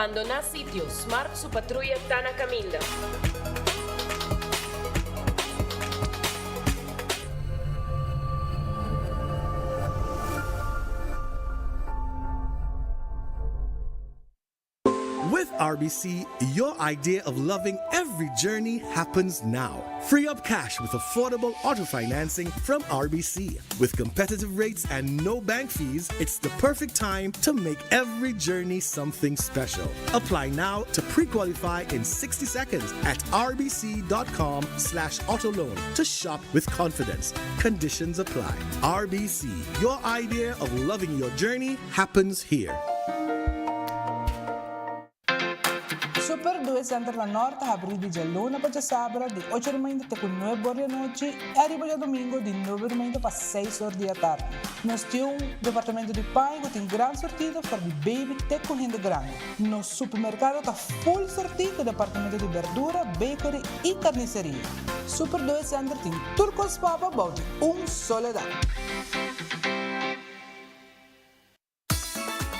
Bandoná sitio, Smart su patruya ta na kaminda. With RBC, your idea of loving every journey happens now. Free up cash with affordable auto financing from RBC. With competitive rates and no bank fees, it's the perfect time to make every journey something special. Apply now to pre-qualify in 60 seconds at rbc.com slash autoloan to shop with confidence. Conditions apply. RBC, your idea of loving your journey happens here. Super Due Center na Nort ta habrí di djaluna pa djasabra di ocho di mainta te ku nuebe or di anochi i ariba djadumingu di nuebe di mainta pa seis or di atardi. Nos tin un departamento di paña ku tin gran sortido for di baby te ku hende grandi. Nos supermerkado ta full sortí ku departamento di berdura, bakery i karniseria. Super Due Center tin tur kos pa bo bou di un solo dak.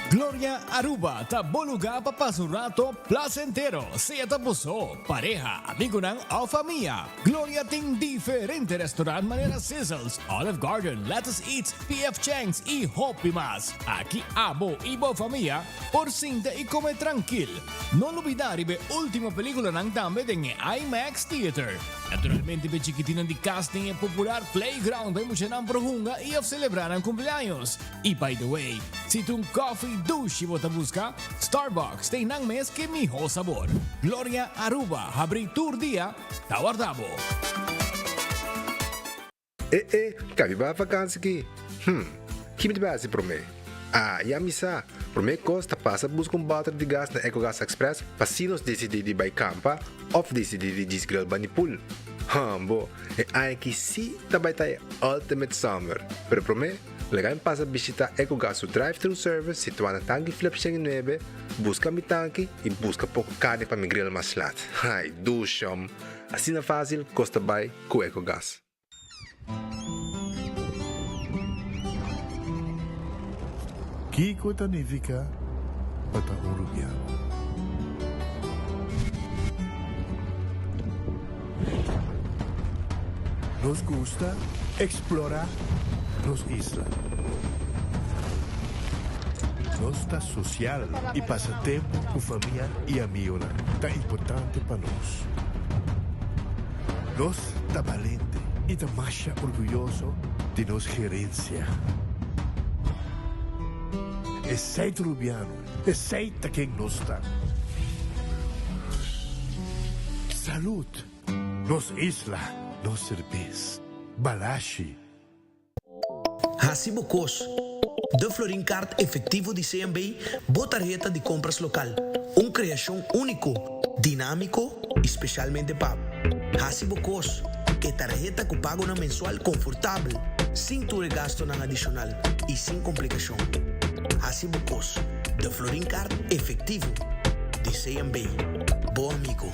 Gloria Aruba ta bo luga pa pasa un rato placentero, sea ta bo so, pareha, amigonan of famia. Gloria tin diferente restaurant manera Sizzles, Olive Garden, Lettuce Eats, PF Chang's y hopi mas. Aki abo y bo famia por sinta y come trankil. No lubida riba e ultimo peliculanan tambe den e IMAX Theater. Naturalmente p'e chikitinnan di cas tin e popular playground pa e muchanan por hunga y of celebra nan cumpleaños. Y by the way, si ta un coffee dushi bo ta busca, Starbucks ta einan mes ke miho sabor. Gloria Aruba habri tur dia, ta warda bo. E e, ka mi bai vakansi ki? Hm, ki mi ta bai hasi promé? Ah, ya mi sa! Promé kos ta pasa buska un bòter di gas na Ecogas Express pa si nos disidí di bai kampa òf disidí di djis grill bani pool. Hambo, e aña ki sí ta bai ta e ultimate summer! Pero promé, laga mi pasa bishitá Ecogas su drive-thru service situá na Tanki Flip 109, buska mi tanki i buska poko karni pa mi grill mas lat. Ai, dushom! Asina fásil kos ta bai ku Ecogas. Kiko ta nifiká pa ta un rubiano? Nos gusta eksplorá nos isla. Nos ta sosial i pasa tempu ku famia i amigonan ta importante pa nos. Nos ta balente i ta masha orguyoso di nos gerensia. Esei ta Rubiano, esei ta ken nos ta. Salud! Nos isla, nos serbes. Balashi. Hasi bo kos. De Florin Card Efectivo di CMB, bo tarheta di compras local. Un creacion unico, dinamico y specialmente pa bo. Hasi bo kos. E tarheta cu pagonan mensual confortabel, sin tur e gastonan adicional y sin complicacion. Hasi bo kos. De Florin Card Efectivo di CMB. Bo amigo.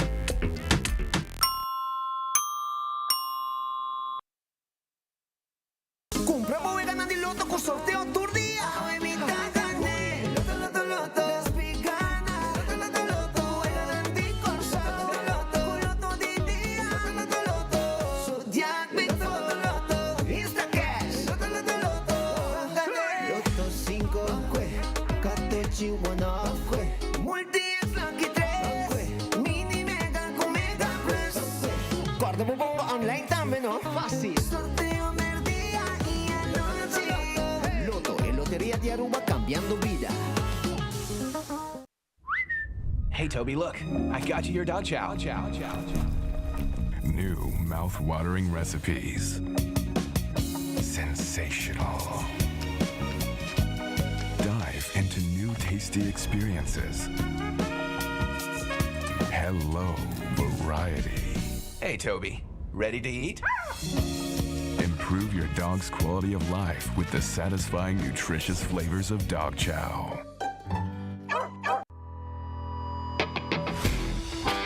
Kumpra bo weganan di loto ku sorteo tur dia! Awe mi ta gané! Loto loto loto! Despi gana! Loto loto loto! Weganan di Kòrsou! Loto loto! Ku loto di dia! Loto loto loto! Zodiac Loto loto loto! Instacash! Loto loto loto! Gané! Loto sinku! Katochi wano! Multi es lucky tres! Mini mega ku mega plus! Kòrda bo bongo online tambe no! Fácil! Sorteo merdia y anochi. Lotto, e loteria di Aruba cambiando bida. Hey Toby, look, I got you your dog chow. New mouth-watering recipes. Sensational. Dive into new tasty experiences. Hello, variety. Hey Toby, ready to eat? Improve your dog's quality of life with the satisfying, nutritious flavors of dog chow.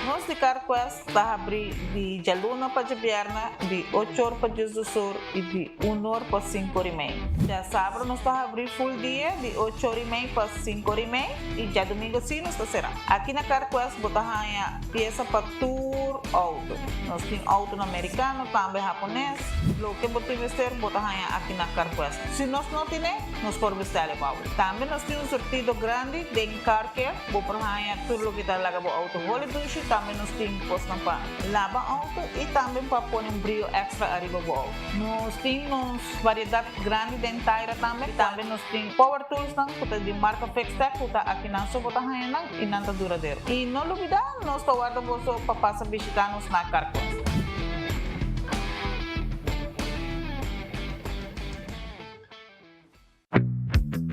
Nos di CarQuest. Carquest ta habri di djaluna pa djabièrnè di ocho or pa diesdos or i di un or pa sinku or i mei. Djasabra nos ta habri full dia di ocho or i mei pa sinku or i mei i djadumingu si nos ta será. Aki na Carquest bo ta haña piesa pa tur outo. Nos tin outonan merikano, tambe hapones. Loke bo tin mester bo ta haña aki na Carquest. Si nos no tine, nos por bestèl e pa bo. Tambe nos tin un surtido grandi den Car Care. Bo por haña tur loke ta laga bo outo holi dushi, tambe nos tin kosnan pa laba outo i tambe pa pone un brio èkstra ariba bo outo. Nos tin nos variedat grandi den taira tambe, tambe nos tin power toolsnan ku ta di marka Fixtech ku ta akinan so bo ta haña nan i nan ta duradero. I no lubidá nos ta warda boso pa pasa bishitá nos na Carquest.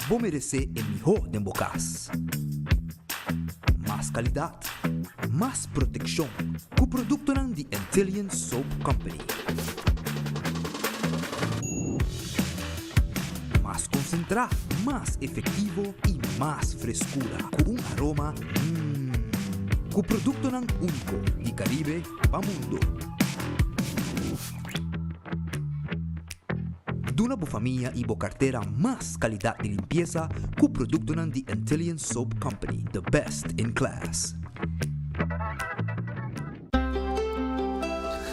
Bo meresé e mihó den bo kas. Mas kalidat, mas protekshon ku produktonan di Antillian Soap Company. Mas konsentrá, mas efektivo i mas freskura ku un aroma mmm. Ku produktonan úniko di Karibe pa mundo. Duna bo famia y bo cartera mas calidad di limpieza cu productonan di Antillian Soap Company, the best in class.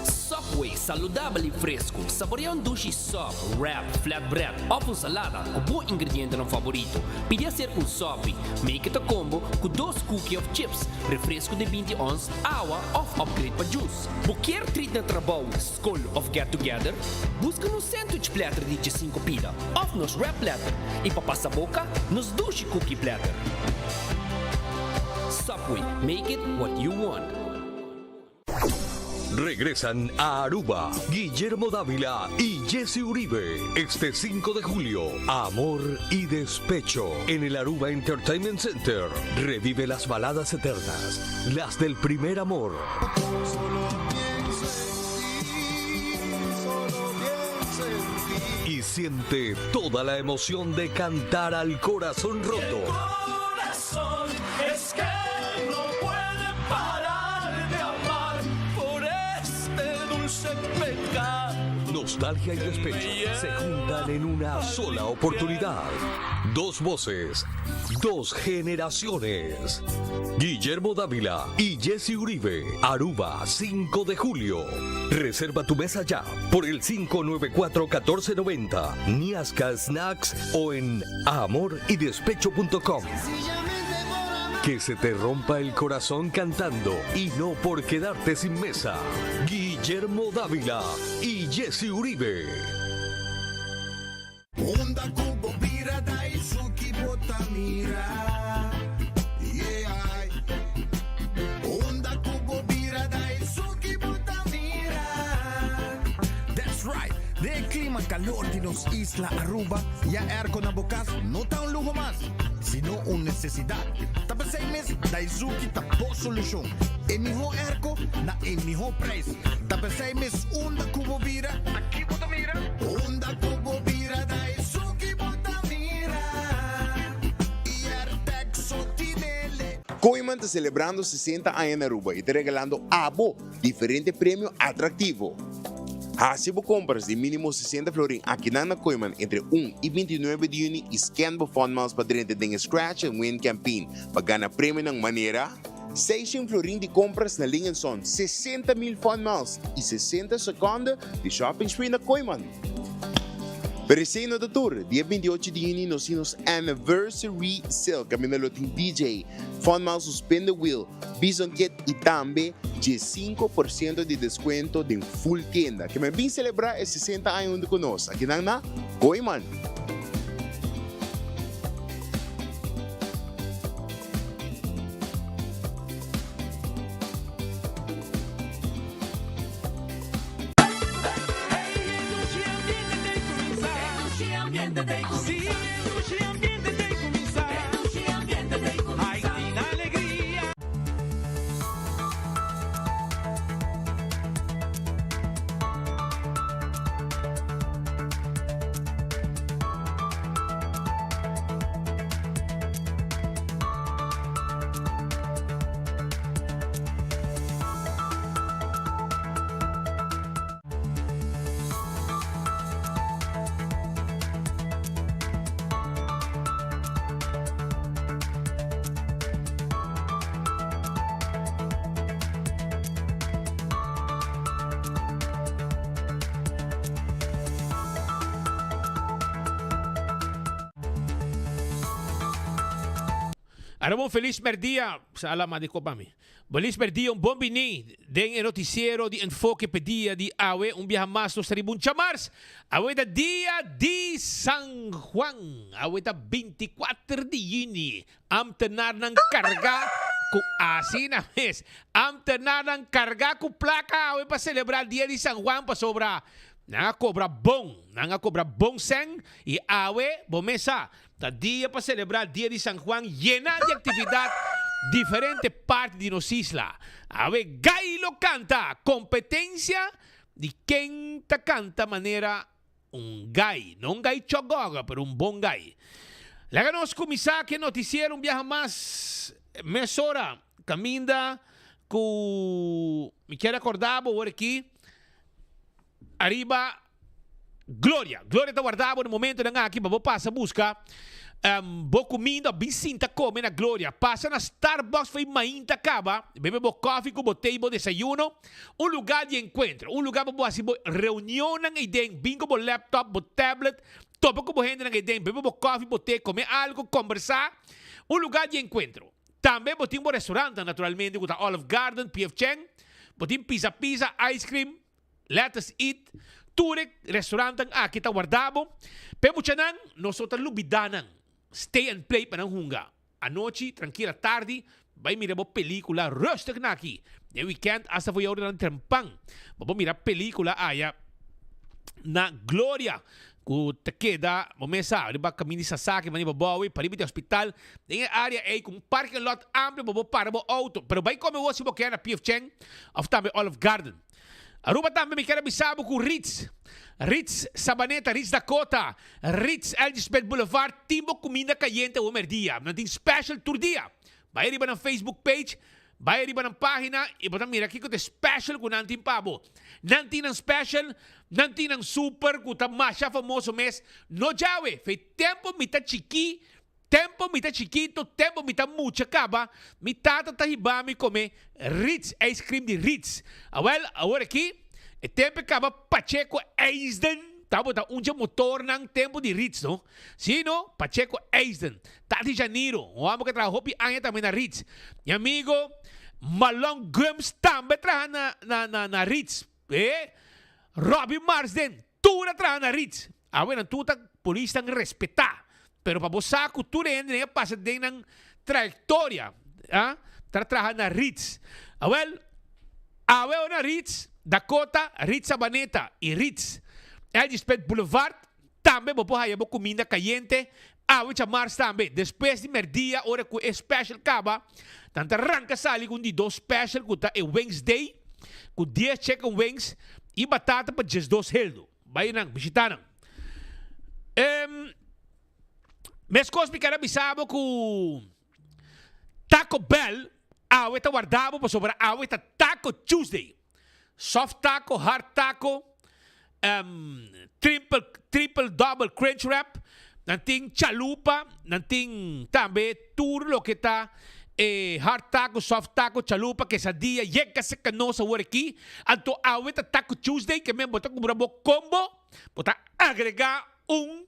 Subway, saludabel y fresco. Saborea un dushi sub, wrap, flatbread of un salada cu bo ingredientenan favorito. Pidi acerca un sopi. Make it a combo cu dos cookie of chips, refresco di binti ons, awa of upgrade pa juice. Bo kier treat na trabou, skol of get together? Buska nos sandwich platter di djesinku pida of nos wrap platter i pa pasa boka nos dushi cookie platter. Subway, make it what you want. Regresan a Aruba Guillermo Dávila y Jesse Uribe este 5 de julio. Amor y Despecho en el Aruba Entertainment Center. Revive las baladas eternas, las del primer amor. Y siente toda la emoción de cantar al corazón roto. Corazón es que no puede parar de amar por este dulce pecado. Nostalgia y despecho se juntan en una sola oportunidad. Dos voces, dos generaciones. Guillermo Dávila y Jesse Uribe, Aruba, 5 de julio. Reserva tu mesa ya por el 594-1490, Niasca Snacks o en amoridespecho.com. Que se te rompa el corazón cantando y no por quedarte sin mesa. Guillermo Dávila y Jesse Uribe. Unda ku bo bira Daisuki bo ta mira Yeah Unda ku bo bira Daisuki bo ta mira That's right! Den e klima kalor di nos isla Aruba, ya airco na bo kas no ta un luho mas, sino un nesesidat. Ta p'esei mes Daisuki ta bo solushon. E mihó airco na e mihó prijs. Ta p'esei mes unda ku bo bira, Aki bo ta mira. Unda ku bo bira ta esun ki bo ta mira. I Airtag so tinele. Kooiman ta selebrando 60 aña na Aruba y ta regalando abo diferente premio atractivo. Haci bo compras di minimo 60 florin akinan na Kooiman entre un y 29 di juni y scan bo Fun Miles pa drenta den e Scratch and Win Campaign pa gana premionan manera, Seishen florin di compras na Ling Son, 60 mil Fun Miles y 60 seconde di shopping spree na Kooiman. Pero esey no ta tur, dia 28 di juni nos tin nos Anniversary Sale caminda lo tin DJ, Fun Miles su Spin the Wheel, Bison Kit y tambe 15% di descuento den full tienda. Ke men bin celebra e 60 aña hunto cu nos akinan na Kooiman. Ara un felis merdia, sa ala manda e kop pa mi. Felis merdia, un bon bini den e noticiero di Enfoke p'e dia di awe. Un biaha mas nos ta riba un djamars. Awe ta dia di San Juan. Awe ta binticuater di juni. Ambtenarnan carga cu asina mes. Ambtenarnan carga cu placa awe pa celebra dia di San Juan pasobra nan a cobra bon. Nan a cobra bon cen y awe bo mes sa Ta dia pa selebrá Dia di San Juan yená di aktividat diferente parti di nos isla. Awe gai lo kanta kompetensia di ken ta kanta manera un gai. No un gai chògògò, pero un bon gai. Laga nos kuminsá ku e notisiero un biaha mas mesora kaminda ku mi kier akordá bo awor aki ariba Gloria. Gloria ta warda bo na momentonan aki pa bo pasa buska bo kuminda of bin sinta kome na Gloria. Pasa na Starbucks for e mainta kaba, bebe bo kofi ku bo te i bo desayuno. Un lugar di enkuentro, un lugar pa bo hasi bo reunionnan eiden. Bin ku bo laptop, bo tablet, topa ku bo hendenan eiden, bebe bo kofi, bo te, kome algo, kombersá. Un lugar di enkuentro. Tambe bo tin bo restaurantnan naturalmente ku ta Olive Garden, PF Chang. Bo tin Pizza Pizza, ice cream. Let us eat, Tur e restaurantnan aki ta warda bo. P'e muchanan, nos no ta lubidá nan. Stay and play pa nan hunga. Anochi, trankil atardi, bai mira bo pelikula rustig na aki. Den weekend, asta for e oranan trempan, bo por mira pelikula aya na Gloria, ku ta keda, bo mes sa, riba kaminda di Sasaki, mani Baboui, pariba di hospital. Den e area ei, ku un parking lot amplio pa bo para bo auto. Pero bai kome wou si bo kier na PF Chang òf tambe Olive Garden. Aruba tambe mi kier a bisa bo ku Ritz, Ritz Sabaneta, Ritz Dakota, Ritz LG Smith Boulevard tin bo kuminda kayente awe merdia. Nan tin special tur dia. Bai riba nan Facebook page, bai riba nan pagina i bo ta mira kiko ta e special ku nan tin pa bo. Nan tin nan special, nan tin nan super ku ta masha famoso mes. No djawe, fei tempo mi ta chikí Tempo mi ta chikito, tempo mi ta mucha kaba, mi tata ta hiba mi kome Ritz, ice cream di Ritz. Awel, awor aki, e tempo e kaba Pacheco Eisden tabata un dje motornan tempo di Ritz, no? Si, no? Pacheco Eisden. Tati Janiro, un homber ku a traha hopi aña tambe na Ritz. Mi amigo Malon Gumbs tambe a traha na, na, na, na Ritz. E Robbie Marsden, tur a traha na Ritz. Awe nan tur ta polisnan respetá. Pero pa bo sa ku tur e hendenan a pasa den nan trayektoria, a ta traha na Ritz. Awel, awe ora na Ritz, Dakota, Ritz Sabaneta i Ritz Elgispet Boulevard tambe bo por haya bo kuminda kayente. Awe djamars tambe, despues di merdia ora ku e special kaba, nan ta ranka sali ku un di dos special ku ta e Wings Day, ku dies chicken wings i batata pa diesdos heldu. Bai nan, bishita nan. Em, meskos mi ker a bisa bo ku Taco Bell awe ta warda bo pasobra awe ta Taco Tuesday. Soft taco, hard taco, em, triple, triple double crunch wrap, nan tin chalupa, nan tin tambe tur loke ta e hard taco, soft taco, chalupa, quesadilla, yega serka nos awor aki. Anto awe ta Taco Tuesday ke men bo ta kumpra bo combo, bo ta agrega un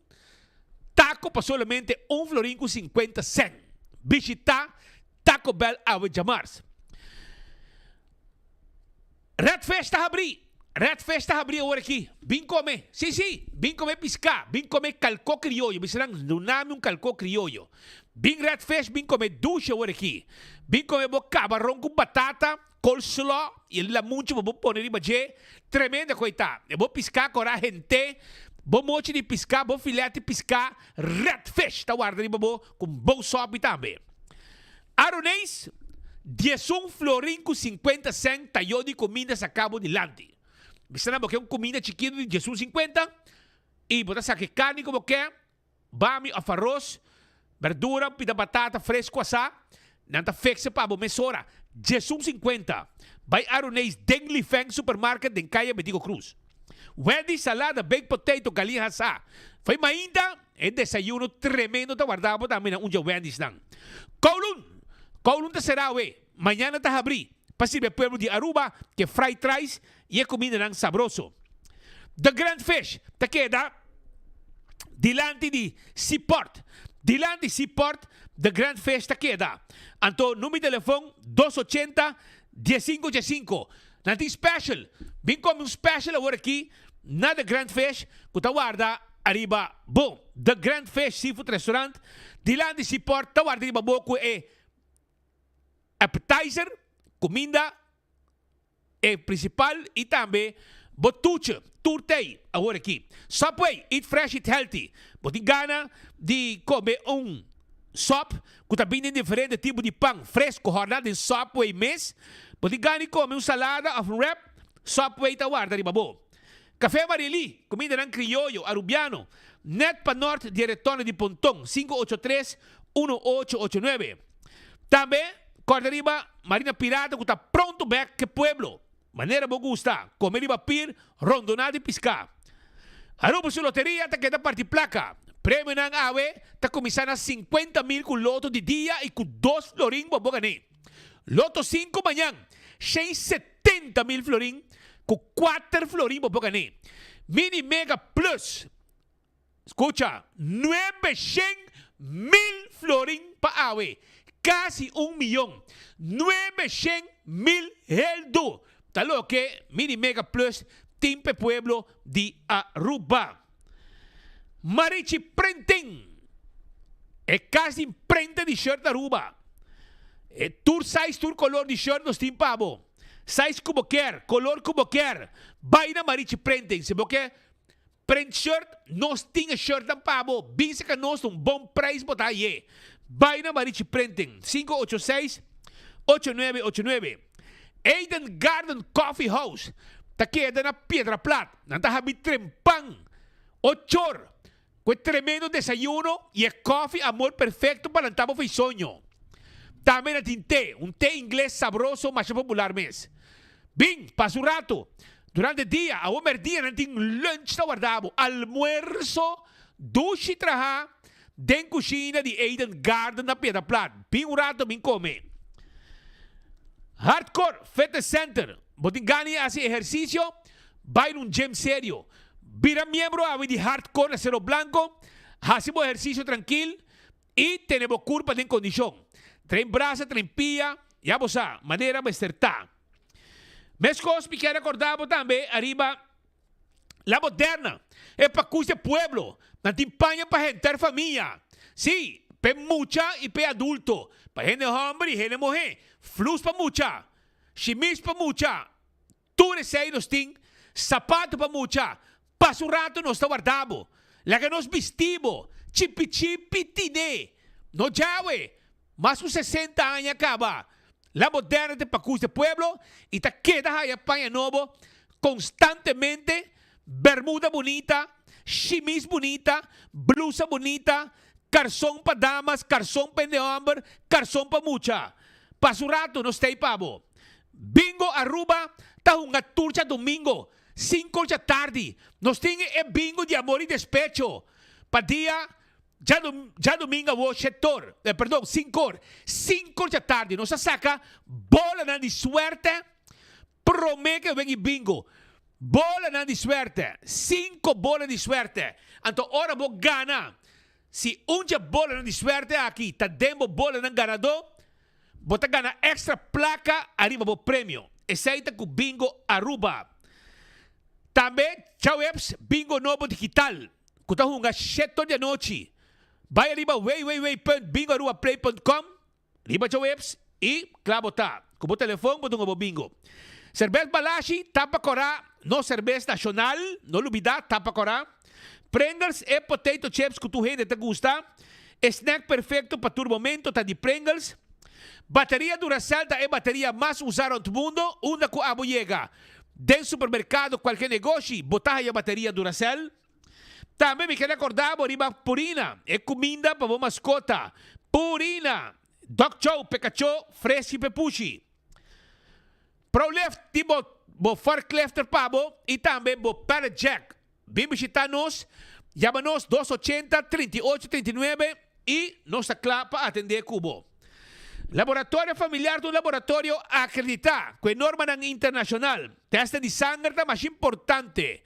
taco pa solamente un florin ku sinkuenta sèn. Bishita Taco Bell awe djamars. Red Fish ta habrí! Red Fish ta habrí awor aki. Bin kome! Sí, sí! Bin kome piská! Bin kome kalkó krioyo! Bisa nan, Duna mi un kalkó krioyo. Bin Red Fish bin kome dushi awor aki. Bin kome bo kabaron ku batata, coleslaw i e lamunchi bo bo pone riba dje. Tremendo ku ei ta. E bo piská kora hent'é, bo mochi di piská, bo filet di piská, Red Fish ta warda riba bo ku un bon sòpi tambe. Aroneis, diesun florin ku sinkuenta sènt tayó di kuminda saká bo dilanti. Bisa nan bo ke un kuminda chikitu di diesun sinkuenta i bo ta saka e karni ku bo ke, bami òf aros, berdura, un pida batata fresku asá, nan ta fekse pa bo mesora. Diesun sinkuenta. Bai Aroneis den Li Feng Supermarket den Kaya Betico Cruz. Wendy, salada, baked potato, galiña hasá. Fai mainta, e desayuno tremendo ta warda bo tambe na un dje Wendy's-nan. Kowloon! Kowloon ta será awe, mañana ta habrí pa sirbi e pueblo di Aruba ke fried rice i e kumindanan sabroso. The Grand Fish ta keda dilanti di Seaport. Dilanti Seaport, The Grand Fish ta keda. Anto number di telefon 280 1585. Nan tin special. Bin come un special awor aki na The Grand Fish cu ta warda ariba bo. The Grand Fish Seafood Restaurant dilanti Seaport ta warda riba bo cu e appetizer, cuminda E principal y tambe bo tuche tur tey awor aki. Subway, eat fresh, eat healthy. Bo tin gana di come un sop cu ta bini den diferente tipo di pan fresco horna den Subway mes. Bo tin gana di come un salada of un wrap, Subway ta warda riba bo. Café Marily, cumindanan crioyo, Arubiano, net pa nort di e retorno di Ponton, 583 1889. Tambe corda riba Marina Pirata cu ta pronto bek ke pueblo. Manera bo gusta, come riba pir, rondona di pisca. Aruba su loteria ta keda parti placa. Premionan awe ta cuminsa na 50 mil cu loto di dia y cu dos florin bo bo gane. Loto cinco mañan, 170 mil florin cu cuater florin bo por gané. Mini Mega Plus, scucha, nuebeshen mil florin pa awe, casi un miyon, nuebeshen mil heldu ta loke Mini Mega Plus tin p'e pueblo di Aruba. Marichi Printing, e cas di imprenta di shirt Aruba. E tur size, tur color di shirt nos tin pa bo. Size cu bo kier, color cu bo kier. Bay na Marichi Printing. Si bo ke print shirt, nos tin e shirtnan pa bo. Bin cerca nos, un bon prijs bo ta haye. Bay na Marichi Printing, 586 8989. Eden Garden Coffee House ta keda na Piedra Plat. Nan ta habi trempan ochor ku e tremendo desayuno i e kòfi amor perfekto pa lanta bo for soño. Tambe nan tin te, un te ingles sabroso masha popular mes. Bin, pasa un rato. Durante dia, awo merdia nan tin lunch ta warda bo, almuerso dushi traha Den kushina di Eden Garden na Piedra Plat. Bin un rato bin kome. Hardcore Fitness Center. Bo tin gana di hasi ehersisio? Bai na un gym serio. Bira miembro awe di Hardcore na Cerro Blanco. Hasi bo ehersisio trankil i tene bo kurpa den kondishon. Train brasa, train pia, ya bo sa manera mester ta. Meskos mi kier rekorda bo tambe ariba. La Moderna, e pakus di e pueblo. Nan tin paña pa henter famia. Sí, p'e mucha i p'e adulto, pa hende hòmber i hende muhé. Flus pa mucha, shimis pa mucha, tur esei nos tin. Sapato pa mucha. Pasa un rato nos ta warda bo. Laga nos bisti bo. Chipi chipi tine. No djawe. Mas ku sesenta aña kaba, La Moderna ta pakus di pueblo i ta keda haya paña nobo konstantemente, bermuda bunita, shimis bunita, blusa bunita, karson pa damas, karson pa hende hòmber, karson pa mucha. Pasa un ratu nos ta ei pa bo. Bingo Aruba ta hunga tur djadumingo, sinku djatardi. Nos tin e bingo di amor i despecho pa dia Djadumingu awor shetor, eh, perdon, sinkor, sinkor dja tardi nos a saka bolanan di suerte prome ke wegi bingo. Bolanan di suerte, sinko bola di suerte. Anto ora bo gana, si un dje bolanan di suerte aki ta den bo bolanan ganadó, bo ta gana extra plaka ariba bo premio. Esei ta ku Bingo Aruba. Tambe djaweps Bingo Nobo Digital. Ku ta hunga sheto di anochi. Bai ariba www.bingoarubaplay.com riba djaweps i kla bo ta. Ku bo telefon bo ta hunga bo bingo. Serbes Balashi, tapa kòrá, nos serbes nashonal, no lubidá, tapa kòrá. Pringles, e potato chips ku tur hende ta gusta. E snack perfekto pa tur momento ta di Pringles. Bateria Duracell ta e bateria mas usá rònt mundo, unda ku abo yega. Den supermerkado, kualke negoshi, bo ta haya bateria Duracell. Tambe mi ke rekorda bo riba Purina, e kuminda pa bo maskota. Purina! Dog chow p'e kachó, freshi p'e pushi. Prolift tin bo bo forklifter pa bo i tambe bo pallet jack. Bin bishita nos, yama nos dos ochenta, 38, 39 i nos ta kla pa atendé ku bo. Laboratorio Familiar ta un laboratorio akreditá ku e normanan internashonal. Tèsten di sanger ta masha importante.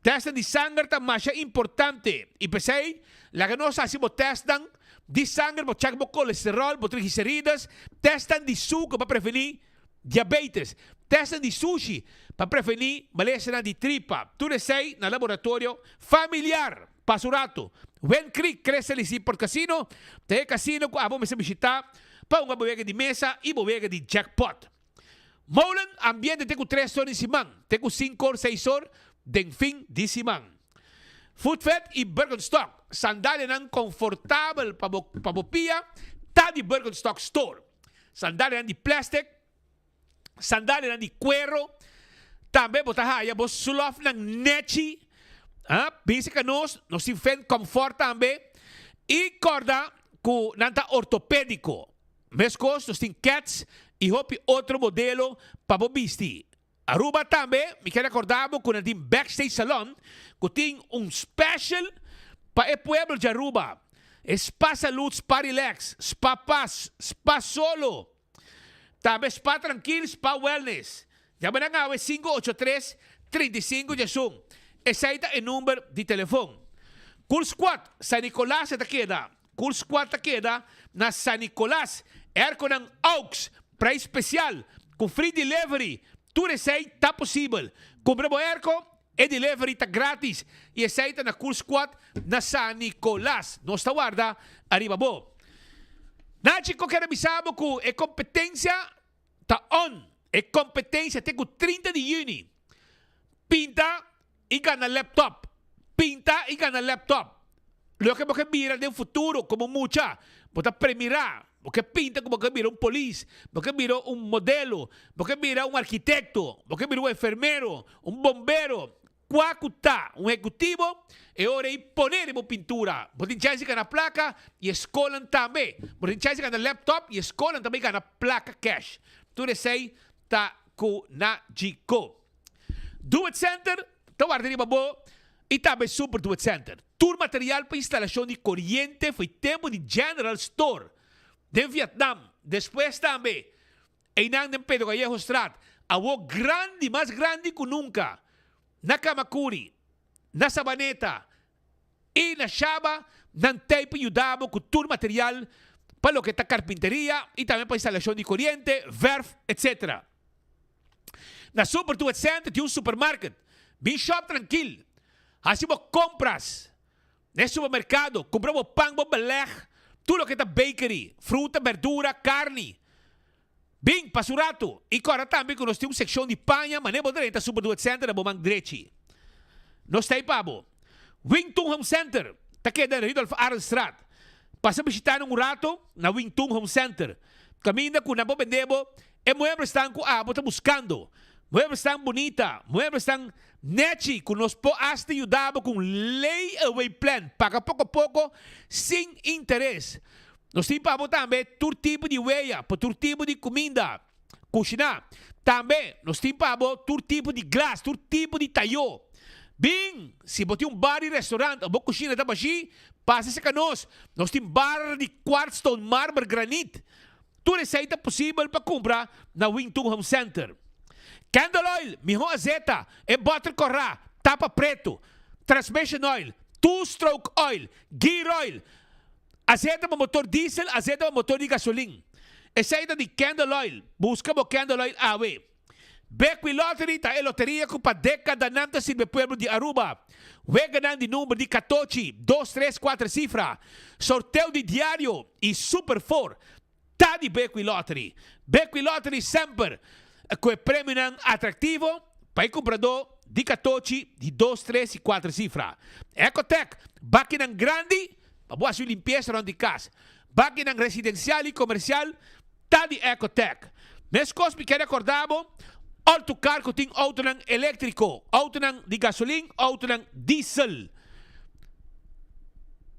Tèstnan di sanger ta masha importante i p'esei laga nos hasi bo tèstnan di sanger bo chèk bo kolesteròl, bo triglicerides, tèstnan di suku pa prevení diabetes, tèstnan di sushi pa prevení malesanan di tripa. Tur esei na Laboratorio Familiar. Pasa un ratu. Wind Creek Crystal i Seaport Casino ta e kasino ku abo mester bishitá pa hunga bo wega di mesa i bo wega di jackpot. Molen ambiente te ku tres or di siman, te ku sinku or seis or den fin di siman. Footfed i Birkenstock, sandalianan konfortabel pa bo pa bo pia ta di Birkenstock Store. Sandalianan di plastic, sandalianan di kuero, tambe bo ta haya bo slofnan nechi, ah, bisa ka nos, nos tin Fen Comfort tambe, i kòrda ku nan ta ortopédiko. Meskos nos tin Keds i hopi otro modelo pa bo bisti. Aruba tambe mi ke rekorda bo ku nan tin Backstage Salon ku tin un special pa e pueblo di Aruba. E Spa Salud, Spa Relax, Spa Paz, Spa Solo. Tambe Spa Trankil, Spa Wellness. Yama nan awe 583 35 diesun. Esei ta e number di telefon. Cool Squad, San Nicolas e ta keda. Cool Squad ta keda na San Nicolas. Airconan Aux, prijs special, cu free delivery. Tur esey ta posibel. Cumpra bo airco, e delivery ta gratis. Y esey ta na Cool Squad na San Nicolas. Nos ta warda ariba bo. Nachi ko kere bisa bo cu e competencia ta on. E competencia te cu 30 di juni. Pinta y gana laptop. Pinta y gana laptop. Loke bo ke bira den futuro como mucha, bo ta premira, bo ke pinta cu bo ke bira un polis, bo ke bira un modelo, bo ke bira un arkitecto, bo ke bira un enfermero, un bombero, cua cu ta, un ejecutivo, e ora ey pone riba bo pintura. Bo tin chance di gana placa y e scolnan tambe. Bo tin chance di gana laptop y e scolnan tambe gana placa cash. Tur esey ta cu na Jico. Do It Center ta warda riba bo y tambe Super Do It Center. Tur material pa instalacion di coriente fo'i tempo di General Store den Vietnam, despues tambe eynan den Pedro Vallejo Straat, awo grandi, mas grandi cu nunca, na Camacuri, na Sabaneta y na Shaba, nan t'ey pa yuda bo cu tur material pa loke ta carpinteria y tambe pa instalacion di coriente, verf, etc. Na Super Do It Center tin un supermarket. Bin shop trankil. Hasi bo kompras na e supermerkado. Kumpra bo pan, bo beleg, tur loke ta bakery, fruta, berdura, karni. Bin, pasa un ratu. I kòrda tambe ku nos tin un sekshon di paña manera bo drenta Super Do It Center na bo man drechi. Nos ta ei pa bo. Wingtun Home Center ta keda na Rudolf Arendstraat. Pasa bishita nan un rato na Wingtun Home Center. Kaminda ku nan por bende bo e mueblesnan ku abo ta buskando. Mueblesnan bunita, mueblesnan nechi ku nos por asta yuda bo ku un lay-away plan, paga poko poko sin interes. Nos tin pa bo tambe tur tipo di weya pa tur tipo di kuminda kushiná. Tambe nos tin pa bo tur tipo di glas, tur tipo di tayó. Bin, si bo tin un bar di restaurant o bo kushina ta bashí, pasa serka nos. Nos tin bar di kwartstone, marmer, granit. Tur esei ta posibel pa kumpra na Wingtun Home Center. Candle oil, mihó azeta, e bòter kòrá, tapa pretu, transmission oil, two stroke oil, gear oil, azeta pa motor diesel, azeta pa motor di gasolin. Esei ta di Candle oil. Buska bo Candle oil awe. Bequi Lottery ta e loteria cu pa decadanan ta sirbi e pueblo di Aruba. Weganan di number di catochi, dos, tres, cuater cifra, sorteo di diario y Super Four ta di Bequi Lottery. Bequi Lottery semper cu e premionan atractivo pa e cumprador di catochi di dos, tres y cuater cifra. Ecotec, bakinan grandi pa bo haci un limpieza rond di cas. Bakinan residencial y comercial Ta di Ecotec. Meskos mi kere akorda bo, Autocar ku tin outonan eléktriko, outonan di gasolin, outonan diesel,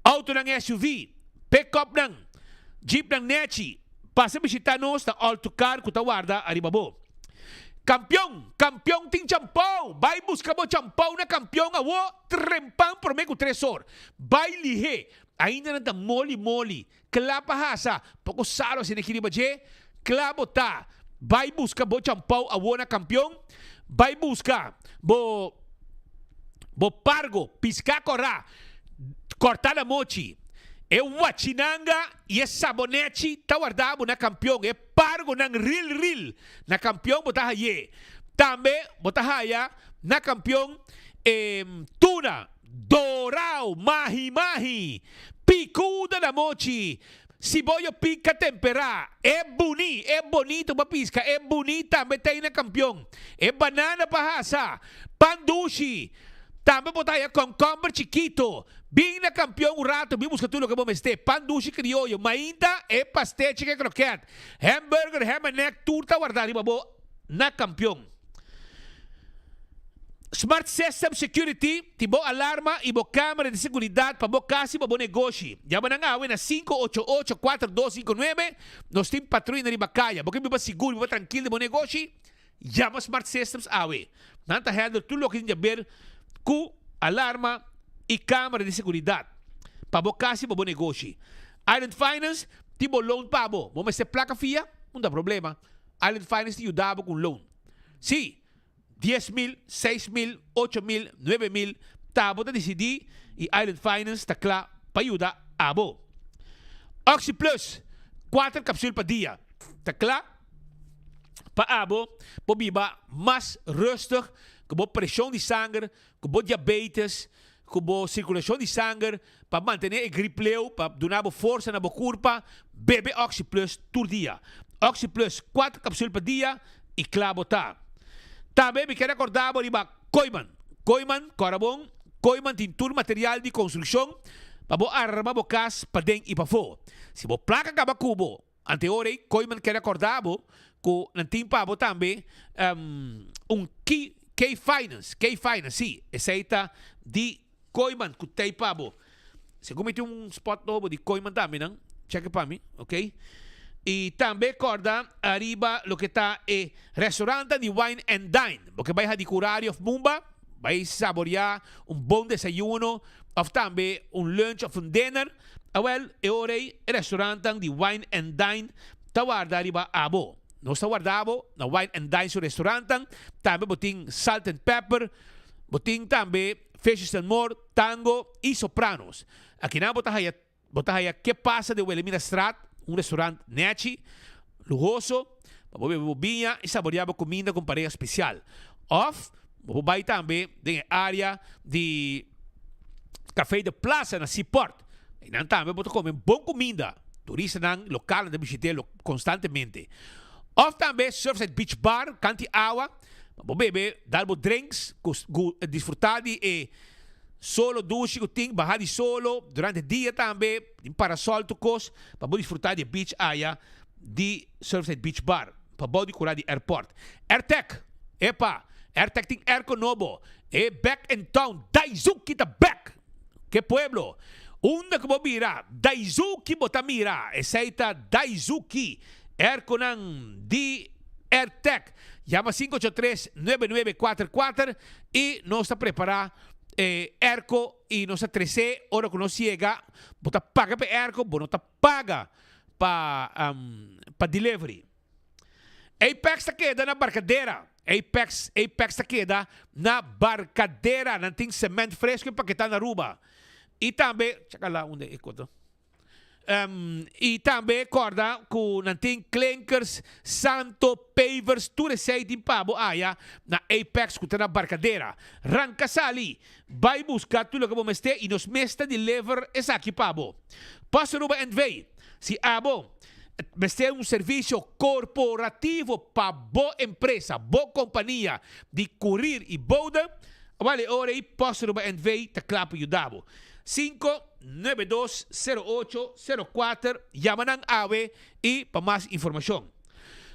outonan SUV, pick-upnan, jeepnan nechi, pasa bishita nos na Autocar ku ta warda ariba bo. Kampion! Kampion tin champou! Bai buska bo champou na Kampion awo trempan promé ku tres or. Bai lihé! Ainda nan ta moli moli. Kla pa hasa, poko salo asina aki riba dje, kla bo ta. Bai buska bo champou awor na kampion, bai buska bo. Bo pargo, piská kòrá, kòrtá na mochi. E wachinanga i e sabonechi ta warda bo na Kampion. E pargonan ril ril na Kampion bo ta hay'é. Tambe bo ta haya na Kampion e tuna, dorao, mahi mahi, pikuda na mochi, siboyo pika temperá, e buni, e bonito pa piska, e buni tambe ta ei na Kampion. E banana pa hasa, pan dushi, tambe bo ta haya kònkòmber chikito. Bin na Kampion un rato, bin buska tur loke bo mester, pan dushi krioyo, mainta, e pastechi ku e krokèt, hamburger, ham and egg, tur ta wardá riba bo na Kampion. Smart System Security tin bo alarma i bo camera di seguridad pa bo cas i pa bo negoshi. Yama nan awe na 588 4259. Nos tin patruina riba caya. Bo ke biba sigur, biba trankil den bo negoshi? Yama Smart Systems awe. Nan ta handle tur loke tin di haber cu alarma i camera di seguridad pa bo cas i pa bo negoshi. Island Finance tin bo loan pa bo. Bo mester placa fia? No ta problema. Island Finance ta yuda bo cu un loan. Sí, 10,000, 6,000, 8,000, 9,000, ta bo ta disidí i Island Finance ta kla pa yuda abo. Oxi Plus, kuater kapsul pa dia, ta kla pa abo por biba mas rustig ku bo preshon di sanger, ku bo diabetes, ku bo sirkulashon di sanger, pa mantené e grip leu, pa duna bo forsa na bo kurpa, bebe Oxi Plus tur dia. Oxi Plus, kuater kapsul pa dia i kla bo ta. Tambe mi kier rekordá bo riba Kooyman. Kooyman, kòrda bon, Kooyman tin tur material di konstrukshon pa bo arma bo kas paden i pafó. Si bo plaka kaba ku bo, Ante ora ei, Kooyman kier rekordá bo ku nan tin pa bo tambe un K K-Finance, K-Finance, sí, esei ta di Kooyman ku t'ei pa bo. Segun mi tin un spot nobo di Kooyman tambe nan, cheke pa mi, ok. I tambe kòrda ariba loke ta e restaurantnan di Wine and Dine. Bo ke bai Hadicurari òf Mumba, bai saboriá un bon desayuno òf tambe un lunch òf un dinner. Awel, e ora ei e restaurantnan di Wine and Dine ta warda riba abo. Nos ta warda abo na Wine and Dine su restaurantnan. Tambe bo tin Salt and Pepper, bo tin tambe Fishes and More, Tango y Sopranos. Akinan bo ta haya bo ta haya Ke Pasa den Wilhelminastraat, un restaurant nechi, luhoso, pa bo bebe bo biña y saborea bo cuminda cu un pareha special. Of bo por bay tambe den e area di Café de Plaza na Seaport. Einan tambe bo ta come bon cuminda. Turistanan localnan ta bishit'é constantemente. Of tambe Surfside Beach Bar, kanti awa, pa bo bebe, dal bo drinks, disfruta di e solo dushi cu tin, baha di solo durante dia tambe, tin parasol tur cos, pa bo disfruta di e beach aya di Surfside Beach Bar, pabou di cura di airport. Airtec, epa, Airtec tin airco nobo, e back in town, Daizuki ta back! Ke pueblo! Unda ku bo bira, Daizuki bo ta mira, esei ta Daizuki, airconan di Airtec. Yama 583 9944 i nos ta prepara e airco i nos ta trese ora ku nos yega. Bo ta paga pa e airco, bo no ta paga pa pa delivery. Apex ta keda na Barcadera. Apex, Apex ta keda na Barcadera. Nan tin cement fresco y paketá na Aruba. Y tambe, chaka la unda e kota. Um, y tambe corda cu nan tin klinkers, santo, pavers, tur esey tin pa bo aya na Apex cu ta na Barcadera. Ranca sali, bay busca tur loke bo mester y nos mes ta deliver esaki pa bo. Post Aruba NV, si abo mester un servicio corporativo pa bo empresa, bo compania di courier y bode, awal e ora ey Post Aruba NV ta cla pa yuda bo. 592 08 04 Yama nan awe y pa mas informacion.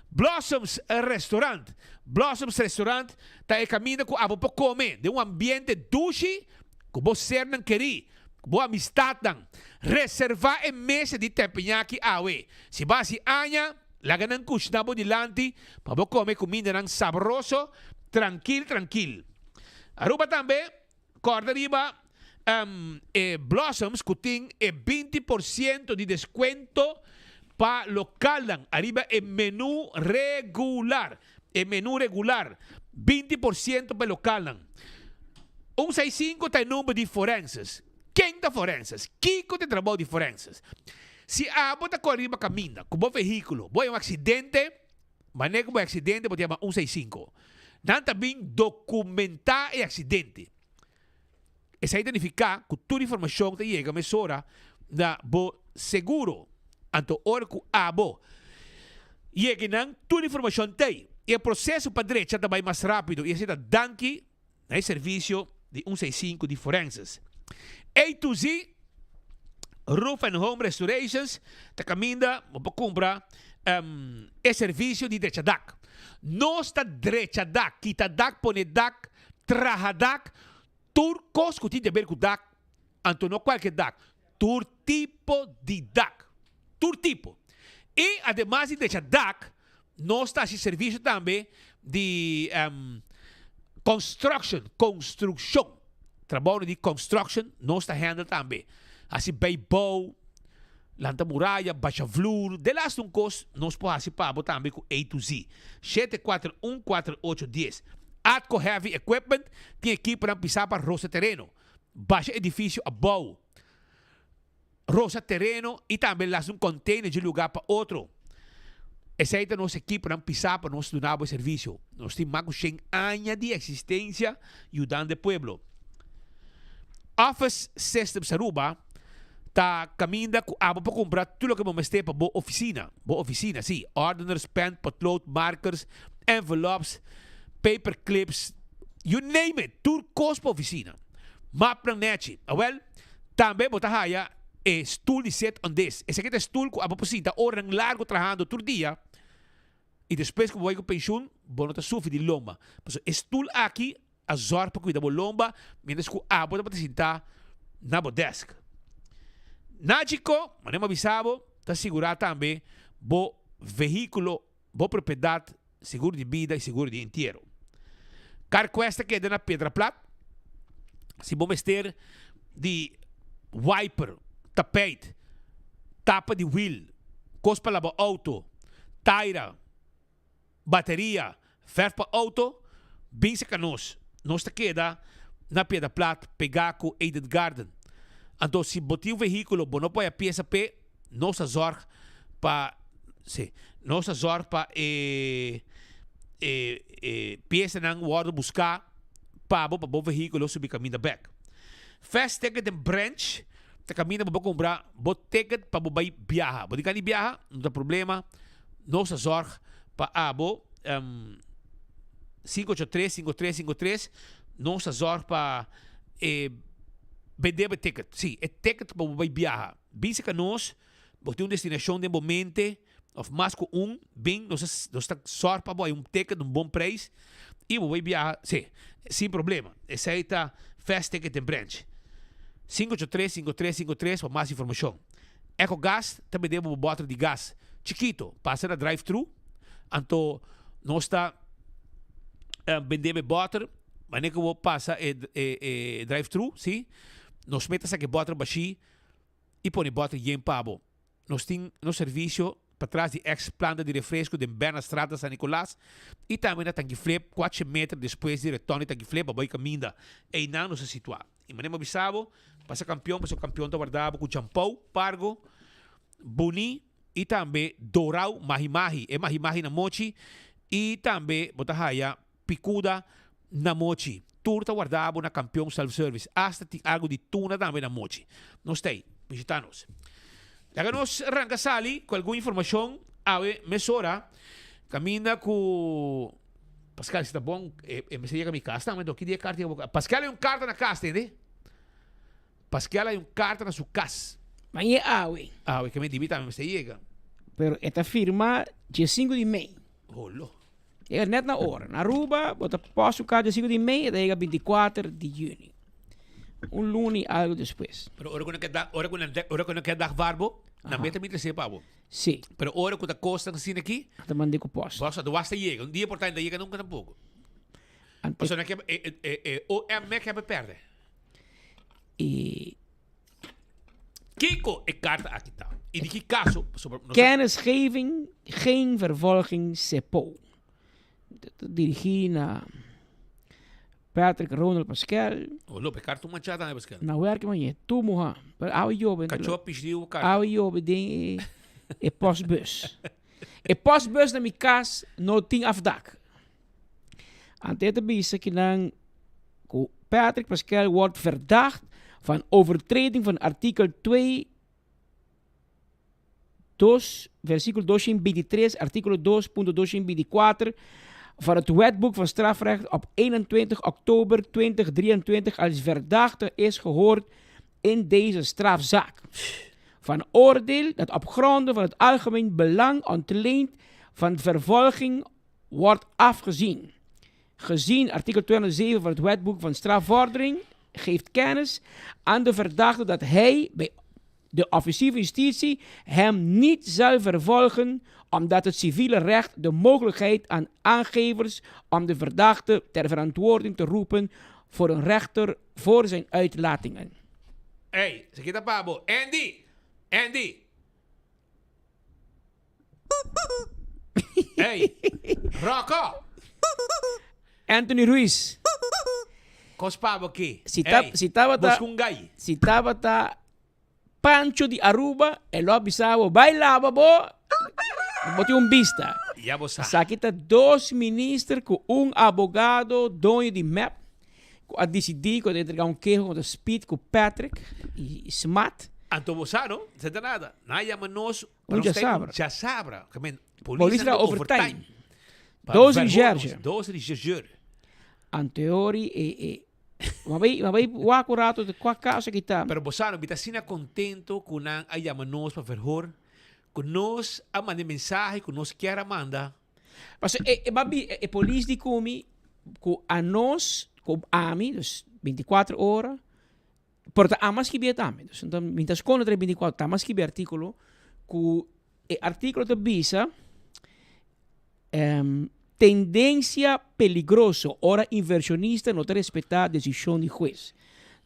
Blossoms Restaurant Blossoms Restaurant ta e caminda cu abo por come den un ambiente dushi cu bo sernan keri, cu bo amistadnan. Reserva e mesa di tempeñaki awe. Si bo haci aña, laga nan cushna bo dilanti pa bo come cumindanan sabroso trankil trankil. Aruba tambe. Kòrda riba e Blossoms ku tin e 20% di deskuento pa lokalnan ariba e menú regular. E menú regular, 20% pa e lokalnan. 165 ta e number di forenses. Ken ta forenses? Kiko ta e trabou di forenses? Si abo ta kore riba kaminda ku bo vehíkulo, bo haña un aksidente, manera ku bo haña aksidente bo ta yama 165. Nan ta bin dokumentá e aksidente. Esei ta nifiká ku tur informashon ta yega mesora na bo seguro. Anto ora ku abo yega nan tur informashon t'ei. I e proseso pa drecha ta bai mas rápido i esei ta danki na e servisio di un seis sinku di Forenses. A to Z Roof and Home Restorations ta kaminda bo por kumpra e servisio di drecha dak. Nos ta drecha dak, kita dak, pone dak, traha dak, tur kos ku tin di aber ku dak, anto no kualke dak, tur tipo di dak, tur tipo. I ademas di drecha dak, Nos ta haci servicio tambe di construction, construccion. Trabounan di construction nos ta handle tambe. Haci bijbouw, lanta muraya, basha vloer, de laatste un cos nos por haci pa bo tambe cu A to Z. 7 4 1 4 8 10. Atco Heavy Equipment tin ekiponan pisa pa rosa tereno, basha edificio abou. Rosa tereno y tambe las un container dje lugar pa otro. Esey ta nos ekiponan pisa pa nos duna bo e servicio. Nos tin mas cu shen aña di existencia yudando e pueblo. Office Systems Aruba ta caminda cu abo por cumpra tur loke bo mester pa bo oficina. Bo oficina, si. Ordeners, pen, potlood, markers, envelopes, paper clips, you name it, tur cos pa oficina. Mapnan nechi. Awel. Tambe bo ta haya e stoel di sit on this. Esaki ta e stoel ku abo por sinta oranan largu trahando tur dia i despues ku bo bai ku penshun bo no ta sufri di lomba. Pasobra e stoel aki a zòrg pa kuida bo lomba mientras ku abo tabata sinta na bo desk. Nagico, manera mi a bisa bo, ta sigurá tambe bo vehíkulo, bo propiedat, seguro di bida i seguro di entiero. CarQuest ta keda na Piedra Plat. Si bo mester di wiper, tapijt, tapa di wiel, kos pa laba auto, taira, bateria, verf pa auto, bin serka nos. Nos ta keda na Piedra Plat pegá ku Eden Garden. Anto si bo tin un vehíkulo bo no por haya piesa p'e, Nos ta zorg pa sí, nos ta zorg pa e e e piesanan wòrdu buská pa bo pa bo vehíkulo subi kaminda bèk. Fast Ticket den Branch ta kaminda bo por kumpra bo ticket pa bo bai biaha. Bo tin gana di biaha? No ta problema, nos ta zorg pa abo 583 5353 nos ta zorg pa e bende bo e ticket. Sí, e ticket pa bo bai biaha. Bin cerca nos, bo tin un destinacion den bo mente of mas cu un, bin nos ta nos ta zorg pa bo hay un ticket un bon prijs y bo bay biaha, si, sin problema. Esey ta Fast Ticket den Branch. 583 5353 pa mas informacion. Ecogas ta bende bo bo boter di gas chikito, pasa na drive thru, anto nos ta bende bo e boter, manera cu bo pasa e e drive thru, si, nos meta saki e boter bashi, i pone bòter yen pa bo. Nos tin nos servisio patras di ex planta di refresco den Bernardstraat na San Nicolas i tambe na Tankiflip kuatshe meter despues di reton di Tankiflip pa bai kaminda. Einan nos ta situá. I manera mi a bisa bo, pasa kampion pasobra kampion ta warda bo ku champou, pargo, buni i tambe dorau, mahi mahi, e mahi mahi na mochi i tambe bo ta haya Picuda na mochi. Tur ta warda bo na Campeon Self Service. Hasta tin algo di tuna tambe na mochi. Nos ta ei. Bishita nos. Laga nos ranka sali ku algun informashon awe mesora. Kaminda ku Pascal si ta bon e mester yega mi kas tambe. Ki dia e karta yega bo kas? Pascal hay un karta na kas tende. Pascal hay un karta na su kas. Ma e awe. Awe ke mi dibi tambe mester yega. Pero e ta firma diesinku di mei. Holo. Yega net na ora. Na Aruba bo ta post un karta diesinku di mei e ta yega bintikuater di juni. Un luna i algu despues. Pero ora ku nan ke da, ora ku nan ora ku nan ke dagvaar bo, nan mester mi trese pa bo. Si. Pero ora ku ta kosnan asina aki, Ta manda ku post. Bo sa ta yega. Un dia por ta yega nunka tampoko. Pasobra nan ke e e e OM me ke perde. I Kiko e karta aki ta? I di ki kaso? Pasobra nos a. Kennisgeving, geen vervolging Seppo. Ta dirigí na. Patrick Ronald Pascal. Oh, lope, kartu manchá tambe Pascal. Na werk man tu moha. Pero awe yobe. Kachó pishdi u karta. Awe yobe den e, e postbus. e postbus na mi kas no tin afdak. Ante te bisa ki nan ku Patrick Pascal wordt verdacht van overtreding van artikel 2 2, versículo 223, artículo 2.224 van het Wetboek van Strafrecht op 21 oktober 2023 als verdachte is gehoord in deze strafzaak. Van oordeel dat op gronden van het algemeen belang ontleend van vervolging wordt afgezien. Gezien artikel 207 van het Wetboek van Strafvordering geeft kennis aan de verdachte dat hij bij de officier van justitie hem niet zal vervolgen omdat het civiele recht de mogelijkheid aan aangevers om de verdachte ter verantwoording te roepen voor een rechter voor zijn uitlatingen. Hey, se kita pabo. Andy! Andy! Hey! Rocco! Anthony Ruiz. Kos pabo aki. Si, ta, Hey, si tabata, busca un gai. Si tabata Pancho di Aruba, e lo a bisa bo, bai laba bo, bo tin un bista. Ya bo sa. Esaki ta dos minister cu un abogado doño di mep cu a dicidi cu a ta entrega un keho contra Speed cu Patrick y Smat. Anto bo sa no, se ta nada. Nan a yama nos Un djasabra. Un djasabra. Ke men, Polis polis na na overtime. overtime. Pa Dos verhoor recherche. nos, Dos rechercheur. Anteori e e Ma bai ma bai wak un rato de kwa caso ki ta. Pero bo sa no, mi ta asina contento cu nan a yama nos pa verhoor, cu nos a manda e mensahe cu nos kier a manda. Paso e e babi e polis di cu mi cu anos cu ami dus 24 ora pero ta ama skibi e tambe dus mi ta sconde tra e 24 ta ama skibi e articulo cu e articulo ta bisa Tendencia peligroso ora inversionista no ta respeta decision di hues.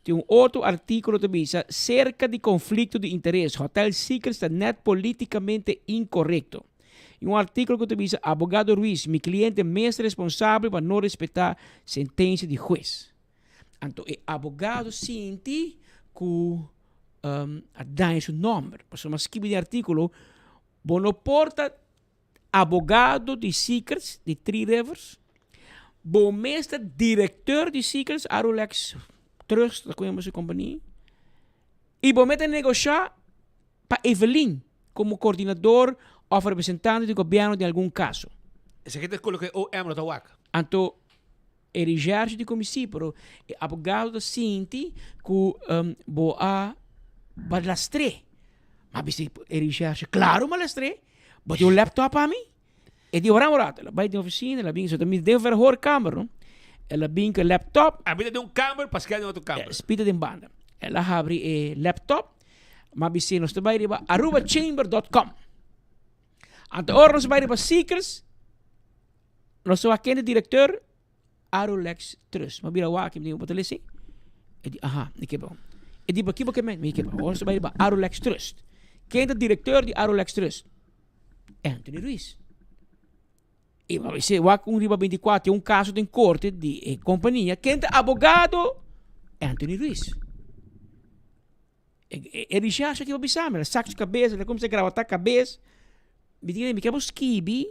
Tin un otro articulo ta bisa cerca di conflicto di interes, Hotel Secrets ta net politicamente incorrecto. Y un articulo cu ta bisa Abogado Ruiz, mi cliente mes ta responsable pa no respeta sentencia di hues. Anto e abogado sinti cu a daña su nomber, pasobra mas skibi den articulo bo no por ta abogado di Secrets di Three Rivers. Bo mes ta directeur di Secrets, Arolex Trust, ta koe su compania. Y bo mes ta negosha pa Evelyn como coordinador of representante di gobierno den algun caso. Esaki ta loke OM lo ta wak. Anto e recherche di commissie, pero e abogado ta sinti cu bo a balastr'é. Ma bisa e recherche, claro m'a lastr'é, bo tin un laptop pa mi? E di ora un rato, el a bai den oficina, el a bin, so ta mi den verhoorkamer, no? El a bin cu e laptop. A bira den un kamer, Pascal den otro kamer. Spita den banda. El a habri e laptop, m'a bis'é nos ta bai riba arubachamber dot com. Anto ora nos a bai riba Seekers, Nos ta wak kende directeur Arolex Trust. Mi a bira wak, mi di, bo ta lesi? E di, aha, mi ke bon. E di, ki bo ke men? Mi ke bon. Ora nos ta bai riba Arolex Trust. Ken ta directeur di Arolex Trust? Anthony Ruiz. I mi a bisa, wak un riba 24, tin un caso den corte di e compania. Ken ta abogado? Anthony Ruiz. E recherche ki bo bisa mi, el a sak su cabes, el a cuminsa grawata cabes. Mi di, mi ke bo skibi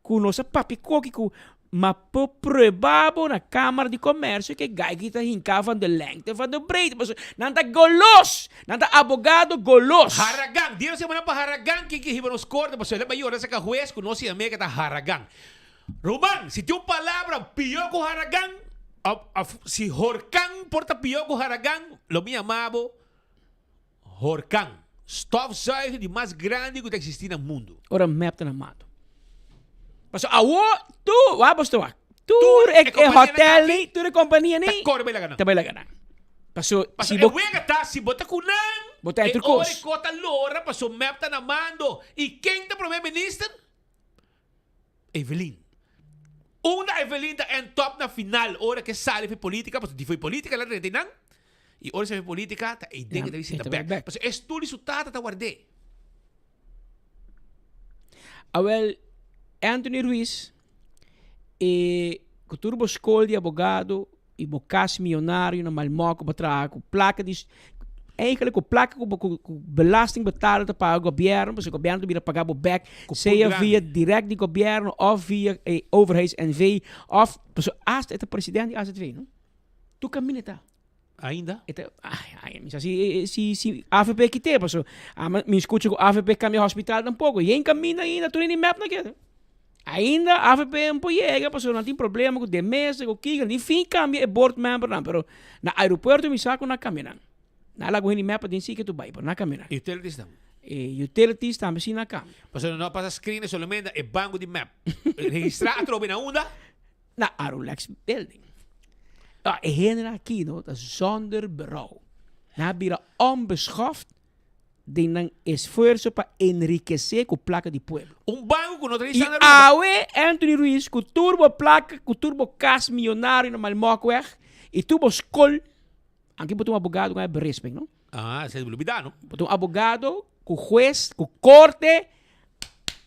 ku nos a papia koki ku ma por prueba bo na Kamara di Komersio ke gai ki ta hinka van de lengte van de breedte pasobra nan ta golos, nan ta abogado golos. Haragan, dia nos yama nan pa haragan ken ke hiba nos korte pasobra el a bai yora saka hues ku nos yam'e ke ta haragan. Ruman, si tin un palabra pió ku haragan of si horkan por ta pió ku haragan lo mi yama bo Horkan, stofzuiger di mas grandi ku ta eksistí na mundu. Ora mep ta na mato. Paso awo tu, wak bo sta wak. Tur e, e hotel ni, tur e kompania ni. Ta kore bai laga nan. Ta bai laga nan. Paso, Paso si e bo. wega ta si bo ta ku nan. Bo ta E entre ora kos. e kos ta lora paso mep ta na mando. I ken ta prome minister? Evelyn. Unda Evelyn ta end top na final ora ke sali for politica pasobra di for politica la drenta einan y ora sali for politica ta eiden ke ta bin sinta bek pasobra e stoel di su tata ta ward'é. Awel Anthony Ruiz e ku tur bo skol di abogado. y bo cas millonario na Malmok bo traha cu placa di eigenlijk cu placa cu cu cu belasting betaal ta paga gobierno pasobra gobierno ta bira paga bo bek sea via direct di gobierno of via e overheids NV of pasobra hasta e ta president di AZV no tur caminda ta. Ainda? E ta ay ay mi sa si si si avp kite pasobra ama mi scucha cu avp cambia hospital tampoco yen caminda ainda tur hende mep na keda. Ainda avp no por yega pasobra nan tin problema ku de mesa ku kiko nan tin fin kambia e board membernan pero na aeropuerto mi sa ku nan a kambia nan. Nan a laga un hende mep aden si ke tur bai pero nan a kambia nan. E utilities nan? E utilities tambe si nan a kambia. Pasobra nan no a pasa screen solamente na e banko di mep. Registra atrobe na unda? Na Arulex building. Ah, e hendenan aki no ta zonder berouw. Nan a bira onbeschoft. Den nan esfuerso pa enrikesé ku plaka di pueblo. Un banko ku no ta I registrá na Aruba. awe Anthony Ruiz ku tur bo plaka, ku tur bo kas miyonario na Malmokweg i tur bo skol, anke bo ta un abogado ku a berisping no. Ah, esei bo lubidá no. Bo ta un abogado ku hues, ku korte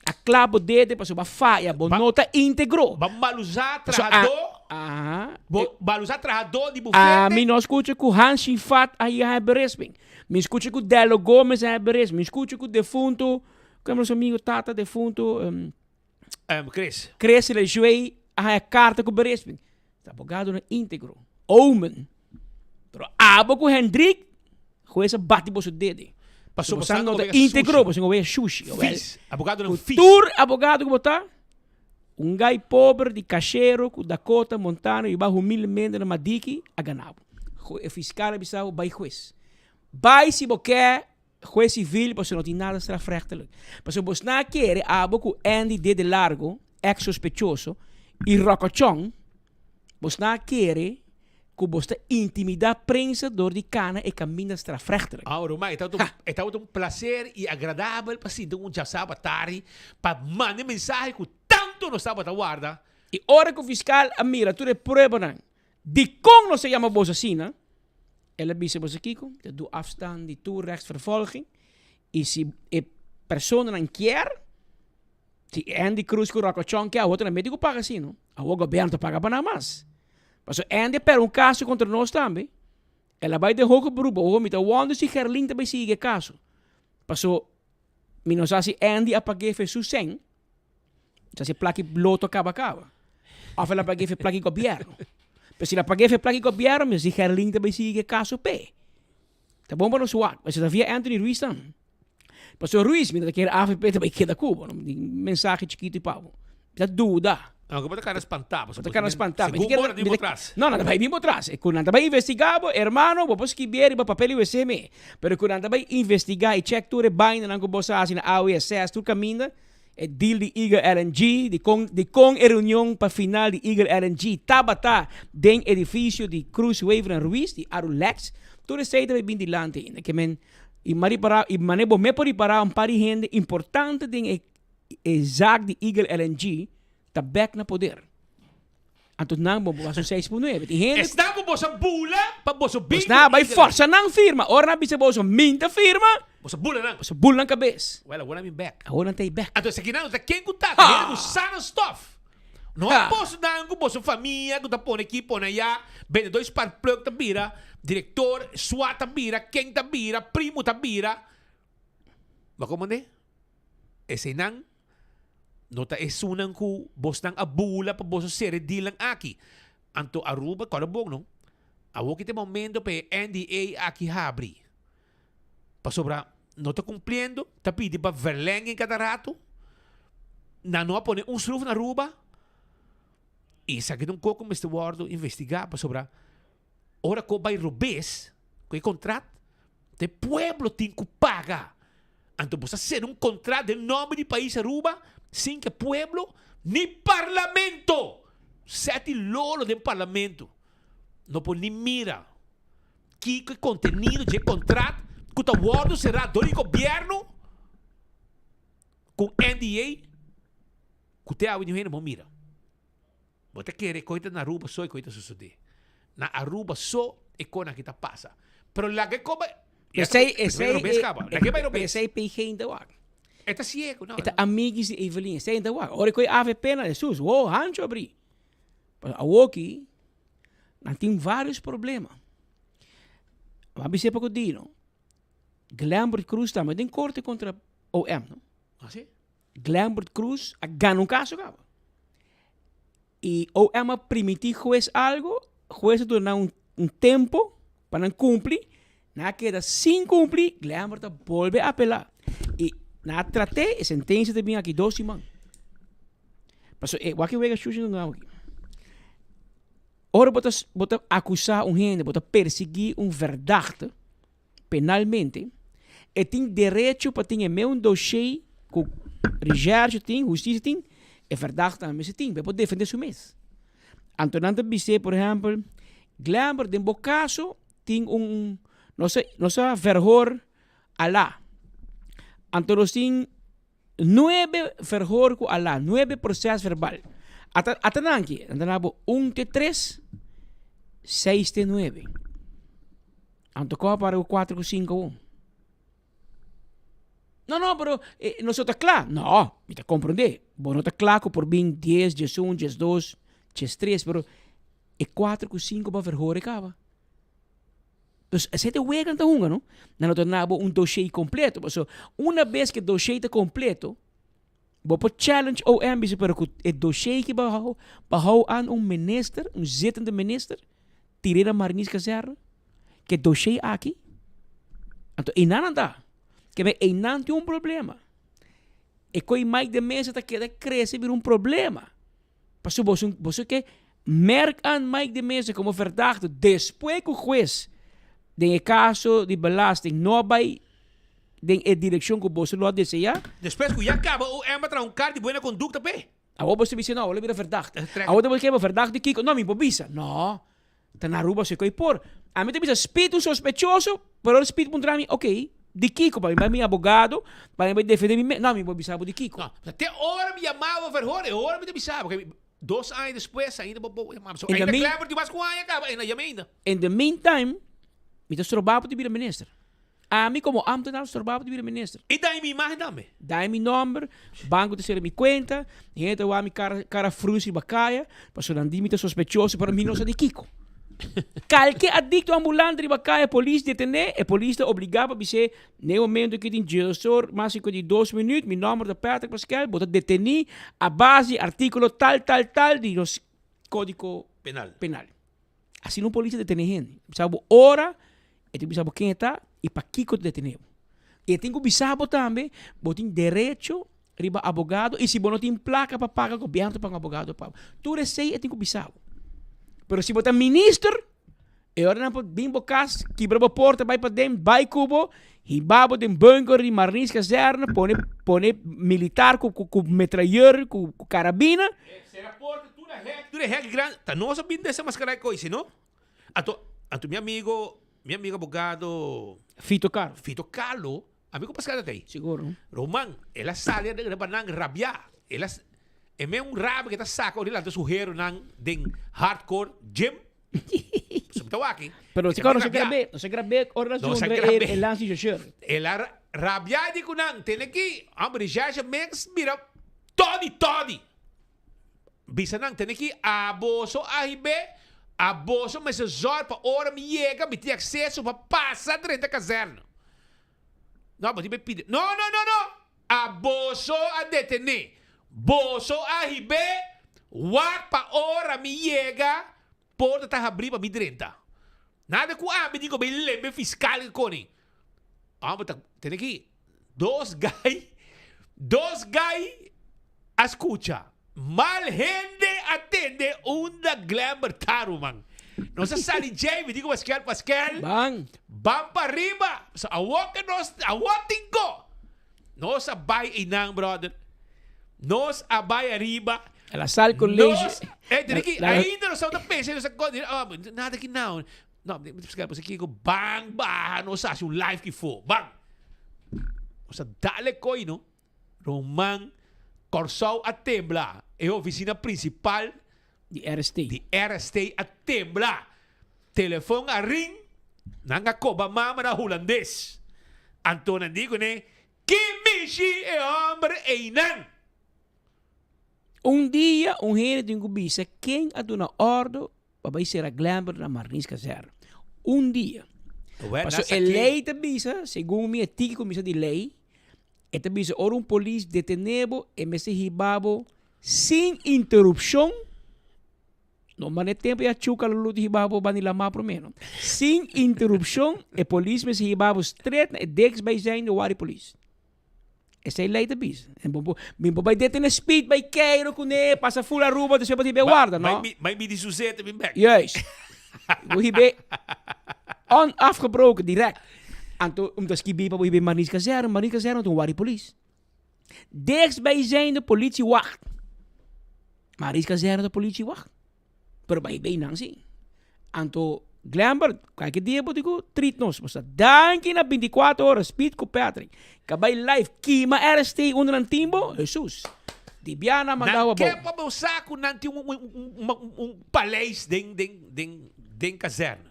a kla bo dede pasobra bo a faya, bo no ta íntegro. Bo a malusá trahadó. Aha. Bo malusá trahadó di bufete. Ami no skucha ku Hans Shifat a yega e berisping. Mi skucha ku Dello Gomez a berisping. Mi skucha ku defunto, ku nos amigo tata defunto, um, um, Chris. Chris Lejuey a haya karta ku berisping. Ta abogadonan íntegro. Omen. Pero abo ku Hendrik, juez a bati boso dede. Paso Boso boso no ta wea íntegro, sushi. boso no wea sushi. Vies. Abogadonan Ku vies. tur abogado ku bo ta, un gai pober di kashero ku Dakota, Montana i ba humildemente na Madiki a gana bo. E fiskal a bisa bo bai juez. Bai si bo ke juez civil pasobra no tin nada strafrechtelijk. Pasobra bo sna kere abo ku Andy Dede Largo, ex sospechoso, i Rokochon, bo sna kere ku bo sta intimidá prensa dor di kana e kaminda strafrechtelijk. Aw, Romay, e tabata un, e tabata un placer i agradabel pa sinta un djasaba tardi pa manda e mensahe ku tantu nos tabata warda. I ora ku fiskal a mira tur e pruebanan dikon nos a yama boso asina, el a bisa boso kiko? Ta du afstand di tur rechtsvervolging i si e personanan kier, si Andy Cruz ku Rocco Chong kier, awor ta nan mete ku paga asina. Awor gobierno ta paga pa nan mas. Pasobra Andy a pèrdè un kaso kontra nos tambe. El a bai den hoger beroep. Oho, mi ta wonder si Gerlin ta bai sigui e kaso. Paso mi no sa si Andy a pag'é fe su sèn, sa si e plaki loto a kaba kaba. Òf el a pag'é fe plaki gobièrnu. Pero si el a pag'é fe plaki gobièrnu, mi sa si Gerlin ta bai sigui e kaso p'e. Ta bon pa nos wak. Pasobra ta via Anthony Ruiz tambe. Pasobra Ruiz, mi no ta kere avp ta bai keda ku bo. Mensahe chikitu pa bo. Mi ta duda. Aunke bo ta kara spantá. Bo ta kara spantá. Segun bo ta bin bo tras. No, nan ta bai bin bo tras. E ku nan ta bai investigá bo, hermano, bo por skibié riba papel i wc me. Pero ku nan ta bai investigá i chèk tur e bainanan ku bo sa hasi na AWSS, tur kaminda, e deal di Eagle LNG, dikon, dikon e reunion pa final di Eagle LNG tabata den edifisio di Cruz Wever en Ruiz, di Arulex, tur esei ta bai bin dilanti ainda. Ke men, i m'a ripará, i manera bo me por ripará un par di hende importante den e E zaak di Eagle LNG ta bek na poder. Anto nan bo basa un 6.9. Tin hende Esnan ku boso a bula pa boso bin Bos nan a ku bai Eagle. forsa nan firma. Ora nan bisa boso min ta firma. Boso bula nan. Boso bula nan kabes. Well, awor nan bin bek. Awor nan ta ei bek. Anto esakinan no ta ken ku ta. Ta hende ku sa nan stof. No a boso nan ku boso famia ku ta pone aki pone aya. Bendedor sparkplug ta bira. Direktor swa ta bira. Ken ta bira. Primo ta bira. Bo a komprende? Eseinan no ta esunnan ku bosnan a bula pa boso sera e dealnan aki. Anto Aruba kòrda bon no, awor ki ta e momento pa e NDA aki habri. Pasobra no ta kumpliendo, ta pidi pa verlenging kada rato, nan no a pone un sruf na Aruba i esaki ta un kos ku mester wòrdu investigá pasobra ora ku bai robes ku e kontrat, ta e pueblo tin ku paga. Anto bo sa sera un kontrat den nòmber di pais Aruba sin ku e pueblo ni parlamento, seti lolo den parlamento, no por ni mira kiko e kontenido dje kontrat ku ta wòrdu será dor di gobièrnu ku NDA ku te awe niun hende por mira. Bo ta kere koe ta na Aruba so e koe ta sosode. Na Aruba so e konan aki ta pasa. Pero laga e koba Esei, esei, robes kaba. Laga e bai robes. Esei PG ta wak. E ta ciego, no. E ta amigis di Evelyn. Esei ta wak. Ora koe avp na Jesus, wo hancho abri. Pasobra awoki. Nan tin varios problema. M'a bis'é pa ku Dino, Glenbert Cruz tambe den korte kontra OM, no? Ah, si? Glenbert Cruz a gana un kaso kaba. I OM a primintí hues algo, hues a duna nan un tempo pa nan kumpli, nan a keda sin kumpli, Glenbert a bolbe apelá. I nan a trat'é, e sentensia ta bin aki dos siman. Pasobra e wak e wega shushi nan aki. Ora bo ta bo ta akusá un hende, bo ta persiguí un verdachte penalmente, e tin derecho pa tin e meun dossier ku recherche tin, hustisia tin, e verdachte tambe mester tin, pa e por defendé su mes. Anto nan ta bis'é, por ehèmpel, Glenber, den bo kaso tin un, nos a nos a verhoor alá. Anto nos tin Nuebe verhoor ku a la, nuebe proses verbal. Ata ata nan aki, nan ta na bo un te tres, seis te nuebe. Anto kòp para ku kuater ku sinku awor. No, no, pero eh, nos no ta kla. No, mi ta komprondé. Bo no ta kla ku por bin dies, diesun, diesdos, diestres, pero e kuater ku sinku bo a verhoor e kaba. Dus esei ta e wega nan ta hunga no. Nan lo ta duna bo un dossier completo paso una bes ku e dossier ta completo bo por challenge OM bisa pero ku e dossier ki bo a hou bo a hou aan un minister un zittende minister tir'é na Marinierskazerne ku e dossier aki anto einan nan ta keme einan tin un problema e koe Mike de Meza ta keda krese bira un problema. Pasobra boso, boso ke merk aan Mike de Meza como verdachte despues ku hues den e kaso di belasting no a bai den e direkshon ku boso lo a deseá. Despues ku ya kaba OM a traha un kart di buena kondukta p'e. Awor boso ta bisa no, awor lo bira verdachte. Awor ta bo kere verdachte di kiko? No, mi por bisa. No, ta na Aruba si koe por. Ami ta bisa spit un sospechoso, pero ora spit puntra mi, ok, di kiko? Pa mi bai mi abogado, pa mi bai defende mi mes. No, mi por bisa bo di kiko. No, te ora mi yama bo verhoor, e ora mi ta bisa bo. Dos aña despues ainda bo bo yama mi. So ainda Clever tin mas ku un aña kaba, ainda yama ainda. In the meantime, mi ta stroba bo di bira minister. Ami komo ambtenaar stroba bo di bira minister. I daña mi imagen tambe. Daña mi nomber, banco ta sera mi cuenta, hende ta wak mi cara cara frus riba caya, pasobra nan di mi ta sospechoso pero mi no sa di kico. Kalke adicto ambulante riba caya polis detene, e polis ta obliga pa bis'é n'e momento ki tin diesor mas 52 minuut mi nomber ta Patrick Paskel, bo ta deteni a base di articulo tal tal tal di nos codico Penal. penal. Asina un polis ta detene hende. Bisa bo ora, e tin ku bisa bo ken e ta i pakiko ta detene bo. I e tin ku bisa bo tambe, bo tin derecho riba abogado i si bo no tin plaka pa paga, gobièrnu ta paga un abogado pa bo. Tur esei e tin ku bisa bo. Pero si bo ta minister, e ora nan por bin bo kas, kibra bo porta bai paden, bai ku bo, hiba bo den bunker di Marinierskazerne, pone pone militar ku ku metrayeur, ku karabina. Sera porta tur a hek, tur e hek grandi. Ta nos a bin desenmascará e koe, si no? Anto, anto mi amigo, mi amigo abogado. Fito Carlo. Fito Carlo, amigo Pascal ta ei. Seguro. Roman, el a sali riba nan rabiá. El a, e men un rabia ke ta saka ora el lanta su heronan den hardcore gym. Pasobra mi ta wak aki. Pero si no se grab'é, no se grab'é ora el a zundra e lansi chauffeur. El a rabiá di ku nan, tene ki, hombre, recherche meks mira todi todi. Bisa nan, tene ki a boso a hib'é, a boso mester zòrg pa ora mi yega mi tin akseso pa pasa drenta kazèrna. No, bo tin bai pidi. No, no, no, no! A boso a detené, boso a hib'é, wak pa ora mi yega, porta ta habrí pa mi drenta. Nada ku ami tin ku bai lembe fiskal ku koni. Homber ta tene ki dos gai, dos gai a skucha. Mal hende a tende unda Glenber ta ruman. Nos a sali djei, mi di ku Paskel, Paskel, Ban. ban pa riba. So awor ke nos, awor tin go. Nos a bai einan brother. Nos a bai ariba. La Salle College. Nos, eh, tene ki, ainda nos tabata pensa, nos a oh, nada ki nou. No, Paskel, pues kiko, ban baha, nos hasi un live ki fo, ban. Nos a dale koi, no? Roman, Kòrsou a tembla. E oficina principal Di RST. Di RST a tembla. Telefon a ring, nan a koba mama na hulandes. Anto nan di kuné, Ki mishi e hòmber einan? Un dia un hende tin ku bisa ken a duna òrdu. pa bai sera Glenbert na Marnins Kazerne. Un dia. Well, Paso nasa e ki- lei ta bisa, segun mi e tiki ku misa di lei, e ta bisa ora un polis detené bo, e mester hiba bo sin interupshon, no mane tempu ya chuka lulu di hiba bo bani lamá promé no. Sin interupshon e polis mester hiba bo stret na e deks bai zijn de wari polis. Esei lei ta bisa. En bo, mi bo bai detene speed, bai keiro kuné, pasa full Aruba, despues bo hibe warda, no? Bai, bai midi su zeta, bin bek. Juist. Bo hibe onafgebroken, direct. Anto, om ta skibi pa bo hibe Marnix Kazerne, Marnix Kazerne ta un wari polis. Dichtstbijzijnde politiewacht. Marnix Kazerne ta politiewacht. Pero bai bay nan si. Anto Glenbert, cualke dia bo dico treat nos. Bo sa danki na 24 horas Speed cu Patrick. Ka bai live kima RST unda nan tin bo, Jesus. Di biaha nan manda Nan bo ke abou. pa bo sa cu nan tin un un un un paleis den den den den kazerne.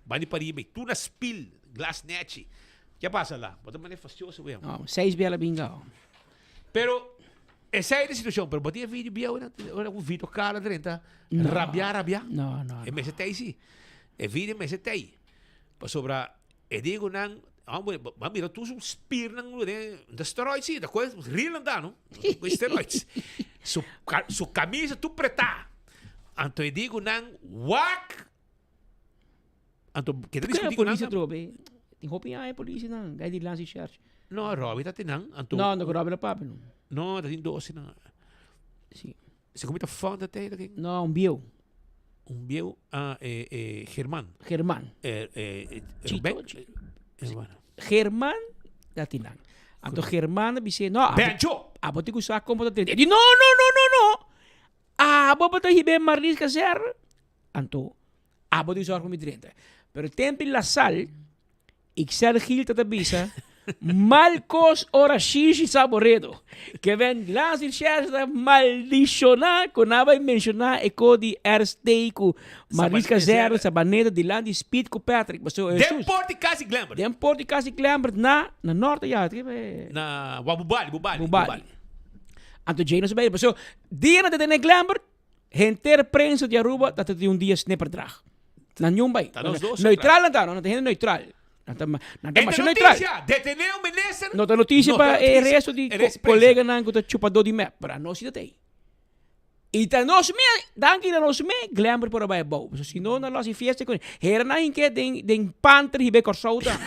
Bani pariba y tur na spil, glas nechi. Ke pasa la? Bo ta mane fastioso wea. No, seis bia la binga. Pero esei ta e situacion, pero bo tin e video bieu nan, ora cu Vito Cala drenta, No. rabia, rabia. No, no, E mester tei si. E video mester tei. Pasobra e di cu nan, hombre, bo a mira tur su spiernan den, steroids si, ta cu real nan ta no, cu steroids. Su su camisa tur preta. Anto e di cu nan, wak! Anto keda Kaya discuti cu nan. policia trobe. Tin hopi aña policia nan, gai di lansi church. No, Robbie ta tin nan. Anto No, no, Robbie no papia no. No, ta tin dos nan. Si. Se come ta fond ta te ta No, un bieu. Un bieu, ah, eh, eh, German. German. Eh, eh, eh, Chito, Ruben. Chito. Eh, bueno. German ta tin nan. Anto German a bisé, no, Bencho! Abo tin cu sa como ta tin. E di, no, no, no, no, no. Abo bo ta hibe Marlies Caser. Anto, abo di zorg pa mi drenta. Pero tempi La Sal, Ixel Gil ta ta bisa, mal kos ora shishi sa boredo. Ke ven Glas y Cherche ta maldiciona ku nan bai menciona e ko di RST ku Mariska Zerlo, Sabaneta, dilanti Speed ku Patrick. Paso, Den Jesus. Porti Kasi Glembert. Den Porti Kasi Glembert na, na norte ya. Na, wa Bubali, Bubali, Bubali. Bubali. Anto Jay no sa bai. Paso, dia nan ta tene Glembert, Henter prensa di Aruba ta tin un dia snipperdrag. Nan niun bai. Ta nos dos Neutral nan ta, no? Nan ta hende neutral. Nan ta, nan ta E ta masha neutral. noticia, detene un minister. No ta noticia No pa ta e noticia. resto di E resto prensa. coleganan cu ta chupador di mep. Pero anos si ta tey. Y ta nos me, danki na nos me, Glenbert por a bai abou. Pasobra si no, nan lo haci fiesta cu Hera nan hinke den, den panter hiba e Corsou ta.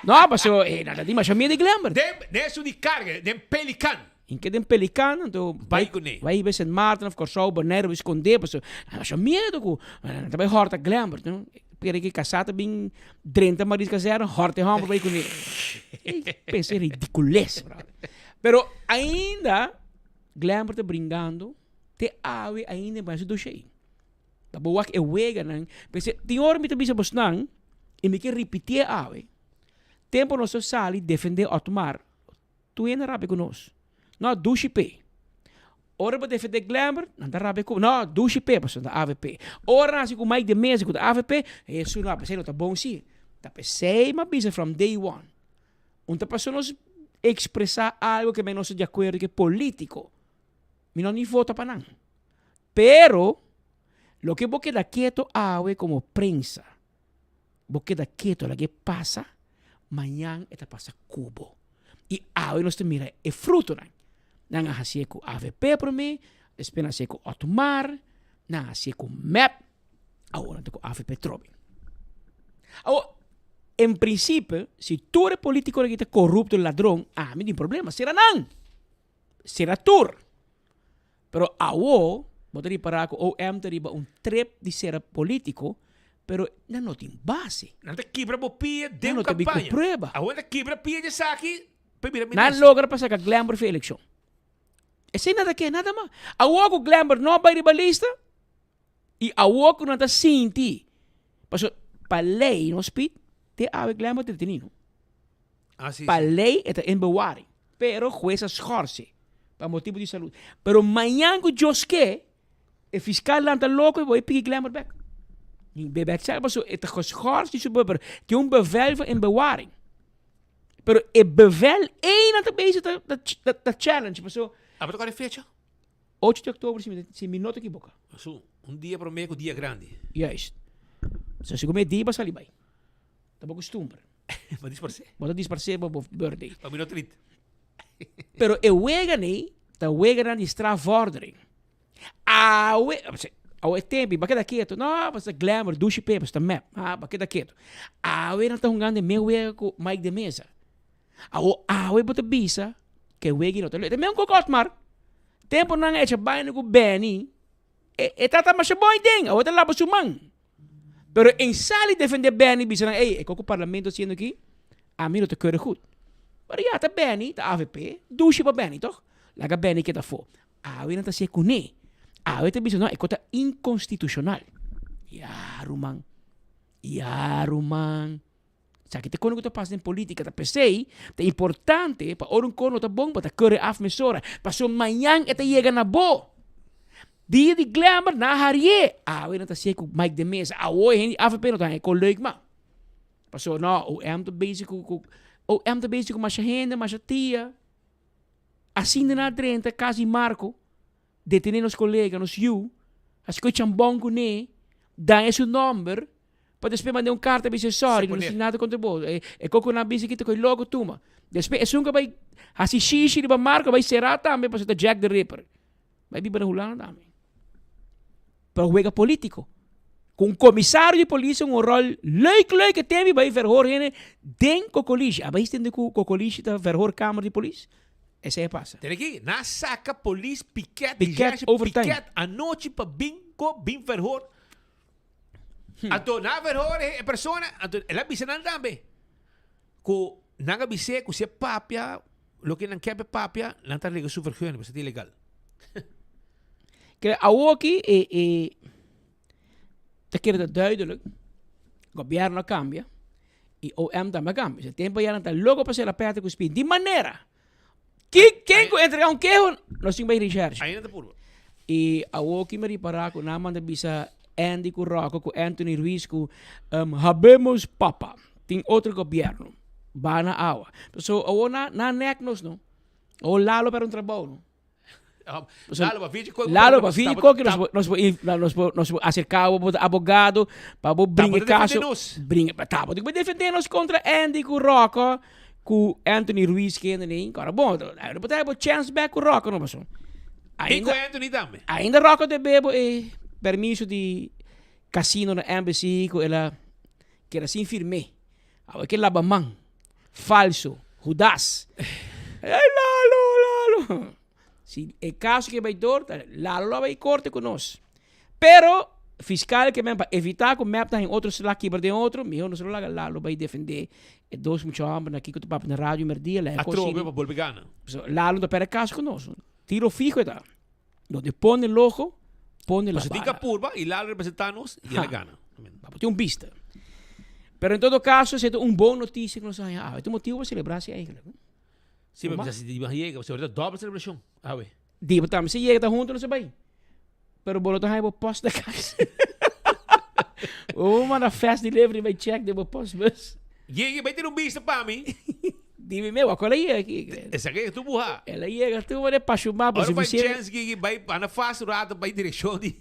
No, pasobra eh, nan ta tin masha miedo di Glenbert. Den, den esun di carga, den pelican. In ke den Pelikaan, anto Bai kuné. bai hiba Sint Maarten of Kòrsou, Bonaire, bai skondé pasobra nan masha miedu ku nan ta bai hòrta Glenbert, no. Pere ke kasá ta bin drenta Maris Kazerne, hòrta e hòmber bai kuné. Pensa e ridikules, bròder. Pero ainda Glenbert ta bringando te awe ainda e bai su doshé. Pa bo wak e weganan, p'esei tin ora mi ta bisa bosnan i mi ke ripitié awe, tempu nos ta sali defendé Otmar, Tur hende rabia ku nos. No, dushi p'e. Ora bo defendé Glenbert, nan ta rabia ku bo. No, dushi p'e, pasobra nan ta avp. Ora nan hasi ku Mike de Meza ku ta avp, Hesu no, p'esei no ta bon si. Ta p'esei mi a bisa from day one. Un ta pasobra nos ekspresá algu ke nos ta di akuerdo ke polítiko. Mi no ni vota pa nan. Pero, loke bo keda keto awe komo prensa, Bo keda keto laga e pasa, mañan e ta pasa ku bo. I awe nos ta mira e frutonan. Nan a hasié ku avp promé, despues nan a hasié ku Otmar, nan a hasié ku mep, awor nan ta ku avp trobe. Awor, en prinsipio, si tur e politikonan aki ta korupto, ladron, ami tin problema, sera nan! Sera tur! Pero awo bo ta ripará ku OM ta riba un trip di sera polítiko, pero nan no tin base. Nan ta kibra bo pia den Nan no ta bin ku kampaña. prueba. Awo nan ta kibra pia di esaki pa bira Nan minister. logra pa saka Glenbert for elekshon. Esei nan ta ke, nada mas. Awo ku Glenbert no bai riba lista i awo ku nan ta sinti, pasobra pa lei nos pit te awe Glenbert ta deteni no. Ah, sí, Pa sí. lei e ta in bewaring. Pero hues a schorse pa motibu di salud. Pero mañan ku Dios ke, e fiskal lanta loko i bo piki Glenbert bek. I be bek sèl pasobra e ta geschorst di su pero tin un bevel van in bewaring. Pero e bevel ei nan ta bezig ta ta ta challenge pasobra. Abo ta kòrda e fecha? 8 di oktober si mi si mi no ta ekiboká. Asu, un dia promé ku dia grandi. Juist. So si ku mi dia bo sali bai. Ta bo kustumber. Bo disparsé. Bo ta disparsé pa bo birthday. Pa mi no trit. Pero e weganan ei ta weganan di strafvordering. Awe, awe tempi, ba keda ketu. No, pasobra ta glamour, dushi pe, pasobra ta mep. Ah, ba keda ketu. Awe nan ta hungando e mes wega ku Mike de Meza. Awo, awe bo ta bisa ku e wega ei no ta leuk. Ta mes un koko Otmar. Tempu nan a echa baina ku Benny, e, e tata masha bon den, awe ta laba su man. Pero en sali defende Benny bisa nan, ey, e koko parlamento haciendo aki, ami no ta keurig goed. Pero ya, ta Benny, ta avp, dushi pa Benny, toch? Laga Benny keda afo. Awe nan ta hacié kuné. Awe ta bisa, no, e kos ta inconstitucional. Ya, ruman. Ya, ruman. Esaki ta kono ku ta pasa den politika. Ta p'esei ta importante pa ora un kono ta bon bo ta kore af mesora. Pasobra mañan e ta yega na bo. Dia di Glamour nan a harié. Awe nan ta hasié ku Mike de Meza. Awo e hende di avp no ta haña kon leuk mas. Pasobra no, OM ta bezig ku ku OM ta bezig ku masha hende, masha tia. Asina nan a drenta kas di Marco. Detené nos kolega, nos yu, hasi koe chambon kuné, daña su nòmber, pa despues mand'é un karta bisa sòri, no tin nada kontra bo. E e koko nan bisa ki ta koe loko tuma. Despues esun ku a bai hasi shishi riba Marco a bai será tambe pasobra ta Jack the Ripper. Bai biba na Hulanda tambe. Pero wega polítiko. Ku un komisario di polis un ròl leuk leuk e tempi bai verhoor hende den Kokolishi. A bai tende ku Kokolishi ta verhoorkamer di polis? Esei a pasa. Tene aki, nan a saka polis piket, Piket recherche overtime. piket anochi pa bin ko bin verhoor. Anto nan a verhoor e persona, anto el a bisa nan tambe ku nan a bis'é ku si e papia loke nan ke pa e papia, nan ta rega su vergunning pasobra ta ilegal. Kere awoki e e ta kere ta duidelijk, gobierno a cambia y OM tambe a cambia. E tempo ya nan ta loco pa cera Patrick cu Speed. Di manera ki ken cu entrega un keho nos tin bay recherche. Ainda ta purba. Y awoki mi ripara cu nan manda bisa Andy cu Rocco cu Anthony Ruiz cu um, habemos papa. Tin otro gobierno. Ba na awa. So awo na na nek nos no. Awo Lalo perde un trabou no. Lalo, pa fingi koki. Lalo, pa fingi koki, nos nos nos nos por acerca bo abogado pa bo bringa e caso. Bringa, ta bo tin defende nos contra Andy cu Rocco, cu Anthony Ruiz kende nin. Ora bon, no por trae bo chance back cu Rocco no paso. Y cu Anthony tambe. Ainda Rocco debe bo e permiso di casino na Embassy cu el a keda sin firme. Awe ke laba man. Falso. Judas. Ey Lalo, Lalo. Si e caso ke bay door, ta Lalo lo a bay corte cu nos. Pero fiscal ke men pa evita cu mep ta hen otro slag kibra den otro, miho nos lo laga Lalo bay defende e dos mucha homber na kico ta papia na radio merdia, la e cos Atrobe pa bolbe gana. So, Lalo no ta perde caso cu nos. Tiro fijo e ta. Donde pone el ojo, pone la Paso tin bala. ka purba y Lalo representa nos y el a gana. Pa bo tin un bista. Pero en todo caso, esei ta un bon noticia ku nos a haña awe. Ta un motibu pa celebra si eigenlijk. Sí, pero si di yega, pasobra ta doble celebracion awe. Di bo tambe si yega ta hunto nos a bai. Pero bo no ta haña bo post na cas. Bo manda fast delivery bai check den bo postbus. Yega bai tene un bista pa mi. Dime me, wak el a yega aki. Esaki e tu buha. El a yega tu mane pashuma pa Ora bai suficiente. chance gigi bai anda fast un rato bai direccion di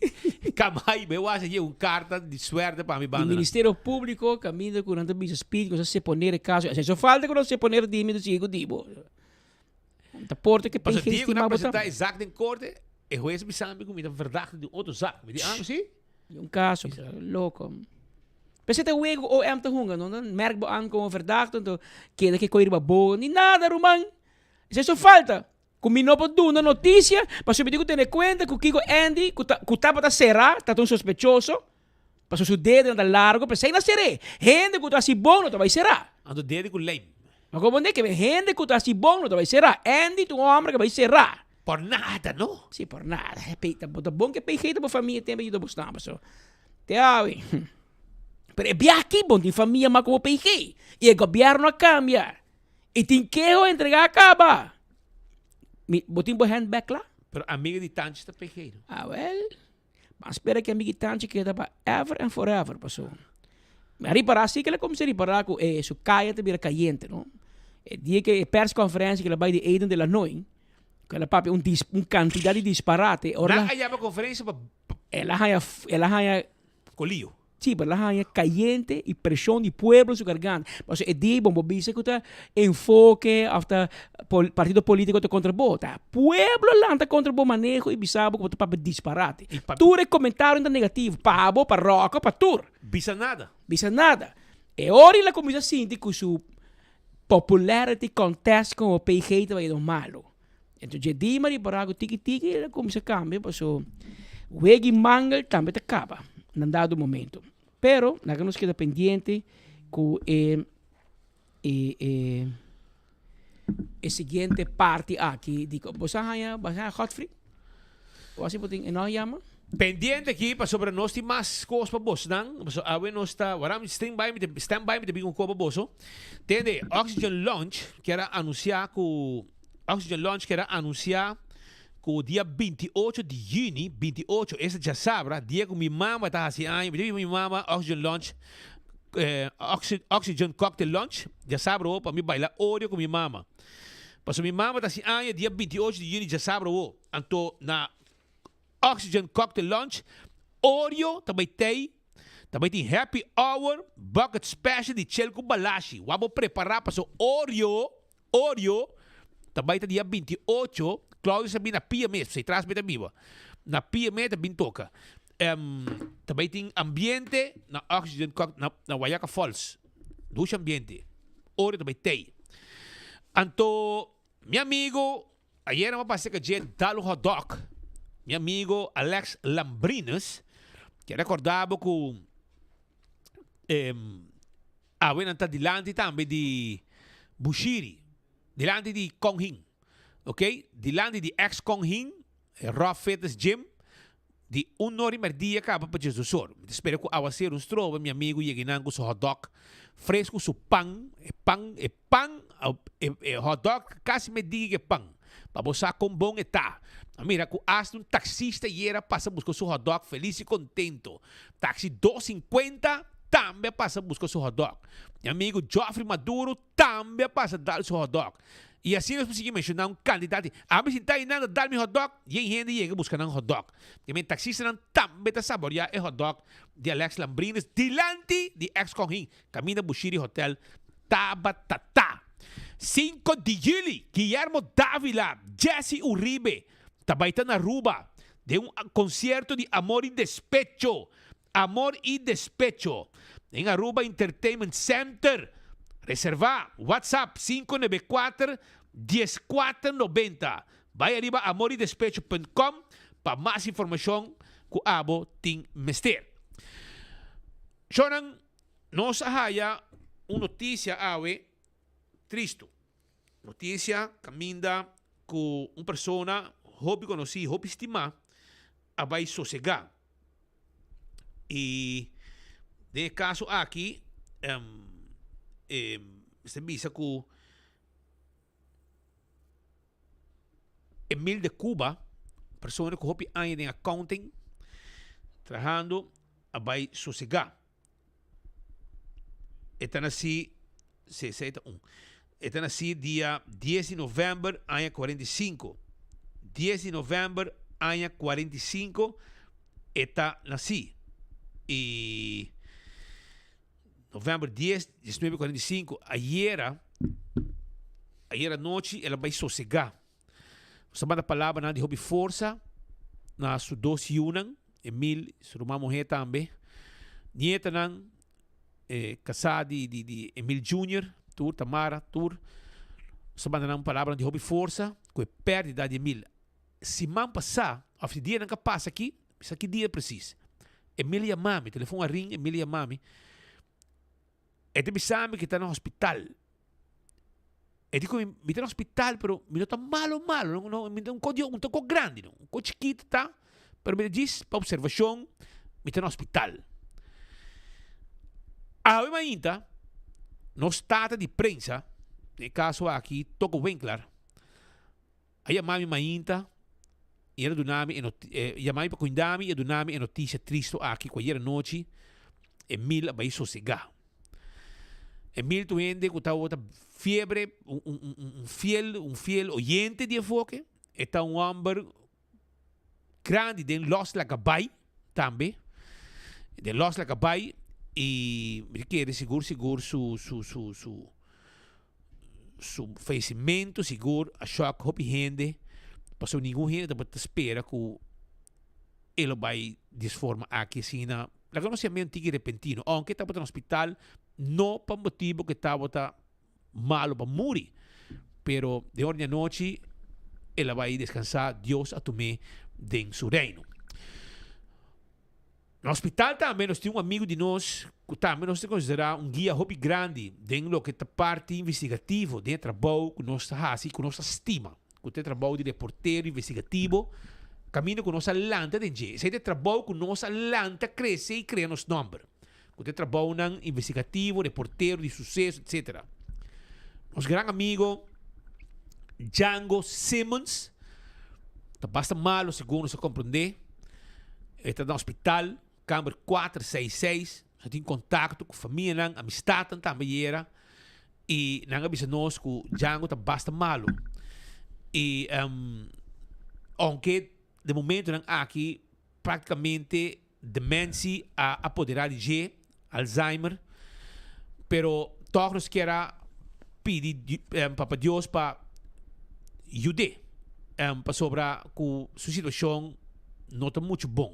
Kamai bai wak si yega un carta di suerte pa mi Di banda nan. Ministerio Publico caminda cu nan ta bisa speed cu sa seponer e caso. Esei so falta cu nan seponer di mi ta sigui cu di bo. Ta porta ke Pasobra PG dia cu nan stima bo presenta tambe. e zaak den corte e huez bisa mi cu mi ta verdachte di un otro zaak. Mi di ah si? Di un caso, loco. P'esei ta wega cu OM ta hunga, no? Nan merk bo an como verdachte, anto keda ke koe riba bo, ni nada ruman. Esei so falta. Cu mi no por duna noticia, pasobra mi tin cu tene cuenta cu kico Andy, cu ta, cu tabata cera, ta ta un sospechoso, pasobra su dedonan ta largo, p'esei na cer'é. Hende cu ta haci bon no ta bay cera. Anto dede cu lijm. Ma como ne ke hende cu ta haci bon no ta bay cera. Andy ta un homber cu bay cera. Por nada, no? Si, por nada. Ta bon ke PG ta bo famia tempo yuda bo staan, pasobra te awe. Pero e biaha aki bo no tin famia mas como PG. Y e gobierno a cambia. Y tin keho entrega a caba. Mi, bo tin bo handbag cla? Pero amiga di Tanchi ta PG, no? Ah, wel. Ban spera cu amiga di Tanchi keda pa ever and forever, paso. Mi a ripara si cu el a cuminsa ripara cu e su caya ta bira cayente, no? E dia cu e persconferencia cu el a bay di Eden de la Noy. Ku el a papia un dis un kantidat di disparate. Ora Nan a yama konferensia pa. El a haña el a haña. Kolio. Sí, pero el a haña kayente i preshon di pueblo su garganta. Pasobra e dia ei bo bo bisa ku ta enfoke òf ta partido polítiko ta kontra bo. Ta pueblo lanta kontra bo maneho i bisa bo ku bo ta papia disparate. Tur e komentarionan ta negativo, pa bo, pa Ròkò, pa tur. Bisa nada. Bisa nada. E ora el a kuminsá sinti ku su popularity contest komo PG ta bayendo malo. Enton dje dia mi a ripará ku tiki tiki el a kuminsá kambia paso wega i mangel tambe ta kaba na dado momento. Pero laga nos keda pendiente ku e e e e siguiente parti aki di bo sa haña bo sa haña Godfrey? O asi bo tin e no a yama? Pendiente aki pasobra nos tin mas kos pa bosnan. Pasobra awe nos ta wara mi stand by mi ta stand by mi ta bin un kos pa boso. Tende Oxygen Lounge kier a anunsia ku Oxygen Lounge kier a anunsia ku dia 28 di yüni, 28 esta djasabra, dia ku mi mama ta hasi aña, mi ta bin mi mama Oxygen Lounge Oxygen Cocktail Lounge djasabra awo pa mi baila orio ku mi mama. Pasobra mi mama ta hasi aña dia 28 di yüni djasabra awo. Anto na Oxygen Cocktail Lounge, Oreo ta bai tei, ta bai tin happy hour, bucket special di chel ku balashi. Wak bo prepara paso Oreo, Oreo ta bai ta dia 28, Claudio sa bin na pia mes, pasobra tras mi ta biba. Na pia mes ta bin toka. Ta bai tin ambiente na Oxygen Cock, na, na Wayaca Falls. Dushi ambiente. Oreo ta bai tei. Anto, mi amigo Ayera mi a pasa ka dje dal un hotdog. Mi amigo Alex Lambrinus ke recorda bo ku awe nan ta dilanti tambe di Bushiri, dilanti di Kong Hing. Ok, dilanti di ex Kong Hing, Raw Fitness Gym, Di un or i merdia kaba pa djesdos or. Mi ta spera ku awaseru un stroba mi amigu yega einan ku su hotdog fresku, su pan, e pan, e pan, e e hotdog kasi me digi ku e pan. Pa bo sa kon bon e ta. A mira ku asta un taksista yera a pasa buska su hotdog felis i kontento. Taksi dos sinkuenta tambe a pasa buska su hotdog. Mi amigu Geoffrey Maduro tambe a pasa dal su hotdog. I asina nos por sigui menshoná un kantidat di. Ami sinta einan ta dal mi hotdog, yen hende yega buska nan hotdog. I mi taksistanan tambe ta saboriá e hotdog di Alex Lambrines dilanti di ex Kong Hing, kaminda Bushiri Hotel tabatata. Sinku di juli, Guillermo Davila, Jesse Uribe ta bai ta na Aruba den un konsierto di Amor y Despecho. Amor y Despecho den Aruba Entertainment Center. Reserva, WhatsApp 594 1490. Bai ariba amoridespecho punt com pa mas informacion cu abo tin mester. Shownan, nos a haya un noticia awe tristo. Noticia caminda cu un persona hopi conoci, hopi stima a bai sosega. I den e kaso aki e mester bisa ku Emil de Cuba, persona ku hopi aña den accounting trahando a bai sosegá. E ta nasí, sí, esei ta un. E ta nasí dia dies di novèmber aña 45. Dies di novèmber aña 45 e ta nasí. I novèmber dies, diesnuebe 45, ayera, ayera anochi el a bai sosegá. Nos ta manda palabranan di hopi forsa na su dos yunan, Emil, su ruman muhé tambe, nietanan, e kasá di di di Emil Junior, tur, Tamara, tur. Nos ta manda nan palabranan di hopi forsa ku e pèrdida di Emil. Siman pasá, òf di dianan ku a pasa aki, mi sa ki dia presis, Emil yama mi, telefon a ring, Emil yama mi, E ta bisa mi ku e ta na hospital. E di ku mi, mi ta na hospital pero mi no ta malo malo, no no mi ta un ko di un ta ko grandi no, un ko chikito ta, pero mi ta djis pa observashon mi ta na hospital. Awe mainta nos tata di prensa, den e kaso aki Toko Winklar, A yama mi mainta i el a duna mi e noti e yama mi pa kuinda mi i a duna mi e notisia tristu aki ku ayer anochi Emil a bai sosegá. Emil ta un hende ku tabata fiebre, un un un un fiel un fiel oyente di Enfoke. E ta un hòmber grandi den Los Lagabay tambe. Den Los Lagabay i mi ta kere sigur sigur su su su su su fayecimento sigur a shock hopi hende pasobra ningun hende tabata spera ku e lo bai di es forma aki asina. Laga nos yam'é un tiki repentino, aunke e tabata na hospital no pa motibu ku e tabata malo pa muri, pero den ora di anochi el a bai descansá, Dios a tum'é den su reino. Na hospital tambe nos tin un amigo di nos cu tambe nos ta considerá un guia hopi grandi den loke ta parti investigativo, den e trabou cu nos ta haci y cu nos ta stima, cu ta e trabou di reportero investigativo, caminda cu nos a lanta den dje. Esey ta e trabou cu nos a lanta, crece y crea nos nomber. Cu ta e trabounan investigativo, reportero di suceso, etcetera. Nos gran amigo Django Simmons ta basta malo segun nos a comprende. E ta na hospital, kamber 466. Nos a tin contacto cu famianan, amistadnan tambe yera. Y nan a bisa nos cu Django ta basta malo. Y um, aunke de momentonan aki Práktikamente dementie a apoderá di dje, Alzheimer, pero tòg nos kier a pidi Papa Dios pa yud'é, pasobra ku su situashon no ta muchu bon.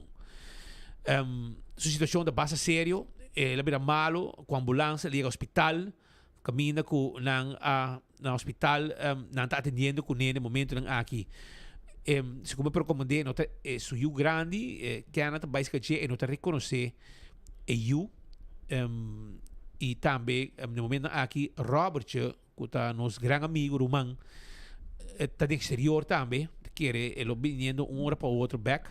Su situashon ta basta serio, el a bira malu ku ambulans, el a yega hospital, Kaminda ku nan a na hospital nan ta atendiendo kuné den momentonan aki. Segun mi por komprendé no ta e su yu grandi Kenneth ta bai skach'é e no ta rekonosé e yu i tambe den momentonan aki Robertje ku ta nos gran amigu ruman ta den exterior tambe ta kere e lo biniendo un ora pa otro bek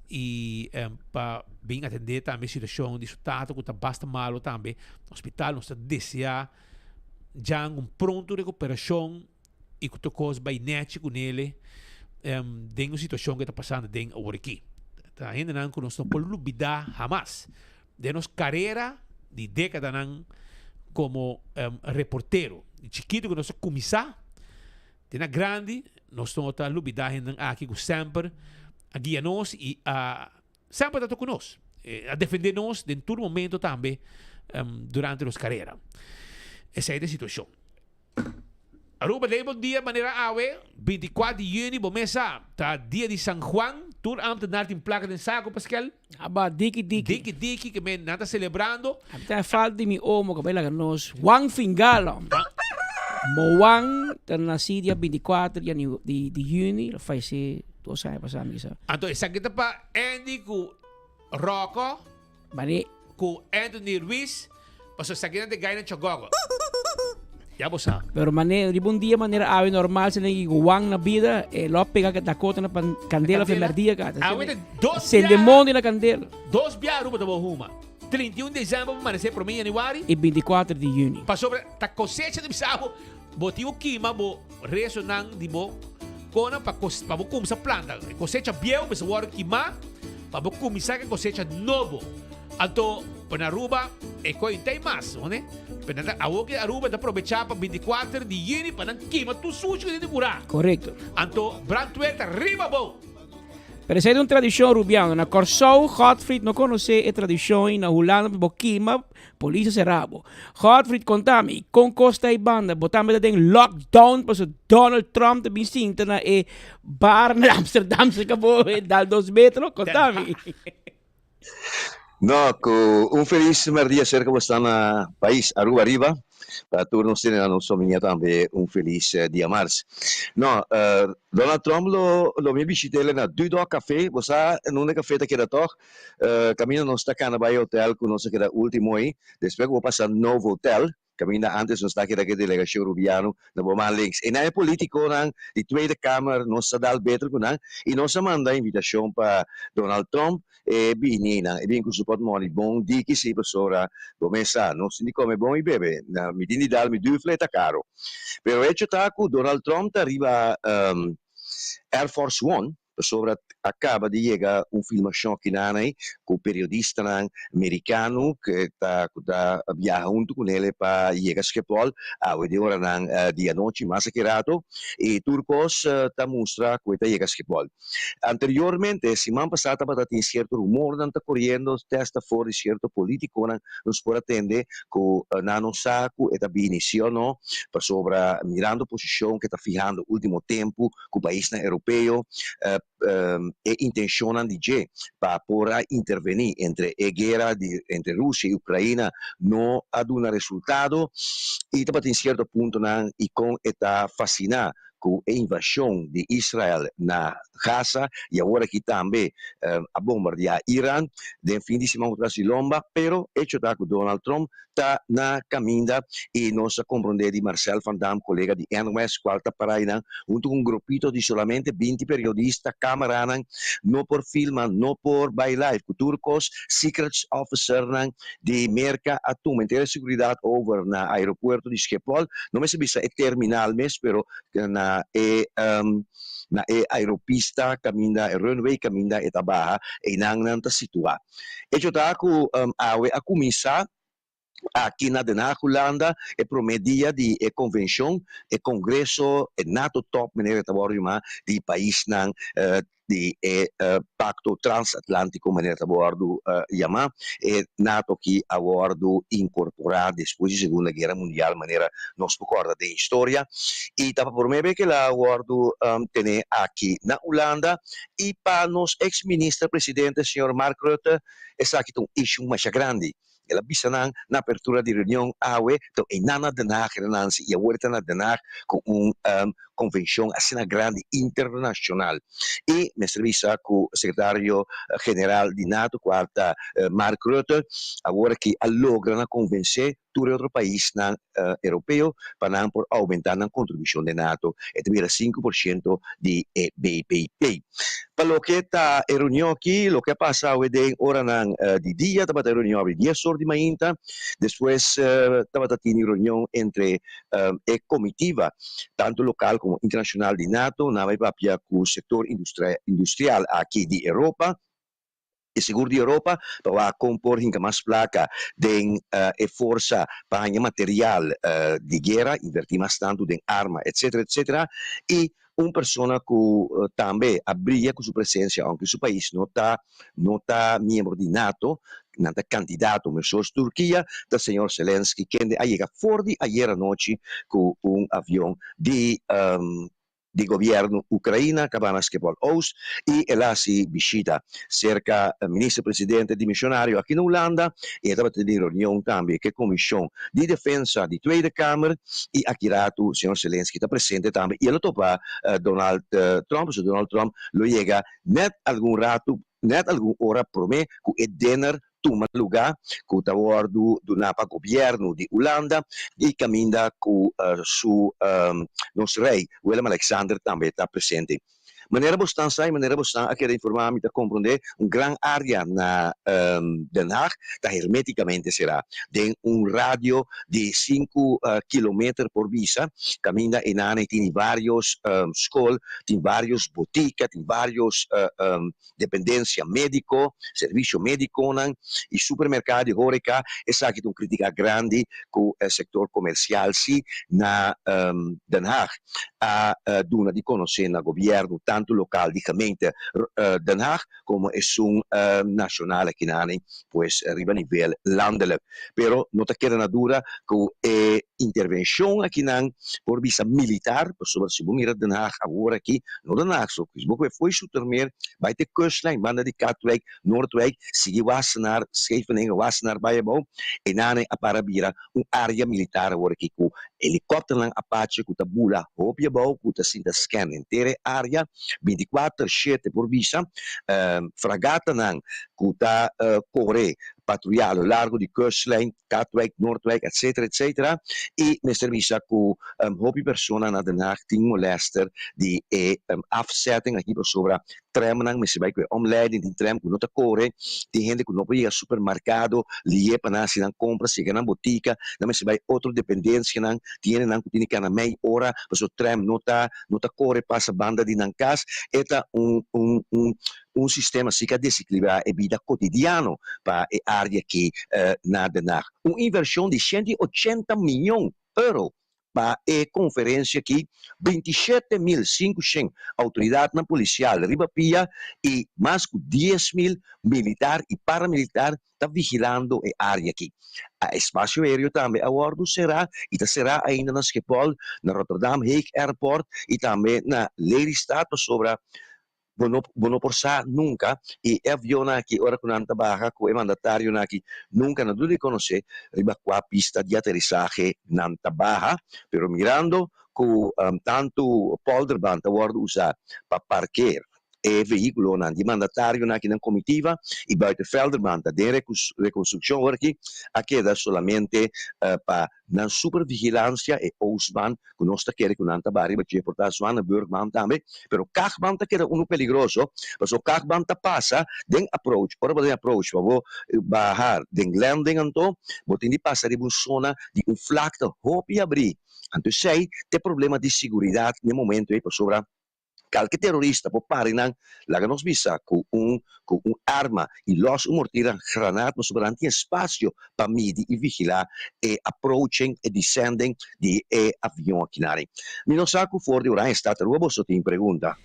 i pa bin atendé tambe situashon di su tata ku ta basta malo tambe. Hospital nos ta desea Django un pronto recuperacion y cu tur cos bay nechi cu nele den un situacion cu ta pasando den awor aki. Ta hendenan cu nos no por lubida hamas den nos carera di decadanan como reportero. Di chikito cu nos a cuminsa te na grandi nos no ta lubida hendenan aki cu semper a guia nos y a Semper ta ku nos. A defendé nos den tur momento tambe durante nos karera. Esei ta e situashon. Aruba den bon dia manera awe, 24 di yüni, bo mes sa, ta dia di San Juan. Tur ambtenaar tin plaka den sako, Paskel. Aba, diki diki. Diki diki, ke men nan ta selebrando. Ami ta falta di mi omo ku a bai laga nos, Juan Fingalo. Moan ta nasí dia 24 di yüni, el a falesé. Dos aña pasá mi sa. Anto esaki ta pa Andy ku Rocco. Mane. Ku Anthony Ruiz. Pasobra esaki nan ta e gainan chogogo. Ya bo sa. Pero mane riba un dia manera awe normal se den Juan na bida e lo pega Dakota na pan candela fe merdia ka. Awe ta dos Sende mondi na candela. Dos bia Aruba ta bo huma. 31 december pa manesé prome januari. Y 24 di juni. Pasobra ta cosecha di bisa bo. Bo tin ku kima bo restonan di bo kona pa pa bo kumsa planta. E kosecha bieu mester wòrdu kimá pa bo kuminsá ku e kosecha nobo. Anto pa na Aruba e koi no ta ei mas, no ne? Pero nan ta awor ku Aruba ta probechá pa 24 di yüni pa nan kima tur sushi ku tin di kurá. Korekto. Anto brandweer ta riba bo. Pero esei ta un tradishon rubiano. Na Kòrsou Godfried no konosé e tradishon i na Hulanda bo kima Polis a sera bo. Godfried konta mi, kon kos ta ei banda? Bo tambe ta den lockdown paso Donald Trump ta bin sinta na e bar na Amsterdam serka bo e dal dos metro? Konta mi. No, ku un felis merdia serka bo sta na pais Aruba riba. Pa tur nos tene na nos famia tambe un felis dia mars. No, Donald Trump lo lo mi bishit'el na Dudok Cafe. Bo sa nunde cafe ta keda tog? Kaminda nos ta kana bai hotel ku nos a keda ultimo ei, despues ku bo pasa Novotel, kaminda antes nos ta keda ku e delegashon Rubiano na bo man links. Einan e politikonan di Tweede Kamer nos ta dal beter ku nan i nos a manda invitashon pa Donald Trump e bini einan. E bin ku su pòtmòni bon diki si pasobra bo mes sa nos tin di kome bon i bebe. Mi tin di dal mi dùfle e ta karo. Pero hecho ta ku Donald Trump ta riba Air Force One. Pasobra a caba di yega un filmacion akinan ei cu periodistanan mericano cu ta cu ta biaha hunto cu nele pa yega Schiphol awe den oranan di anochi mas aki rato y tur cos ta mustra cu e ta yega Schiphol. Anteriormente siman pasa tabata tin cierto rumornan ta coriendo te hasta for di cierto politiconan nos por a tende cu nan no sa cu e ta bini si o no pasobra mirando posicion cu e ta fihando ultimo tempo ku paisnan europeo e intenshonnan di dje pa por a intervení entre e guera di entre Rusia i Ukraina no a duna resultado i tabatin sierto puntonan i kon e ta fasiná ku e invashon di Israel na Gaza i awor aki tambe a bombardiá Iran den fin di siman ku tras di lomba pero echo ta ku Donald Trump ta na caminda y nos a comprende di Marcel van Dam, colega di NOS, cual ta para eynan hunto cu un grupito di solamente 20 periodista, cameranan, no por filma, no por bay live cu tur cos, secrets officernan di Merca a tuma entera e seguridad over na aeropuerto di Schiphol, no mester bisa e terminal mes, pero na e na e aeropista caminda, e runway caminda e ta baha, eynan nan ta situa. Hecho ta ku awe a kuminsá aki na Den Haag, Hulanda, e promé dia di e konvenshon, e kongreso, e nato Top manera e ta wòrdu yamá, di paisnan di e Pakto Transatlántiko manera ta wòrdu yamá. E nato aki a wòrdu inkorporá despues di Segunda Guera Mundial manera nos por kòrda den historia i ta pa promé bes ku el a wòrdu tené aki na Hulanda. I pa nos ex minister presidente señor Mark Rutte esaki ta un issue masha grandi. El a bisa nan na apertura di reunion awe ta einan na Den Haag era Nancy i awor e ta na Den Haag ku un konvenshon asina grandi internashonal. I mester bisa ku sekretario general di nato kual ta Mark Rutte awor aki a logra na konvensé tur e otro paisnan europeo pa nan por aumenta nan contribucion den nato, e ta bira 5% di e BBP. Pa loke ta e reunion aki, loke a pasa awe den oranan di dia, tabata e reunion abri 10 or di mainta, despues tabata tini reunion entre e comitiva tanto local como internacional di nato, nan a bay papia cu sector industrial aki di Europa. E sigur di Europa pa wak kon por hinka mas plaka den e forsa pa haña material di guera, invertí mas tantu den arma, etcetera, etcetera. I un persona ku tambe a bria ku su presensia, ounke su pais no ta no ta miembro di nato, nan ta kandidato mesos Turkia, ta señor Zelensky, kende a yega for di ayer anochi ku un avion di di gobierno Ukraina caba na Schiphol Oost y el a haci bishita cerca Minister Presidente dimisionario aki na Hulanda y e tabata den reunion tambe cu e Comision di Defensa di Tweede Kamer y aki rato señor Zelensky ta presente tambe y el a topa Donald Trump, so Donald Trump lo yega net algun rato net algun ora prome cu e dinner tuma lugá ku ta wòrdu duná pa gobièrnu di Hulanda i kaminda ku su nos rei Willem Alexander tambe ta presente. Manera bo stan sa i manera bo stan a keda informá mi ta komprondé un gran área na Den Haag ta hermétikamente será den un radio di sinku kilometer por bisa kaminda einan ei tini vários skol, tin vários botika, tin vários dependencia medico, servicio mediconan y supermercado di horeca, esaki ta un critica grandi cu e sector comercial si na Den Haag a duna di conoce na gobierno tanto local di gemeente Den Haag como esun nacional akinani pues riba nivel landelijk. Pero no ta keda na dura cu e intervencion akinan por bisa militar, pasobra si bo mira Den Haag awor aki, no Den Haag so, si bo koe fo'i Zoetermeer bai te kustlijn banda di Katwijk, Noordwijk, sigui Wassenaar, Scheveningen, Wassenaar bai abou, einan a para bira un area militar awor aki cu helicopternan Apache cu ta bula hopi abou cu ta sinta scan henter e area 24 shete por bisa, fragatanan cu ta core patruya a lo largo di kustlijn, Katwijk, Noordwijk, etcetera, etcetera, y mester bisa cu hopi persona na Den Haag tin molester di e afzetting aki pasobra. Tramnan mester bai ku e omleiding, tin tram ku no ta kore, tin hende ku no por yega supermarkado lié pa nan hasi nan kompra, siga nan botika, nan mester bai otro dependensianan, tin hendenan ku tin di kana mei ora pasobra tram no ta no ta kore pasa banda di nan kas. E ta un un un un sistema si ku a desekilibrá e bida kotidiano pa e área aki na Den Haag. Un invershon di 180 mion euro Pa e konferensia aki, 27,500 outoridatnan polisial riba pia i mas ku 10,000 militar i paramilitar ta vigilando e área aki. A espasio aéreo tambe a wòrdu será i ta será ainda na Schiphol, na Rotterdam Hague Airport i tambe na Lelystad pasobra Bo no bo no por sa nunca y e avionnan aki ora cu nan ta baha cu e mandatarionan aki nunca nan duna di conoce riba cua pista di aterisahe nan ta baha pero mirando cu tanto Polderbaan ta wordo usa pa parkeer e vehiculonan di mandatarionan aki nan comitiva y Buitenveldertbaan ta den reconstruccion ora aki a keda solamente pa Nan supervigilancia e Oostbaan cu nos ta kere cu nan ta baha riba dje por ta Zwanenburgbaan tambe, pero Kaagbaan ta keda unu peligroso pasobra Kaagbaan ta pasa den approach, ora bo ta den approach pa bo baha den landing anto bo tin di pasa riba un zona di un vlakte hopi abri, anto esey ta e problema di siguridad n'e momento ey pasobra. Kalke terorista por pari nan, laga nos bisa ku un ku un arma i lòs un mortira granaat pasobra nan tin espasio pa midi i vigilá e approaching, e descending di e avion akinari. Mi no sa ku for di Oranjestad Aruba boso tin pregunta.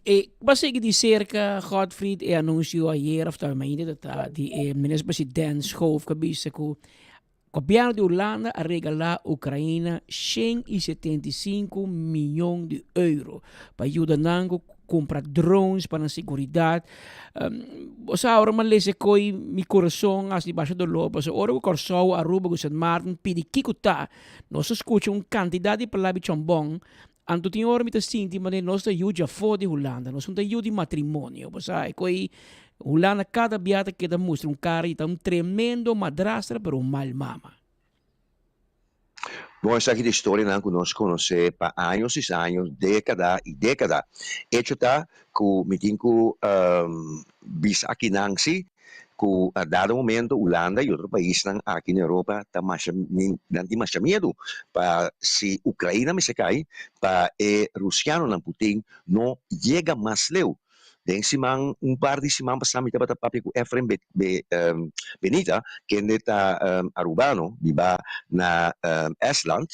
E ba sigui di serka Godfried e anunsio ayer of ta mainta ta di e minister president Schoof ku a bisa ku Gobièrnu di Hulanda a regalá Ukraina 175 mion di euro pa yuda nan ku kumpra drones pa nan seguridat. Bo sa ora mi a lesa e koi mi kurason a hasi basha doló pasobra ora ku Kòrsou, Aruba ku Sint Maarten pidi kiko ta, nos a skucha un kantidat di palabra di chòmbòn, anto tin ora mi ta sinti manera nos ta yu djafó di Hulanda, nos no ta yu di matrimonio. Bo sa e koi Hulanda kada bia ta keda mustra un kara di ta un tremendo madrastra pero un mal mama. Bon esaki ta historianan ku nos konosé pa años i años, dékada i dékada. Echo ta ku mi tin ku bisa akinan si ku a dado momento Hulanda i otro paisnan aki na Europa ta masha nan tin masha miedu pa si Ukraina mester kai pa e rusianonan Putin no yega mas leu. Den siman, un par di siman pasá mi tabata papia ku Efraim Benita, kende ta Arubano, biba na Estland.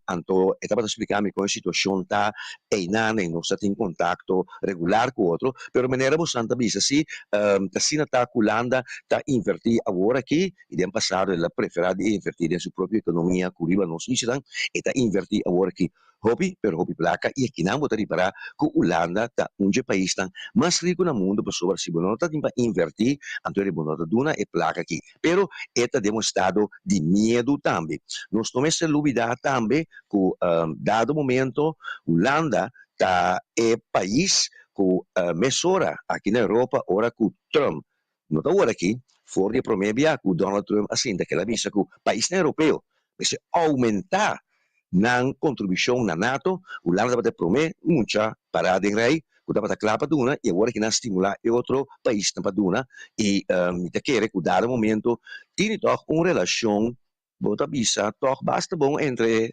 Anto e tabata splika mi kon e situashon ta einan i nos ta tin kontakto regular ku otro. Pero manera bosan ta bisa si, ta asina ta ku Hulanda ta invertí awor aki i den pasado el a preferá di invertí den su propio ekonomia ku riba nos islanan, e ta invertí awor aki Hopi, pero hopi plaka i akinan bo ta ripará ku Ulanda ta un dje paisnan mas riku na mundu pasobra si bo no ta tin pa invertí anto eri bo no ta duna e plaka aki. Pero e ta den un estado di miedu tambe. Nos no mester lubidá tambe ku dado momento Ulanda ta e pais ku mesora aki na Europa ora ku Trump no ta ora aki for di e promé bia ku Donald Trump a sinta kel a bisa ku paisnan europeo mester oumentá nan kontribushon na nato, Hulanda tabata e promé mucha pará den rei ku tabata kla pa duna i awor aki nan stimulá e otro paisnan pa duna i mi ta kere ku dado momento tini tòg un relashon bo ta bisa tòg basta bon entre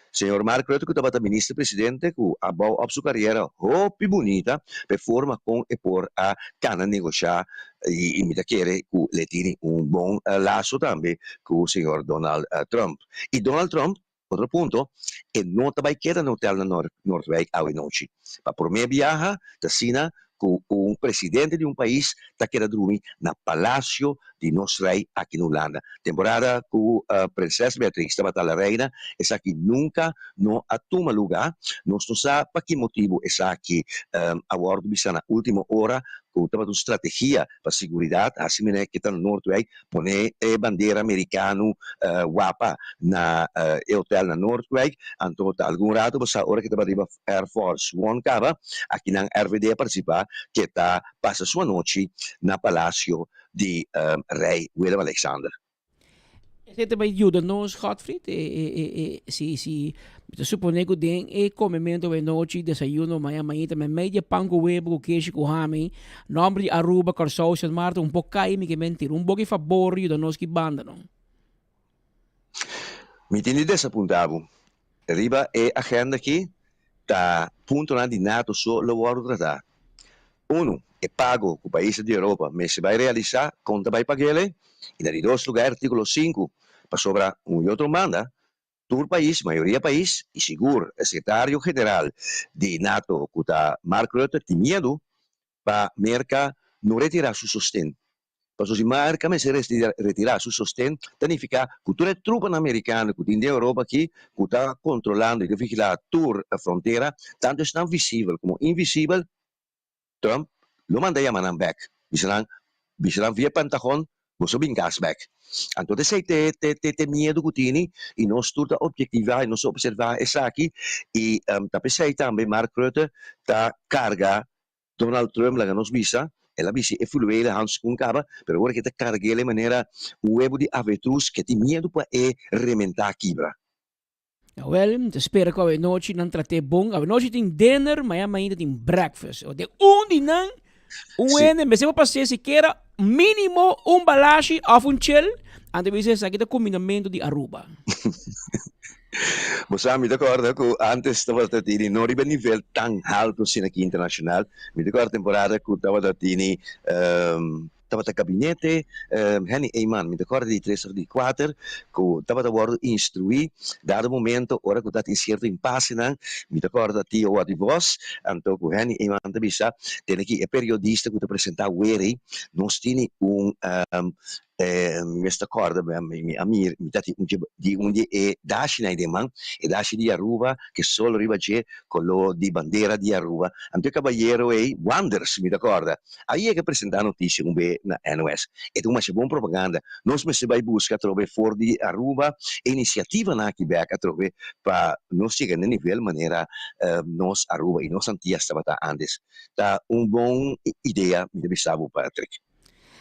señor Mark Rutte ku tabata minister presidente ku a bou op su kariera hopi bunita pa e forma kon e por a kana negoshá i mi ta kere ku le tini un bon laso tambe ku señor Donald Trump. I Donald Trump, otro punto, e no ta bai keda na hotel na Noordwijk awe nochi. Pa prome biaha ta asina ku un presidente di un pais ta keda drumi na palacio di nos rey aki na Hulanda. Temporada ku Prinses Beatrix tabata la reina, esaki nunka no a tuma luga. Nos no sa pa ki motibu esaki a wòrdu bisa na ultimo ora ku tabata un strategia pa siguridat, hasi mene ke ta na Noordwijk Pone e bandera merikano wapa na e hotel na Noordwijk, anto ta algun rato pasá ora ke tabata riba Air Force One kaba, akinan RVD a partisipá ke ta pasa su anochi na palasio di Rei Willem-Alexander. Esei ta bai yuda nos, Godfried, e, e, e, e, si, si, mi ta supone ku den e komemento bai nochi, desayuno, maña mainta, meimei di e pan ku webo, ku keshi, ku hami, nomber di Aruba, Kòrsou, Sint Maarten un por kai, mi ke mentir. Un boki fabor yuda nos ki banda no. Mi tin di desapunta bo. Riba e agenda aki ta puntonan di nato so lo wòrdu tratá. Unu, e pago ku paisnan di Europa mester bai realisá kon ta bai pag'el i na di dos lugá e artíkulo sinku, pasobra un i otro manda, tur pais, mayoria pais i sigur e sekretario general di nato ku ta Mark Rutte tin miedu pa Merka no retirá su sosten. Pasobra si Merka mester retirá su sosten ta nifiká ku tur e trupanan merikano ku tin den Europa aki ku ta kontrolando i ta vigilá tur frontera, tantu esnan visibel komo invisibel, Trump lo manda yama nan bek, bisa nan, bisa nan via Pentagon, boso bin kas bek. Anto esei te te te te miedu ku tini i nos tur ta objektivá i nos ta opservá esaki i ta p'esei tambe Mark Rutte ta karga Donald Trump laga nos bisa, el a bisti e fluwele hanskun kaba, pero ora ke ta karg'el e manera un webu di avetrus ke tin miedu pa e rementá kibra. Awel, mi ta spera ku awenochi nan trat'é bon. Awenochi tin dinner, maña mainta tin breakfast. O den un di nan, un Sí. hende mester por pas'é sikiera mínimo un balashi òf un chel, anto bisa esaki ta kuminamentu di Aruba. Bo sa, mi ta kòrda ku ántes tabata tini no riba nivel tan haltu asina aki internashonal. Mi ta kòrda temporada ku tabata tini tabata gabinete Henny Eman, mi ta kòrda di tres òf di kuater, ku tabata wòrdu instruí dado momento ora ku tatin sierto impasenan. Mi ta kòrda Tio Watty Vos, anto ku Henny Eman ta bisa, Tene aki e periodista ku ta presentá weri, nos tini un Mi mester kòrda mi mi ami mi ta tin un dje di un di e dashinan ei den man, e dashi di Aruba ke sol riba dje koló di bandera di Aruba. Anto e kabayero ei, Wanders mi ta kòrda, a yega presentá notisia un be na NOS. E ta un masha bon propaganda. Nos mester bai buska atrobe for di Aruba e inisiativanan aki bèk atrobe pa nos yega na e nivel manera nos Aruba i nos Antias tabata ántes. Ta un bon idea mi ta bisa bo Patrick.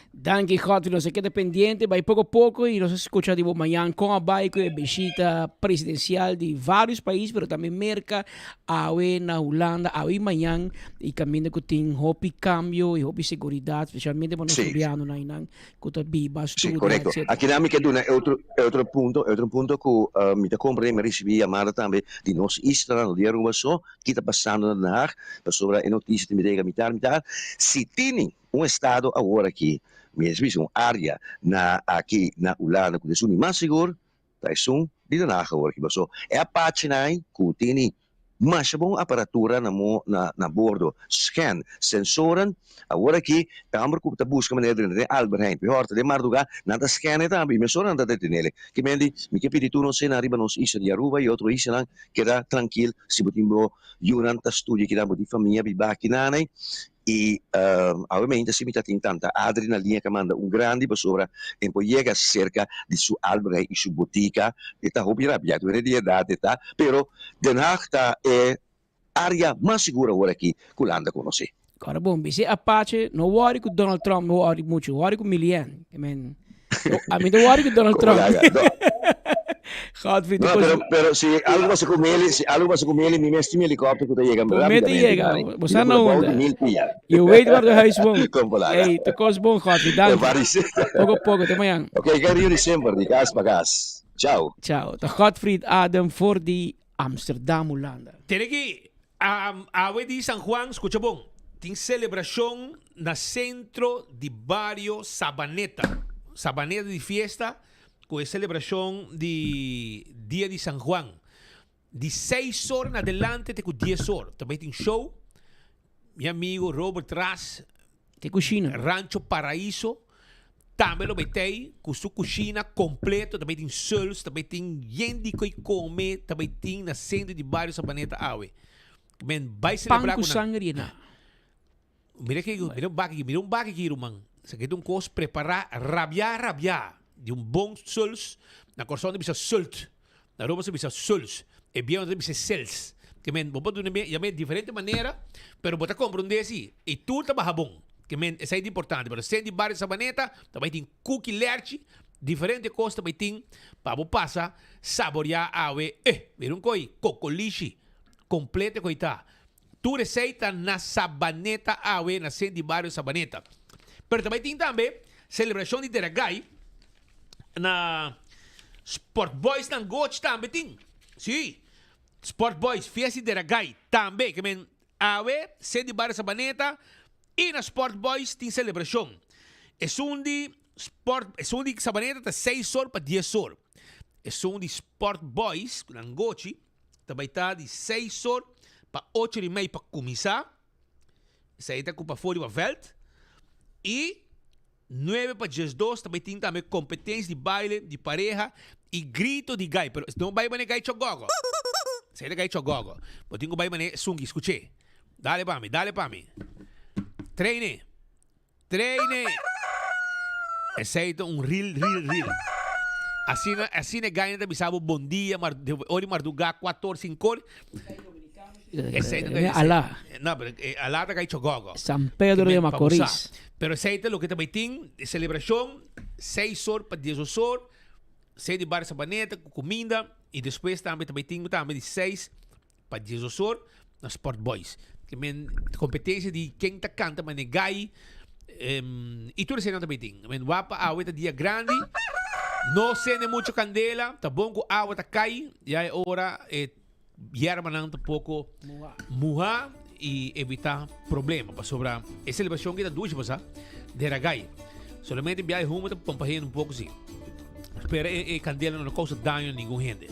Danki Godfrey, nos a keda pendiente, bai poko poko y nos a scucha di bo mañan con a bai cu e bishita presidencial di varios pais, pero tambe Merca, awe na Hulanda, awe y mañan, y caminda cu tin hopi cambio y hopi seguridad, specialmente pa nos Sí. rubianonan y nan cu ta biba, Sí, studia, correcto. etcétera. Aki nan mi ke duna e otro, e otro punto, e otro punto cu eh, mi ta comprende, mi a ricibi yamada tambe di nos islanan, no di Aruba so, ki ta pasando na Den Haag, pasobra e noticia ta mi yega mitar mitar, si tini Un estado awor aki, mi es bisa un area na aki na Hulanda ku ta esun di mas sigur, ta esun di Den Haag awor aki. Paso e Apachenan ku tini masha bon aparatura na mo na na bordo, scan, sensoren, awor aki e homber ku ta buska manera drenta den Albert Heijn, p'e hòrta den mardugá, nan ta scan e tambe i mesora nan ta detenele. Ki mendi mi ke pidi tur nos esnan riba nos isla di Aruba i otro islanan keda trankil si bo tin bo yunan ta studia kinan, bo tin famia biba akinan ei. I awe si mi ta tin tanta Adri na liña ka manda un grandi pasobra e por yega serka di su Albert Heijn i su botika e ta hopi rabia tur hende di edat e ta pero Den Haag ta e area mas sigur awor aki ku Hulanda konosé. Kòrda bon, bis'é Apache no wòri ku Donald Trump no wòri muchu, wòri ku Milian. I mean, ami no wòri ku Donald Trump. Godfrey, No, pero, pero si algo pasa ku Meli, si algo pasa ku Meli, mi mes tin mi helikòpter ku ta yega Bo mete rápidamente, yega, Dani. bo Mi sa ta na pone bou unda. di mil pia. Je weet waar de huis woont. Kom palaga. Hey, te kos bon, Godfrey, danki. Paris. Poko poko, te mañan. Ok, kijk jullie semper, di kas pa kas. Ciao. Ciao. Ta Godfried Adem voor di Amsterdam, Hulanda. Tene ki awe di San Juan, skucha bon, tin selebrashon na sentro di bario Sabaneta. Sabaneta di fiesta ku e selebrashon di Dia di San Juan. Di seis or en adelante te ku dies or. Ta bai tin show. Mi amigo Robert Ras. Te kushina. Rancho Paraíso. Tambe lo bai tei ku su kushina kompleto. Ta bai tin suls, ta bai tin yen di koi kome, ta bai tin na sentro di bario Sabaneta awe. Men bai Pan selebrá ku ku nan. sanger yená. Mira ki, mira un baki, mira un baki ki ruman. Esaki ta un kos prepará rabiá rabiá di un bon suls. Na Kòrsou nan ta bisa sult. Na Aruba sa bisa suls. E bieu nan ta bisa sels. Ke men bo por duna mi yam'é diferente manera, pero bo ta komprondé si. I tur ta baha bon. Ke men esei ta importante. Pero senti bario Sabaneta ta bai tin kuki lerchi. Diferente kos ta bai tin pa bo pasa saboreá awe. Eh, mira un koi, kokolishi kompleto koi ta. Tur esei ta na Sabaneta awe, na sent di bario Sabaneta. Pero ta bai tin tambe selebrashon di Deragai na Sport Boys nan goch tambe tin. Sí, Sport Boys, fiesta di Deragai tambe. Ke men awe, sent di bario Sabaneta i na Sport Boys tin selebrashon. Esun di Sport, esun di Sabaneta ta seis or pa dies or. Esun di Sport Boys, ku nan gochi, ta bai ta di seis or pa ocho di mei pa kuminsá. Esei ta ku pafó riba vèlt. I nuebe pa diesdos ta bai tin tambe kompetensia di baile di pareha i grito di gai. Pero no bai manera gai chogogo. Esei ta gai chogogo. Bo tin ku bai manera esun ki skuch'é. Dale pa mi, dale pa mi. Treine. Treine! Esei ta un ril, ril, ril. Asina, asina e gaina ta bisa bo bon dia, mar, ora di mardugá, kuator, sinkor. Esei ta Eh, Alá. No, pero eh, Alá ta gai chogogo. San Pedro de Pa bo Macorís. sa. Pero esei ta loke ta bai tin, selebrashon, seis or pa diesdos or, sei di Barrio Sabaneta ku kuminda, i despues tambe ta bai tin tambe di seis Pa diesosor na Sport Boys. Ke men competencia di ken ta canta mane gai y tur esei nan ta bay tin. Men wak pa awe ta dia grandi. No sende mucho candela. Ta bon cu awa ta cay. Ya e ora e yerbanan ta poco muha y evita problema. Pasobra e celebracion ki ta dushi pasa dera gai. Solamente bia e humo ta pompa hende un poco si. Pero e candela no ta causa daño na ningun hende.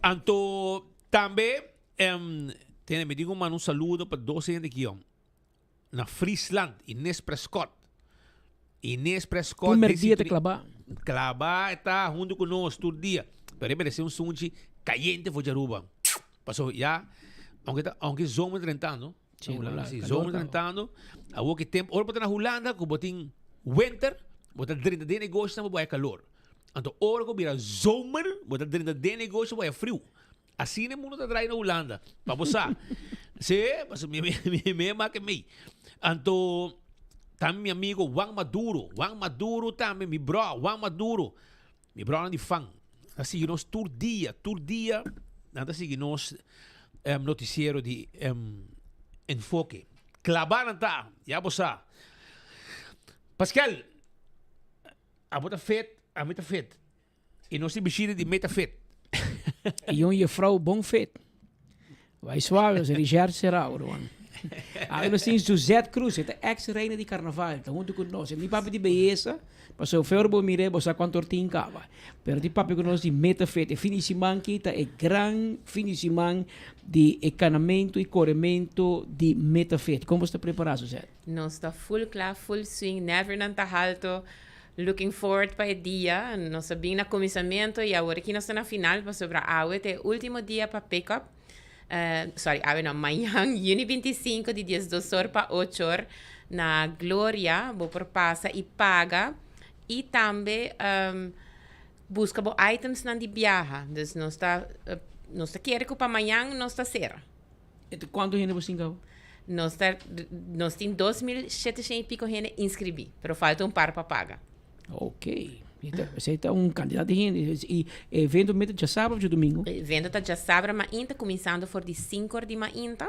Anto. Tambe tene mi tin manda un saludo pa dos hende aki yom. Na Friesland, Ines Prescott. Ines Prescott. Primer dia ta klabá. Klabá e ta huntu ku nos tur dia. Pero e merece un sunchi kayente for di Aruba. Paso ya, aunke ta, aunke zomer ta drentando. Sí, Na Hulanda, Hulanda, sí, calor zomer ta. drentando. Awor ki tempo, ora bo ta na Hulanda ku bo tin winter, bo ta drenta den negoshi nan bo haya kalor. Anto ora ku bira zomer, bo ta drenta den negoshi bo haya friu. Asina e mundo ta draai na Hulanda. Pa bo sa. Sí, pasobra mi mi mi a make mei. Anto tambe mi amigo Juan Maduro. Juan Maduro tambe, mi bro, Juan Maduro. Mi bronan di fan. Ta sigui nos tur dia, tur dia nan ta sigui nos noticiero di Enfoke. Klabá nan ta, ya bo sa. Pascal, abo ta fit, ami ta fit. I nos tin bishita di Meta Fit. I un juffrouw bon fit. Bai suave, nos Richard Serao, ruman. Awe nos tin Suzette Cruz, e ta ex reina di carnaval, ta hunto cu nos. E ni papia di beyesa, pasobra fe ora bo mir'é bo sa cuanto or tin caba. Pero tin papia cu nos di Meta Fit. E fin di siman aki ta e gran fin di siman di e canamento y coremento di Meta Fit. Con bo sta prepara, Suzette? Nos ta full cla, full swing, never nan ta halto. Looking forward pa e dia. Nos a bin na kuminsamentu i awor aki nos ta na final pasobra awe ta e ultimo dia pa pick up. Sorry, awe no, mañan juni 25 di diesdos or pa ocho or na Gloria bo por pasa i paga i tambe buska bo itemsnan di biaha. Dus nos ta nos ta kere ku pa mañan nos ta sera. Ento kuantu hende bo sinka awo? Nos ta, nos tin 2700 y pico hende inscribí, pero falta un par pa paga. Ok. Esei ta un cantidad di hende. Y e evento mester djasabra of djadomingo? E evento ta djasabra mainta, cuminsando for di sinku or di mainta.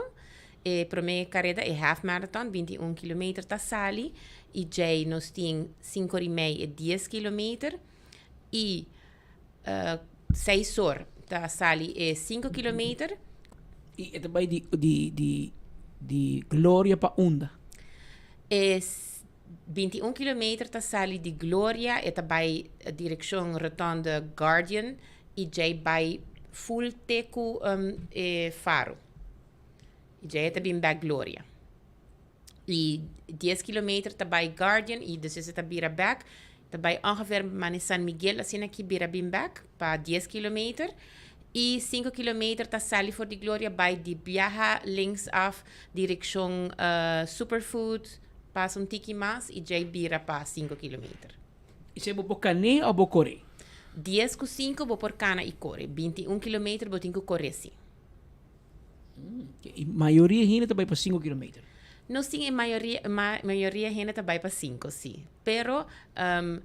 E prome careda, e half marathon, 21 kilometer ta sali. Y djei nos tin sinku or y mei e dies kilometer. Y seis or ta sali e sinku kilometer. I e ta bai di di di di Gloria pa unda? E 21 kilometer ta sali di Gloria, e ta bai direkshon Rotonde Guardian i djei bai full te ku e Faro. I djei e ta bin bek Gloria. I dies kilometer ta bai Guardian i despues e ta bira bek. Ta bai ongeveer mane San Miguel asina aki bira bin bek pa dies kilometer. I sinku kilometer ta sali for di Gloria bai di biaha links af direkshon Superfood pasa un tiki mas i djei bira pa sinku kilometer. Esei bo por kan'é òf bo koré? Dies ku sinku bo por kana i kore. 21 kilometer bo tin ku kore si. I mayoria hende ta bai pa sinku kilometer? Nos tin e mayoria, mayoria hende ta bai pa sinku, si. Pero, um,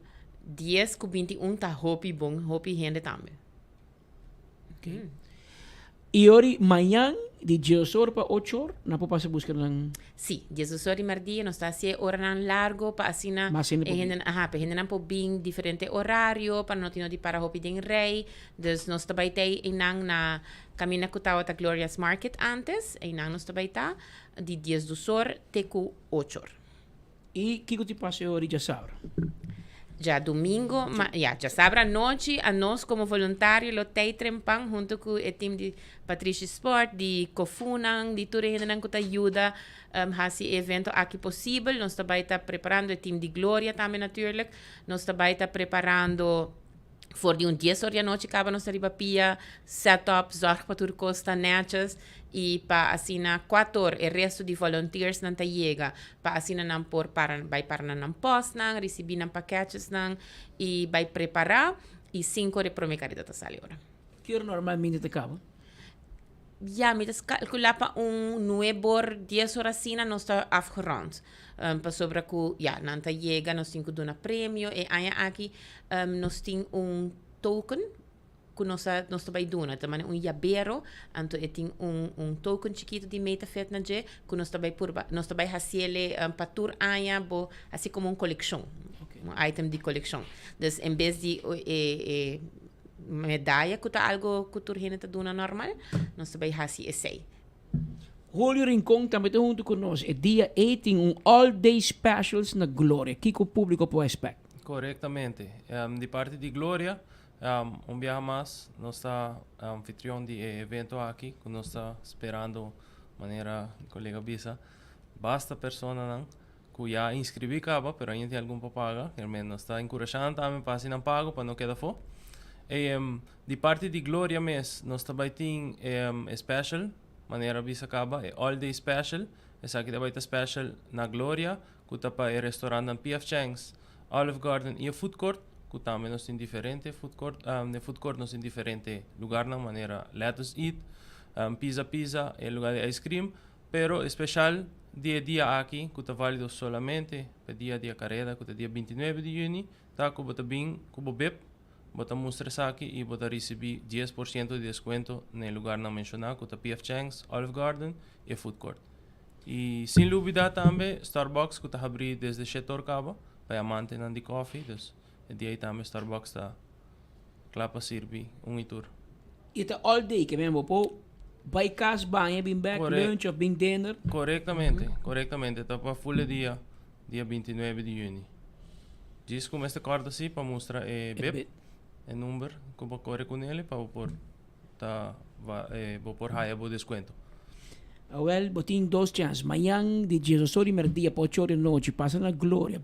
10 ku 21 ta hopi bon, hopi hende tambe. I ori mañan di dies or pa ocho or nan por pasa buska nan. Sí, diesdos or di merdia nos ta hasi e oranan largo pa asina Mas hende e por bin. hendenan, aha, pa e hendenan por bin diferente orario pa no tin di para hopi den rei. Dus nos ta bai ta einan na kaminda ku tabata Gloria's Market antes, einan nos ta bai ta di diesdos or te ku ocho or. I kiko ti pasa e ora di djasabra? Djadumingo, ma, ya, djasabra anochi, anos komo voluntario lo tei trempan hunto ku e team di Patrishi Sport, di Kofunan, di tur e hendenan ku ta yuda hasi e evento aki posibel. Nos ta bai ta preparando e team di Gloria tambe natuurlijk. Nos ta bai ta preparando. For di un dies or di anochi kaba nos ta riba pia, set up, zorg pa tur kos ta netjes i pa asina kuator e resto di volunteersnan ta yega pa asina nan por para bai para na nan postnan, risibí nan paketjesnan i bai prepará i sinku or e promé kareda ta sali ora. Ki ora normalmente ta kaba? Ya, mi ta calcula pa un nuebe or, dies or asina nos ta afgerond. Pasobra cu, ya, nan ta yega, nos tin cu duna premio. E aña aki nos tin un token cu nos ta, nos ta bay duna. Ta mane un yabero, anto e tin un, un token chikito di Metafit na dje cu nos ta bay purba, nos ta bay haciele pa tur aña bo haci como un coleccion. Un item di coleccion. Dus en bes di e, e. Medaya ku ta algo ku tur hende ta duna normal, nos ta bai hasi esei. Julio Rincon tambe ta huntu ku nos. E dia ei tin un all day specials na Gloria. Kiko publico por expect? Korektamente. Di parti di Gloria, un biaha mas nos ta anfitrion di e evento aki ku nos ta sperando manera mi kolega a bisa basta personanan ku ya a inskribí kaba pero ainda tin algun pa paga. Hermen nos ta enkurashá nan tambe pa hasi nan pago pa no keda afó. Di parti di Gloria mes nos ta bai tin e special manera a bisa kaba e all day special. Esaki ta bai ta special na Gloria ku ta pa e restorantnan PF Chang's, Olive Garden i e food court ku tambe nos tin diferente food court. Den food court nos tin diferente lugarnan manera Lettuce Eat, Pizza Pizza, e lugar di ice cream. Pero e special di e dia aki, cu ta valido solamente pa e dia di e careda, cu ta dia bintinuebe di juni, ta cu bo ta bin cu bo bib, bo ta mustra esaki y bo ta ricibi dies por ciento di descuento na e lugarnan menciona, cu ta PF Chang's, Olive Garden y e Food Court. Y sin lubida tambe Starbucks cu ta habri desde shete or caba pa e amantenan di koffie, dus e dia ey tambe Starbucks ta Kla pa sirbi un i tur. I ta all day ke men bo por bai kas baña bin bek lunch of bin dinner. Korektamente, korektamente ta pa full e dia, dia bintinuebe di yüni. Djis ku mester kòrda si pa mustra e bib, e number ku bo kore kunele pa bo por ta bo por haya bo deskuento. Awel bo tin dos chans, mañan di diesdos or di merdia pa ocho or di nochi pasa na Gloria.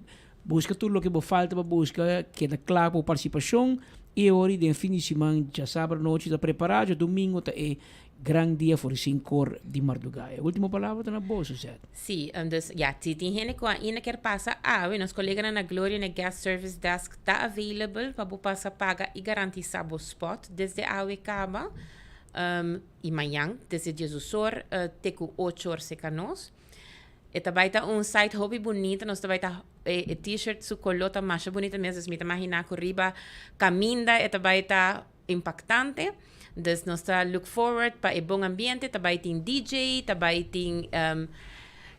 Buska tur loke bo falta pa buska, keda kla pa bo partisipashon i e ora i den fin di siman djasabra nochi ta prepará, djadumingo ta e gran dia for di sinkor di mardugá. E ultimo palabra ta na bo, Suzette. Sí, dus ya, si tin hende ku ainda kier pasa awe, nos koleganan na Gloria na Guest Service Desk ta available pa bo pasa paga i garantisá bo spot desde awe kaba i mañan desde diesdos or te ku ocho or seka nos. E ta bai ta un site hopi bunita, nos ta bai ta e t-shirt su color ta masha bunita mes, dus mi ta magina cu riba caminda e ta bai ta impactante. Dus nos ta look forward pa e bon ambiente, ta bai tin DJ, ta bai tin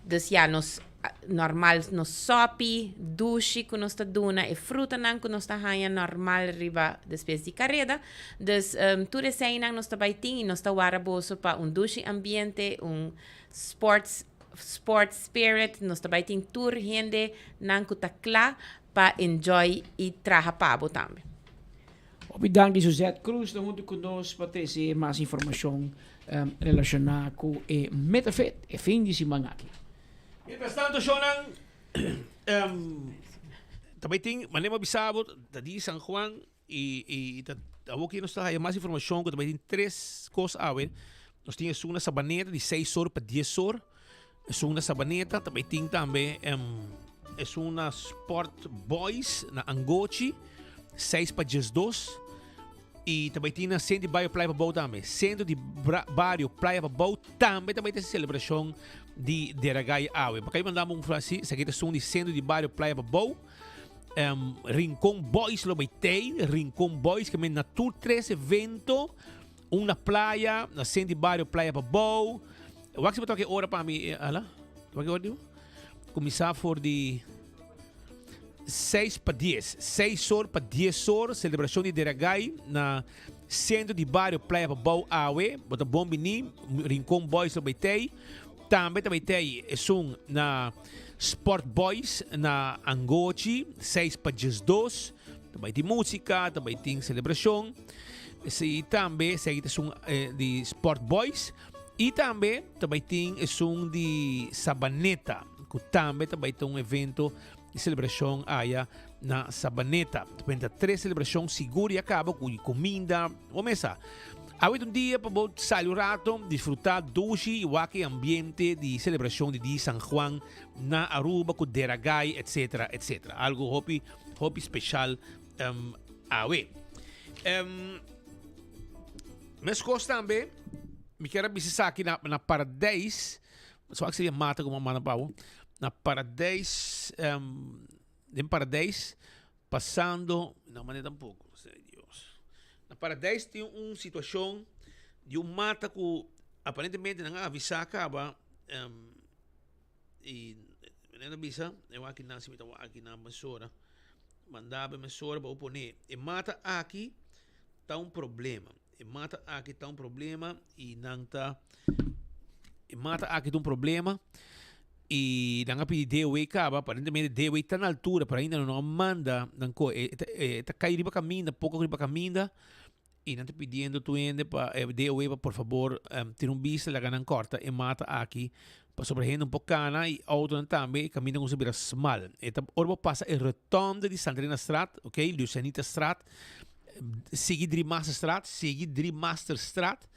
dus ya nos normal nos sopi, dushi cu nos ta duna, e frutanan cu nos ta haya normal riba despues di careda. Dus tur eseinan nos ta bai tin y nos ta wara boso pa un dushi ambiente, un Sports Sport Spirit, nos ta bai tin tur hende nan ku ta kla pa enjoy i traha pa bo tambe. Hopi danki Suzette Cruz ta huntu ku nos pa trese mas informashon relashoná ku e Metafit e fin di siman aki. Mientras tanto shownan ta bai tin manera mi a bisa bo ta di San Juan I i ta awor ki nos ta haya mas informashon ku ta bai tin tres kos awe. Nos tin esun na Sabaneta di seis or pa dies or. Esun na Sabaneta ta bai tin tambe esun na Sport Boys na Angochi seis pa diesdos. I ta bai tin na Centro di Bario Playa Pabou tambe. Centro di Bario Playa Pabou tambe ta bai tin selebrashon di Deragai awe. Pakai mandamos un frasi, esaki ta esun di Centro di Bario Playa Pabou. Um, Rincon Boys lo bay tey, Rincon Boys que men na tur tres evento, un na playa, na Centro Barrio Playa Pabou. Wak si toque ora pa mi, eh, ala? Toque ora digo? Comienza voor di 6 pa 10. 6 or pa 10 or, celebracion di Deragay na Centro di Barrio Playa Pabou awe. Bota bon bini, Rincon Boys lo bay tey. Tambe ta bay tey esun na Sport Boys na Angochi, 6 pa 12. Ta bay tin musica, ta bay tin celebracion. Si tambe esaki ta esun eh, di Sport Boys. Y tambe ta bay tin esun di Sabaneta, cu tambe ta bay ta un evento di celebracion aya na Sabaneta. Ta benta tres celebracion sigur y a caba cu cuminda o mesa. Awe ta un dia pa bo sali un rato, disfruta dushi y wak e ambiente di celebracion di di San Juan na Aruba cu deragay etc. Etc. Algo hopi hopi special um, awe. Um, mescos tambe, mi kier a bisa esaki na, na Paradijs, so ak seria mata como manda pa bo. Na Paradijs, um, den Paradijs, pasando, no manda tampoco, ay Dios. Na Paradijs tin un situacion di un mata cu aparentemente nan a avisa caba, um, y nan a bisa, e wak aki nan si mi ta wak aki nan mesora, manda bo mesora pa bo pone. E mata aki ta un problema. E mata aki ta un problema y nan ta e mata aki ta un problema y nan a pidi DOW caba, aparentemente DOW ta na altura pero ainda no a manda nan ko e ta e ta cay riba caminda poco riba caminda y nan ta pidiendo tur hende pa e DOW pa por fabor tira un bista laga nan corta e mata aki pasobra hende un por cana y autonan tambe e caminda cuminsa bira smal e ta ora bo pasa e rotonde di Santa Elena straat ok Lucianita straat Sigui Driemasterstraat, sigui Driemasterstraat.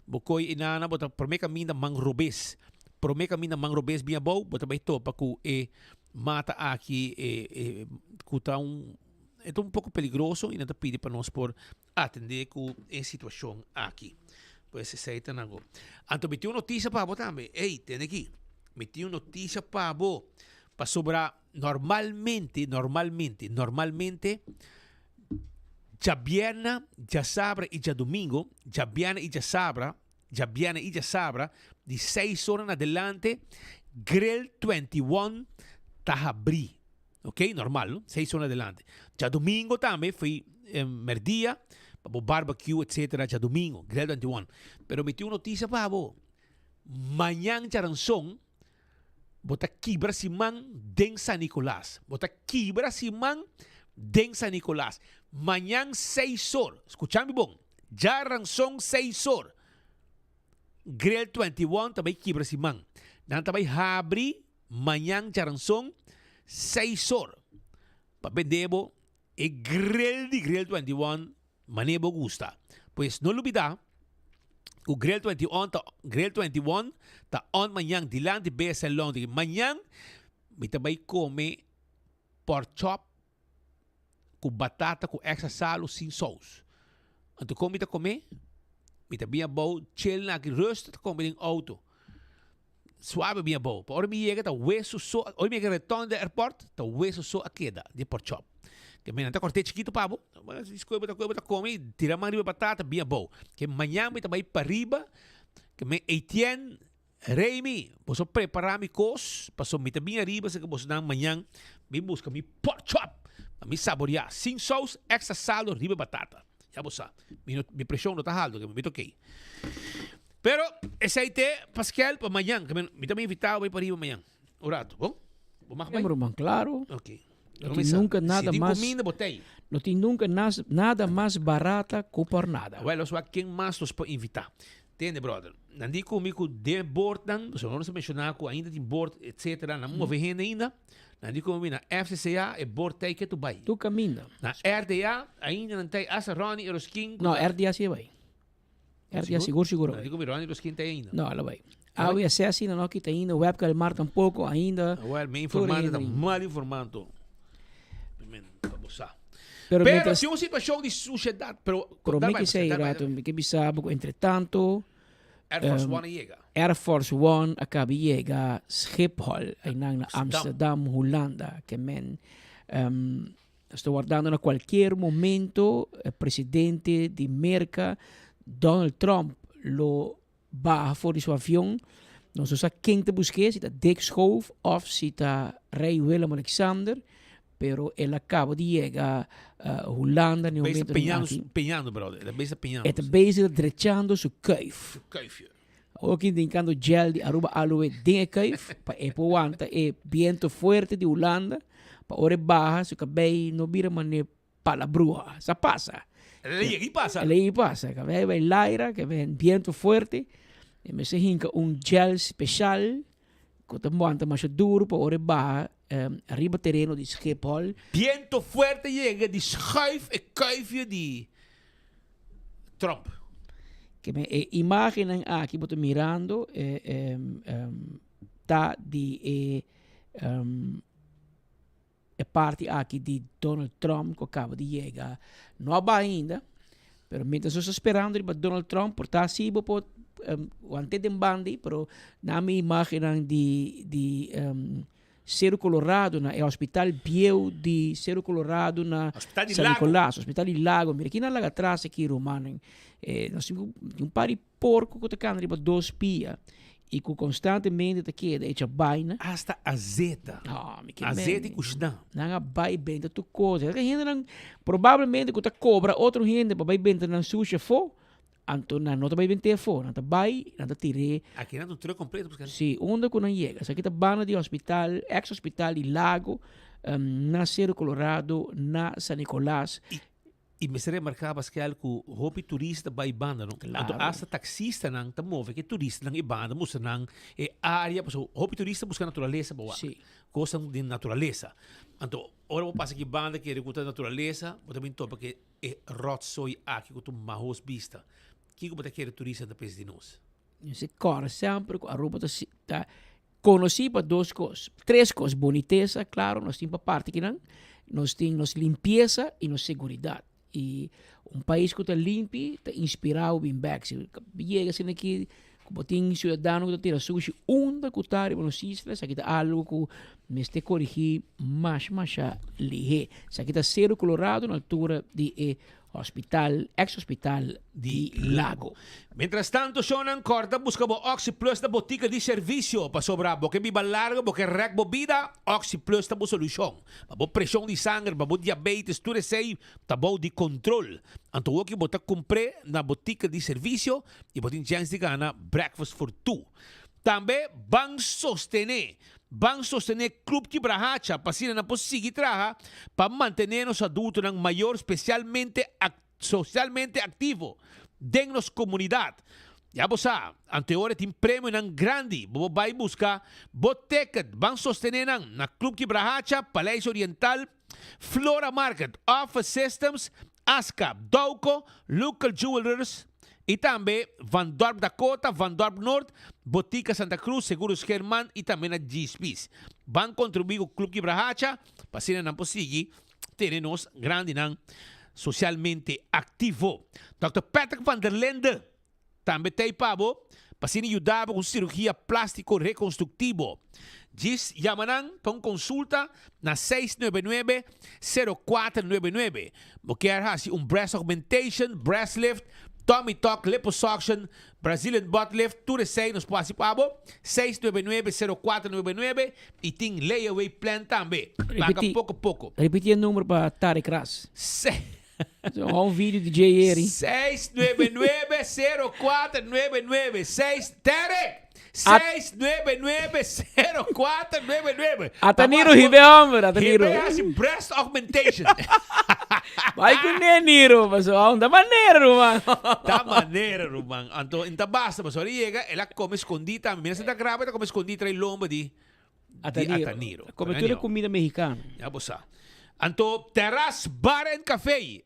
Bo koy e nana, bo ta prome kaminda man robes. Prome kaminda man robes bin abou, bo ta bai topa ku e mata aki e, e, ku ta un, e ta un poko peligroso i nan ta pidi pa nos por atende ku e situashon aki. Pues esei ta nan go. Anto mi tin un notisia pa bo tambe. Ey, tende aki. Mi tin un notisia pa bo. Pasobra normalmente, normalmente, normalmente, Djabièrnè, djasabra i djadumingu, djabièrnè i djasabra, djabièrnè i djasabra, di seis ora na adelante, Grill 21 ta habrí. Ok, normal, no? Seis ora na adelante. Djadumingu tambe, foi merdia, pa bo barbecue, etcetera, djadumingu, Grill 21. Pero mi tin un notisia pa bo. Mañan djaranson, Bo ta kibra siman den San Nicolas. Bo ta kibra siman den San Nicolas. Mañan seis or. Scucha mi bon. Djaranson seis or. Grill 21 ta bay kibra siman. Nan ta bay habri mañan djaranson seis or. Pa bende bo e grill di Grill 21 Mane bo gusta. Pues no lubida ku Grill 21 ta Grill 21 ta on mañan dilanti BSL Laundry. Mañan mi ta bai kome pork chop ku batata ku extra salo sin sous. Anto kon mi ta kome? Mi ta bin abou chill na aki rustig ta kome den auto. Suave bin abou. Pa ora mi yega ta weso so, ora mi yega rotonda di airport ta weso so a keda di pork chop. Ke mi nan ta kort'é chikito pa bo. Skohe bo ta kohe bo ta kome i tira man riba batata bin abou. Ke mañan mi ta bai pariba ke mi Etienne Remy boso prepara mi kos paso mi ta bin ariba esaki boso nan mañan bin buska mi pork chop pa mi saboria sin sous extra salo riba batata. Ya bo sa mi no mi preshon no ta halto ke mi ta okey. Pero esei te Paskel pa mañan. Mi ta invitado bai pariba mañan. Un rato, bon? Bo mag bai? Ruman, claro. Ok. No tin nunca nada si tin mas. Comida, botei. No tin nunca nas, nada mas barata ku por nada. Wel, nos wak ken mas nos por invita. Tende, brother. Nan di ku mi ku den bordnan, pasobra nos a menshoná ku ainda tin bord, etcetera, nan move hende ainda. Nan di ku mi na FCCA e bord tei ke tu bai. Tu kaminda. Na RDA ainda nan tei hasta Ronnie Eroskin. No, RDA si e bai. RDA sigur sigur bai. Dico mi Ronnie Roskin ta ainda. No, ala bai. AWC asina no kita ainda, Web Kalmar tampoco ainda. Wel, mi informante ta mal informando. Men, pa bo sa. Pero, Pero mientras, tin un situacion di suciedad, pero pero mi ke sei rato, mi ke bisa bo entre tanto Air Force One a yega. Air Force One a caba yega Schiphol, einan na Amsterdam, Hulanda, ke men um, Nos ta wardando na cualkier momento e presidente di Merca, Donald Trump, lo baha for di su avion. Nos no sa ken ta busk'é, si ta Dick Schoof of si ta Rey Willem Alexander, pero el a caba di yega Hulanda na e Bezig momento peñando, aki. peñando, brother. E ta bezig peñando. E ta bezig drechando su kuif. Su kuifje. Awor ki hincando gel di Aruba Aloe den e kuif pa e por wanta e biento fuerte di Hulanda pa ora e baha su cabey no bira mane palabruha. Sa pasa. El a yega y pasa. El a yega y pasa. Cabey bay laira, ke ben biento fuerte. E mester hinca un gel special cu ta wanta masha duro pa ora e baha riba tereno di Schiphol. Biento fuerte yega di schuif e kuifje di Trump. Ke men e imagennan aki bo ta mirando ta di e e parti aki di Donald Trump ku a kaba di yega. No a bai ainda, pero mientras nos ta sperando riba Donald Trump por ta si bo por want'é den banda pero nan mi imagennan di di Cerro Colorado na e hospital bieu di Cerro Colorado na Hospital di San Lago. Nicolas, hospital di Lago. Mira kina laga atras aki rumannan. Eh, nos tin un par di porco ku ta kana riba dos pia i ku konstantemente ta keda echa baina. Hasta azeta. Ah, mi ke Azeta men. i kushna. Nan a bai benta tur kos. E hendenan probablemente ku ta kobra otro hende pa bai benta nan sushi afó. Anto nan no ta bai bent'é afó, nan ta bai, nan ta tir'é. Aki nan ta un truck completo busca. Sí, unda ku nan yega. Esaki ta banda di hospital, ex hospital di Lago, na Cerro Colorado, na San Nicolas. I mester remarká, Pascal, ku hopi turista bai banda, no? Claro. Anto hasta taksistanan ta move ku e turistanan e banda, mustra nan e área, pasobra hopi turista buska naturalesa pa wak. Sí. Kosnan di naturalesa. Anto ora bo pasa ki banda kere ku ta naturalesa, bo ta bin topa ku e E rotzooi aki ku ta un mahos bista. Kiko bo ta kere turista ta pensa di nos? Nos e kòrda semper ku Aruba ta ta konosí pa dos kos, tres kos, bonitesa, klaro, nos tin pa parti kinan, nos tin nos limpiesa i nos seguridat. I un pais ku ta limpi ta inspirá bo bin bèk. Si bo yega asina aki Ku bo tin siudadano ku ta tira sushi unda ku ta riba nos isla, esaki ta algu ku mester korigí masha masha lihé. Esaki ta Cerro Colorado na altura di e hospital, ex hospital di Lago. Mientras tanto shownan kòrda buska bo Oxi Plus na botika di servisio pasobra bo ke biba largo, bo ke rèk bo bida, Oxi Plus ta bo solushon. Pa bo preshon di sanger, pa bo diabetes tur esei ta bou di kontrol. Anto woki bo ta kumpr'é na botika di servisio I bo tin chèns di gana Breakfast for Two. Tambe ban sostené, ban sostené Club Kibrahacha pa asina nan por sigui traha pa mantené nos adultonan mayor spesialmente sosialmente aktivo den nos komunidat. Ya bo sa, anteora tin premionan grandi, bo por bai buska bo ticket. Ban sostené nan na Club Kibrahacha, Paleis Oriental, Flora Market, Office Systems, Ascap, Dowco, Local Jewelers y tambe Van Dorp Dakota, Van Dorp Noord, Botica Santa Cruz, Seguros German y tambe na G-Spies. Ban contribui cu Club Kibrahacha pa asina nan por sigui tene nos grandinan socialmente activo. Dòkter Patrick van der Linde. Tambe t'ei pa bo pa asina yuda bo ku sirugia plástiko rekonstruktivo. Djis yama nan pa un konsulta na seis nuebe nuebe, sero kuater nuebe nuebe. Bo kier hasi un breast augmentation, breast lift, tummy tuck, liposuction, Brazilian butt lift, tur esei nos por hasi pa bo. Seis nuebe nuebe, sero kuater nuebe nuebe i tin layaway plan tambe. Paga poko poko. Ripiti e number pa Tarek Ras. Un video di Jay Eri. 6 9 9 0 4 9 9 6 Terek! 6 9 9 0 4 9 9 Ataniro hibe homber, Ataniro. Hibe hasi breast augmentation. Bai ku ne Niro, paso da manera ruman. Da manera ruman. Anto inta basta, paso ora yega el a come escondí tambe. Mira se ta graba ta come escondí trae lomba di Ataniro. Di Ataniro. Come tur e comida mexicano. Ya bo sa. Anto Terras Bar and Café.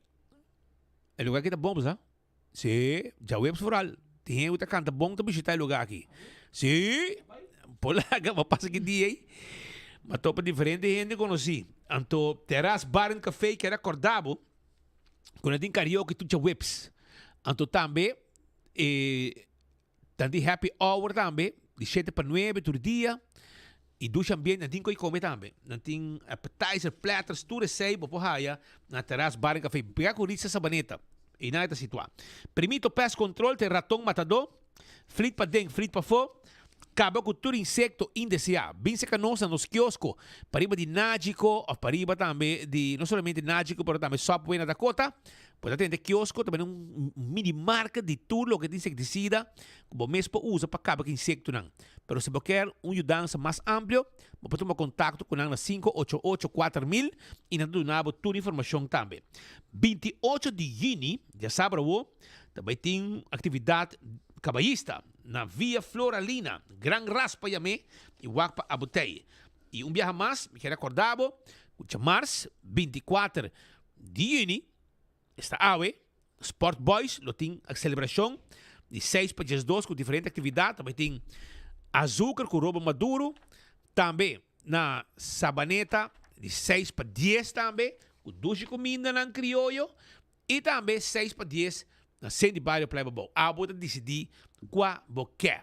E lugar aki ta bon, bo sa? Sí, djaweps vooral. Tin hende ku ta kanta bon ta bishita e lugar aki. Sí, por laga, bo pasa ki dia ei. Bo a topa diferente hende konosí. Anto Terras Bar and Café kier akorda bo ku nan tin karaoke tur djaweps. Anto tambe e. Nan tin happy hour tambe, di shete pa nuebe tur dia. Y dushi ambiente, nan tin koe come tambe. Nan tin appetizer, platters, tur esey bo por haya na Terras Bar en Café. Pega cu Ritza Sabaneta, eynan e ta situa. Primito Pest Control ta e raton matadó, flit paden, flit pafó, caba cu tur insecto indesea. Bin seca nos na nos kiosko, pariba di Nagico of pariba tambe di, no solamente Nagico pero tambe Subway na Dakota. Bo ta tende kiosko ta bini un mini market di tur loke ta insecticida ku bo mes por usa pa kaba ku insektonan. Pero si bo kier un yudansa mas amplio, bo por tuma kontakto ku nan na 588 4000 i nan ta duna bo tur informashon tambe. 28 di yüni, djasabra awo, ta bai tin aktividat kabayista na Via Floralina, Gran Raspa yam'é, i wak pa Abotei. I un biaha mas mi kier rekorda bo ku djamars 24 di yüni, Esta awe, Sport Boys lo tin selebrashon di seis pa diesdos ku diferente aktividat. Ta bai tin Azuker ku Robo Maduro, tambe na Sabaneta di seis pa dies tambe ku dushi kumindanan krioyo i tambe seis pa dies na Senti Bario Playa Babou. Abo ta disidí kua bo ke.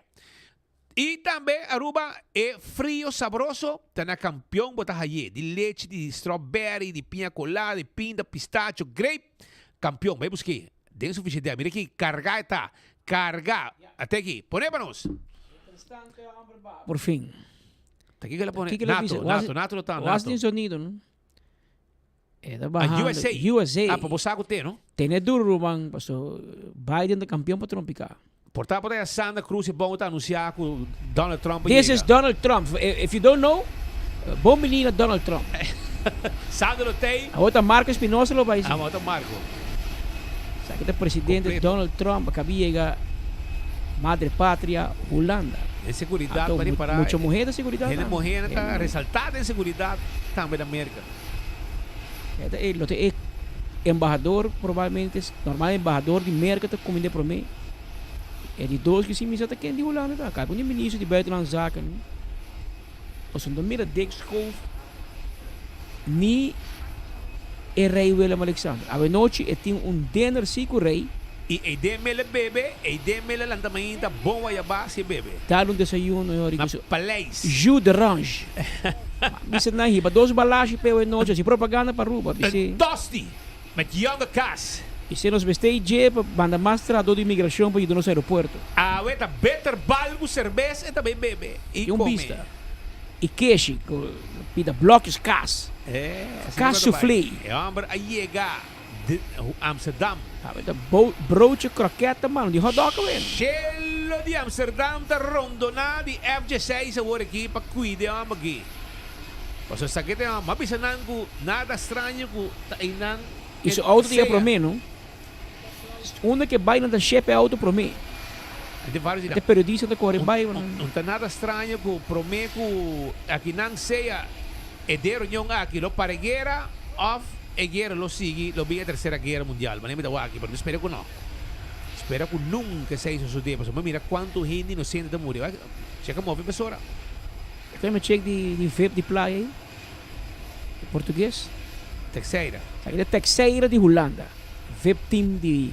Y tambe Aruba e frio sabroso ta na campeon bo ta haye di lechi di strawberry di piña colada di pinda pistacho grape campeon bay buske den su frigidaire mira aki carga e ta carga ate aki pone pa nos. Por fin. Ta kiko el a pone? Nato, nato, nato lo ta, nato. tin sonido no? E ta bahando. USA. USA. Ah, pa bo sa ku te, no? Tene duro ruman, paso Biden ta kampion pa trompiká. Por ta por ta Sandra Cruz e bon ta anunsiá ku Donald Trump a This yega. is Donald Trump. If you don't know, bon bini na Donald Trump. Sandra lo tei. Awor ta Marco Espinosa lo bai si. Awor ta Marco. Esaki ta presidente Completo. Donald Trump a kabi yega Madre Patria, Hulanda. Den seguridat Anto pa ripará. mucha muhé ta seguridat Hende tambe. muhé nan ta Hende muhé. resaltá den seguridat tambe na Merka. E ta e lo ta e embahador probablemente normal embahador di Merka ta kuminda promé. E di dos ku si misa ta ken di Hulanda ta. Kalkun di minister di buitenlandse zaken pasobra no ta mira Dick Schoof ni e rei Willem Alexander. Awenochi e tin un dinner si ku rei. I ei den mele bebe, ei den mele lanta mainta bon wayabá si e bebe. Dal un desayuno e ora Na ku su paleis. Jus d'orange. Ma bisa nan hiba dos balashi p'e awenochi hasi propaganda pa Aruba. Bis'é. Een tosti met jonge kaas. Bis'é nos mester i dje pa manda mas trahadó di imigrashon pa yuda nos aeropuerto. Awe ta beter bal ku serbes e ta bay bebe i Tin un kome. bista. I keshi ku pida blokjes kaas. E, asina Kaas ku ta bay. soufflé. E homber a yega. Di Amsterdam. Awe ta broodje kroketa mano di hotdog awe. Shelo di Amsterdam ta rondona di FJ6 awor aki pa cuida e homber aki. Pasobra esaki ta e homber. M'a bisa nan cu nada straño cu ta eynan Y su auto ta yega sea. prome no. Unda ke bay nan ta shepe e auto prome. Tin varios di Ate periodista ta core bay. Un ta nada straño cu prome cu akinan sea e de reunion aki lo para e guera of e guera lo sigui lo bin e tercera guera mundial. Manera mi ta wak aki pero mi spera cu no. Spera cu nunca esey sosode pasobra mi mira cuanto hende inocente ta muri. Checa move mesora. Te mi check di di vip di playa ey. Di portugues. Texeira. Esaki ta Texeira di Hulanda. Vip team di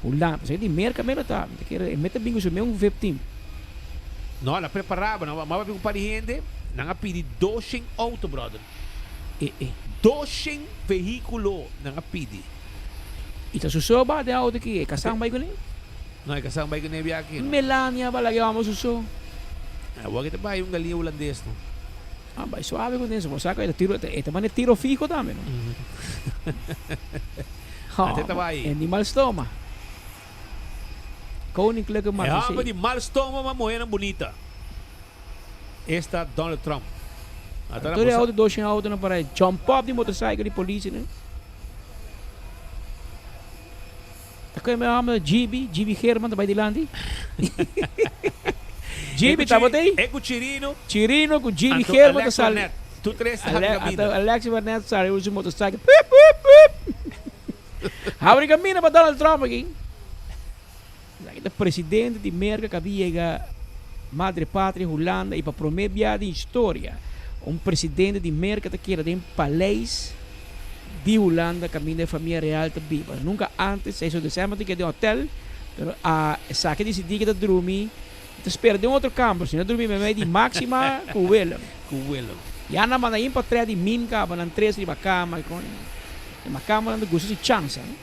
Hulanda. Esaki di Merca mero ta. Mi ta kere e meta bin cu su mes un vip team. No, el a prepara bo. Nan a papia cu un par di hende. Nan a pidi doshen auto, brother. E e. Doshen vehiculo nan a pidi. Y ta su so ba den auto aki. E casan bay cune? No, e casan bay cune bia aki no. Melania ba laga e homber su so. Awor ki ta bay un galinha hulandes no. Ah, bay suave cu eso. Bo sa cu e ta tiro, e ta manda tiro fiho tambe no. Ate ta bay. E di mal stoma. Koninklijke E Marechaussee. homber di mal stoma ma muhernan bunita. Esta Donald Trump. Ata na Tur e bo sa. auto doshen auto na para jump up di motorcycle di policia ne. Ta koe me homber GB, GB Geerman ta bay dilanti. GB tabata ey. E cu Chirino. Chirino cu GB Anto Geerman ta Alex sali. Barnett. Tur tres ta habri caminda. Anto Alex Barnett sali cu su motorcycle. Pip pip pip. Habri caminda pa Donald Trump aki. Esaki ta presidente di Merca cu a bin yega Madre Patria Hulanda y pa prome bia den historia un presidente di Merca ta keda den paleis di Hulanda caminda e famia real ta biba. Nunca antes, seis december ta keda den hotel pero a esaki a dicidi cu ta drumi. ta spera den otro kamber, si no drumi meimei di Maxima ku Willem. Ku Willem. Ya nan manda in portret di min kaba nan tres riba kama i kon. E makamba nan ta gusta si chansa, no?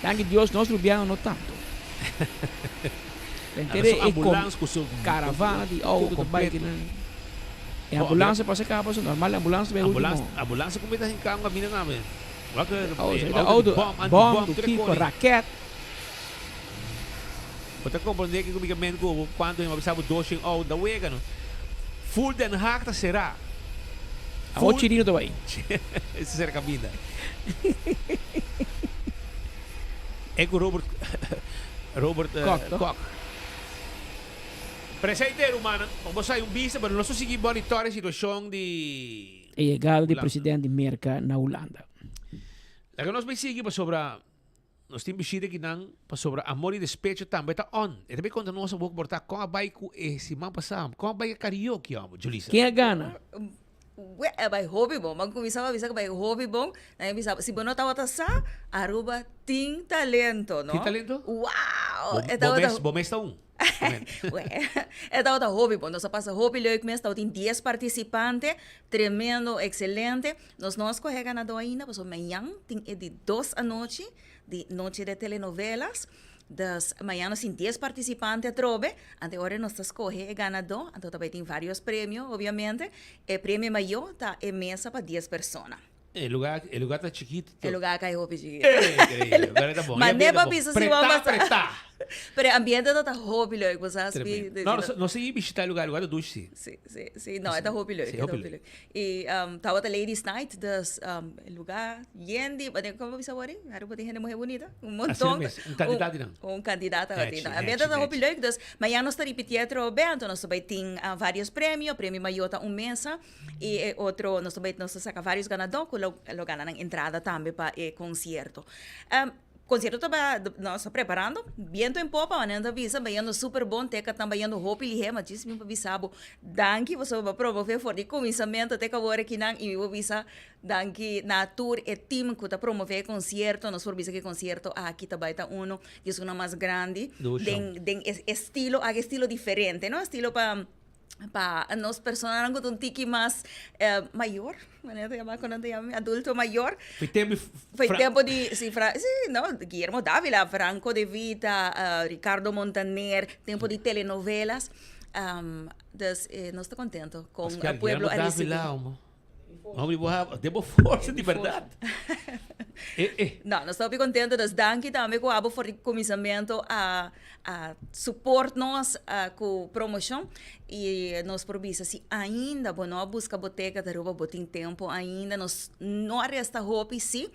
Danki Dios nos rubiano no tanto. Henter e caravana di auto ta bai kinan. E ambulance pasa caba so normal e ambulance ta bai ultimo. Ambulance cu mita hinca un camina nan. Auto bom cu kiko raket. Bo ta comprende kico mi ta cu bo cuanto hende a bisa bo 200 auto ta wega no. Full Den Haag ta cera. Awor Chirino ta bai. Ese ser caminda. E cu Robert Robert Kok, toch? Kok. Presente rumannan, pa bo sa un bista, pero nos ta sigui monitor e situacion di E yegada di Hulanda. president di Merca na Hulanda. Laga nos bay sigui pasobra nos tin bishita kinan pasobra Amor y Despecho tambe ta on. E ta bay conta nos awor por ta con a bay cu e siman pasa, con a bay e karaoke homber, Julissa. Ken a gana? We, e bai hopi bon. Ban kuminsá pa bisa ku bai hopi bon. Nan e bisa, si bo no tabata sa, Aruba tin talento, no? Tin talento? Wow! Bo, E bo tabata mes, bo mes ta un. We, e tabata hopi bon. Nos a pasa hopi leuk mes. Tabatin dies partisipante. Tremendo, excelente. Nos no a skohe ganadó ainda, pasobra mañan tin e di dos anochi, di Noche de Telenovelas. Dus mañan nos tin dies partisipante atrobe, ante ora nos ta skohe e ganadó, anto ta bai tin varios premio obviamente. E premio mayó ta e mesa pa dies persona. E lugar, e lugar ta chikito. E lugar kai hopi chikito. Increíble, pero ta bon. Ma E ambiente ne pa bon. bisa si Pretá, bo a pasa. pretá. Pero e ambiente ta ta hopi leuk, bo sa spi. Tremendo. No, nos, nos a bishita e lugar, e lugar ta dushi si. Si, si, si. No, e ta hopi leuk, Si, e ta hopi hopi leuk. I tabata Ladies Night, dus e lugar yen di, como bo bisa wor ei? Aruba tin hende muher bunita, un monton. Asina mes, un kandidat di nan. Un kandidat tabatin. Nechi, No, ambiente nechi, ta hopi nechi. leuk, dus mañan nos ta ripiti atrobe, anto nos ta bai tin varios premio, premio mayor ta un mesa i e otro nos ta bai nos ta saka varios ganadó ku lo lo gana nan entrada tambe pa e konsierto. Concierto ta ba, nos ta preparando, biento en popa, manera nan ta bisa, bayendo super bon, teka tan bayendo hopi lihé, ma djis mi pa bisa bo, danki pasobra bo a promove for di kuminsamentu te ku awor akinan, i mi por bisa danki na tur e team ku ta promove e concierto, nos por bisa ku e concierto aki ta bai ta uno di esunnan mas grandi den den e estilo aki, estilo diferente, no, estilo pa. pa nos personanan ku ta un tiki mas mayor, manera ta yama ku nan ta yama adulto mayor. Foi tempo di Foi tempo di si Fra si no Guillermo Davila, Franco de Vita, Ricardo Montaner, tempo di telenovelas. Dus nos ta contento con e pueblo a ricibi. Hombre, bo ha den bo forsa di berdad. Eh, eh. No, nos ta hopi contento, dus danki tambe cu abo for di cuminsamento a a support nos cu promocion y nos por bisa si ainda bo no a busca bo ticket Aruba bo tin tempo ainda, nos no a resta hopi si.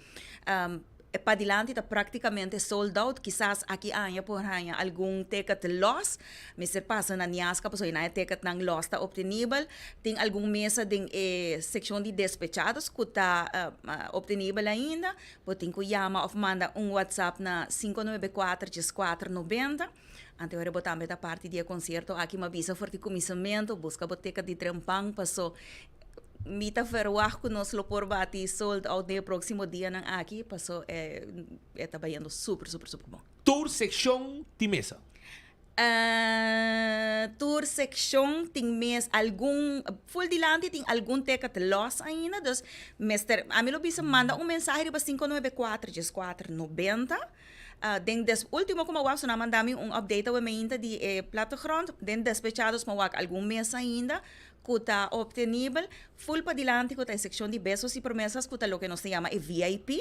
E padilanti ta práktikamente sold out, kisas aki aña por haña algun ticket lòs, mester pasa na Niasca pasobra einan e ticketnan lòs ta optenibel. Tin algun mesa den e sekshon di despechados ku ta optenibel ainda. Bo tin ku yama òf manda un whatsapp na 594 14 90. Ante ora bo tambe ta parti di e konsierto aki, mi a bisa for di kuminsamentu, buska bo ticket di trempan paso Mi ta verwagt ku nos lo por bati sold out den e próksimo dianan aki, paso e e ta bayendo super super super bon. Tur sekshon tin mesa? Tur sekshon tin mes, algun ful dilanti tin algun teket lòs ainda, dus mester, ami lo bisa manda un mensahe riba 594 14 90. Den des ultimo ku mi a wak, so nan a manda mi un update awe mainta di e plattegrond, den despechados mi a wak algun mes ainda, ku ta optenibel, ful padilanti ku ta e sekshon di Besos y Promesas ku ta loke nos ta yama e VIP.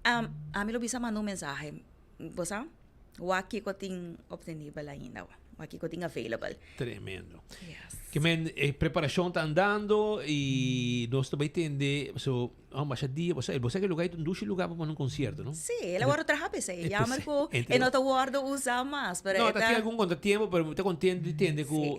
Ami lo bisa manda un mensahe, bo sa, wak kiko tin optenibel ainda, wak kiko tin available. Tremendo. Ke men e preparashon ta andando y nos ta bai tende, so. Oh, masha dia, bo sa, bo sa ke lugar ta un dushi lugar pa pone un concierto, no? Sí, el a wordo traha p'esei. E jammer ku e no ta wordo usa mas, pero No, e ta tin ta. algun contratiempo, pero mi ta contento di tende ku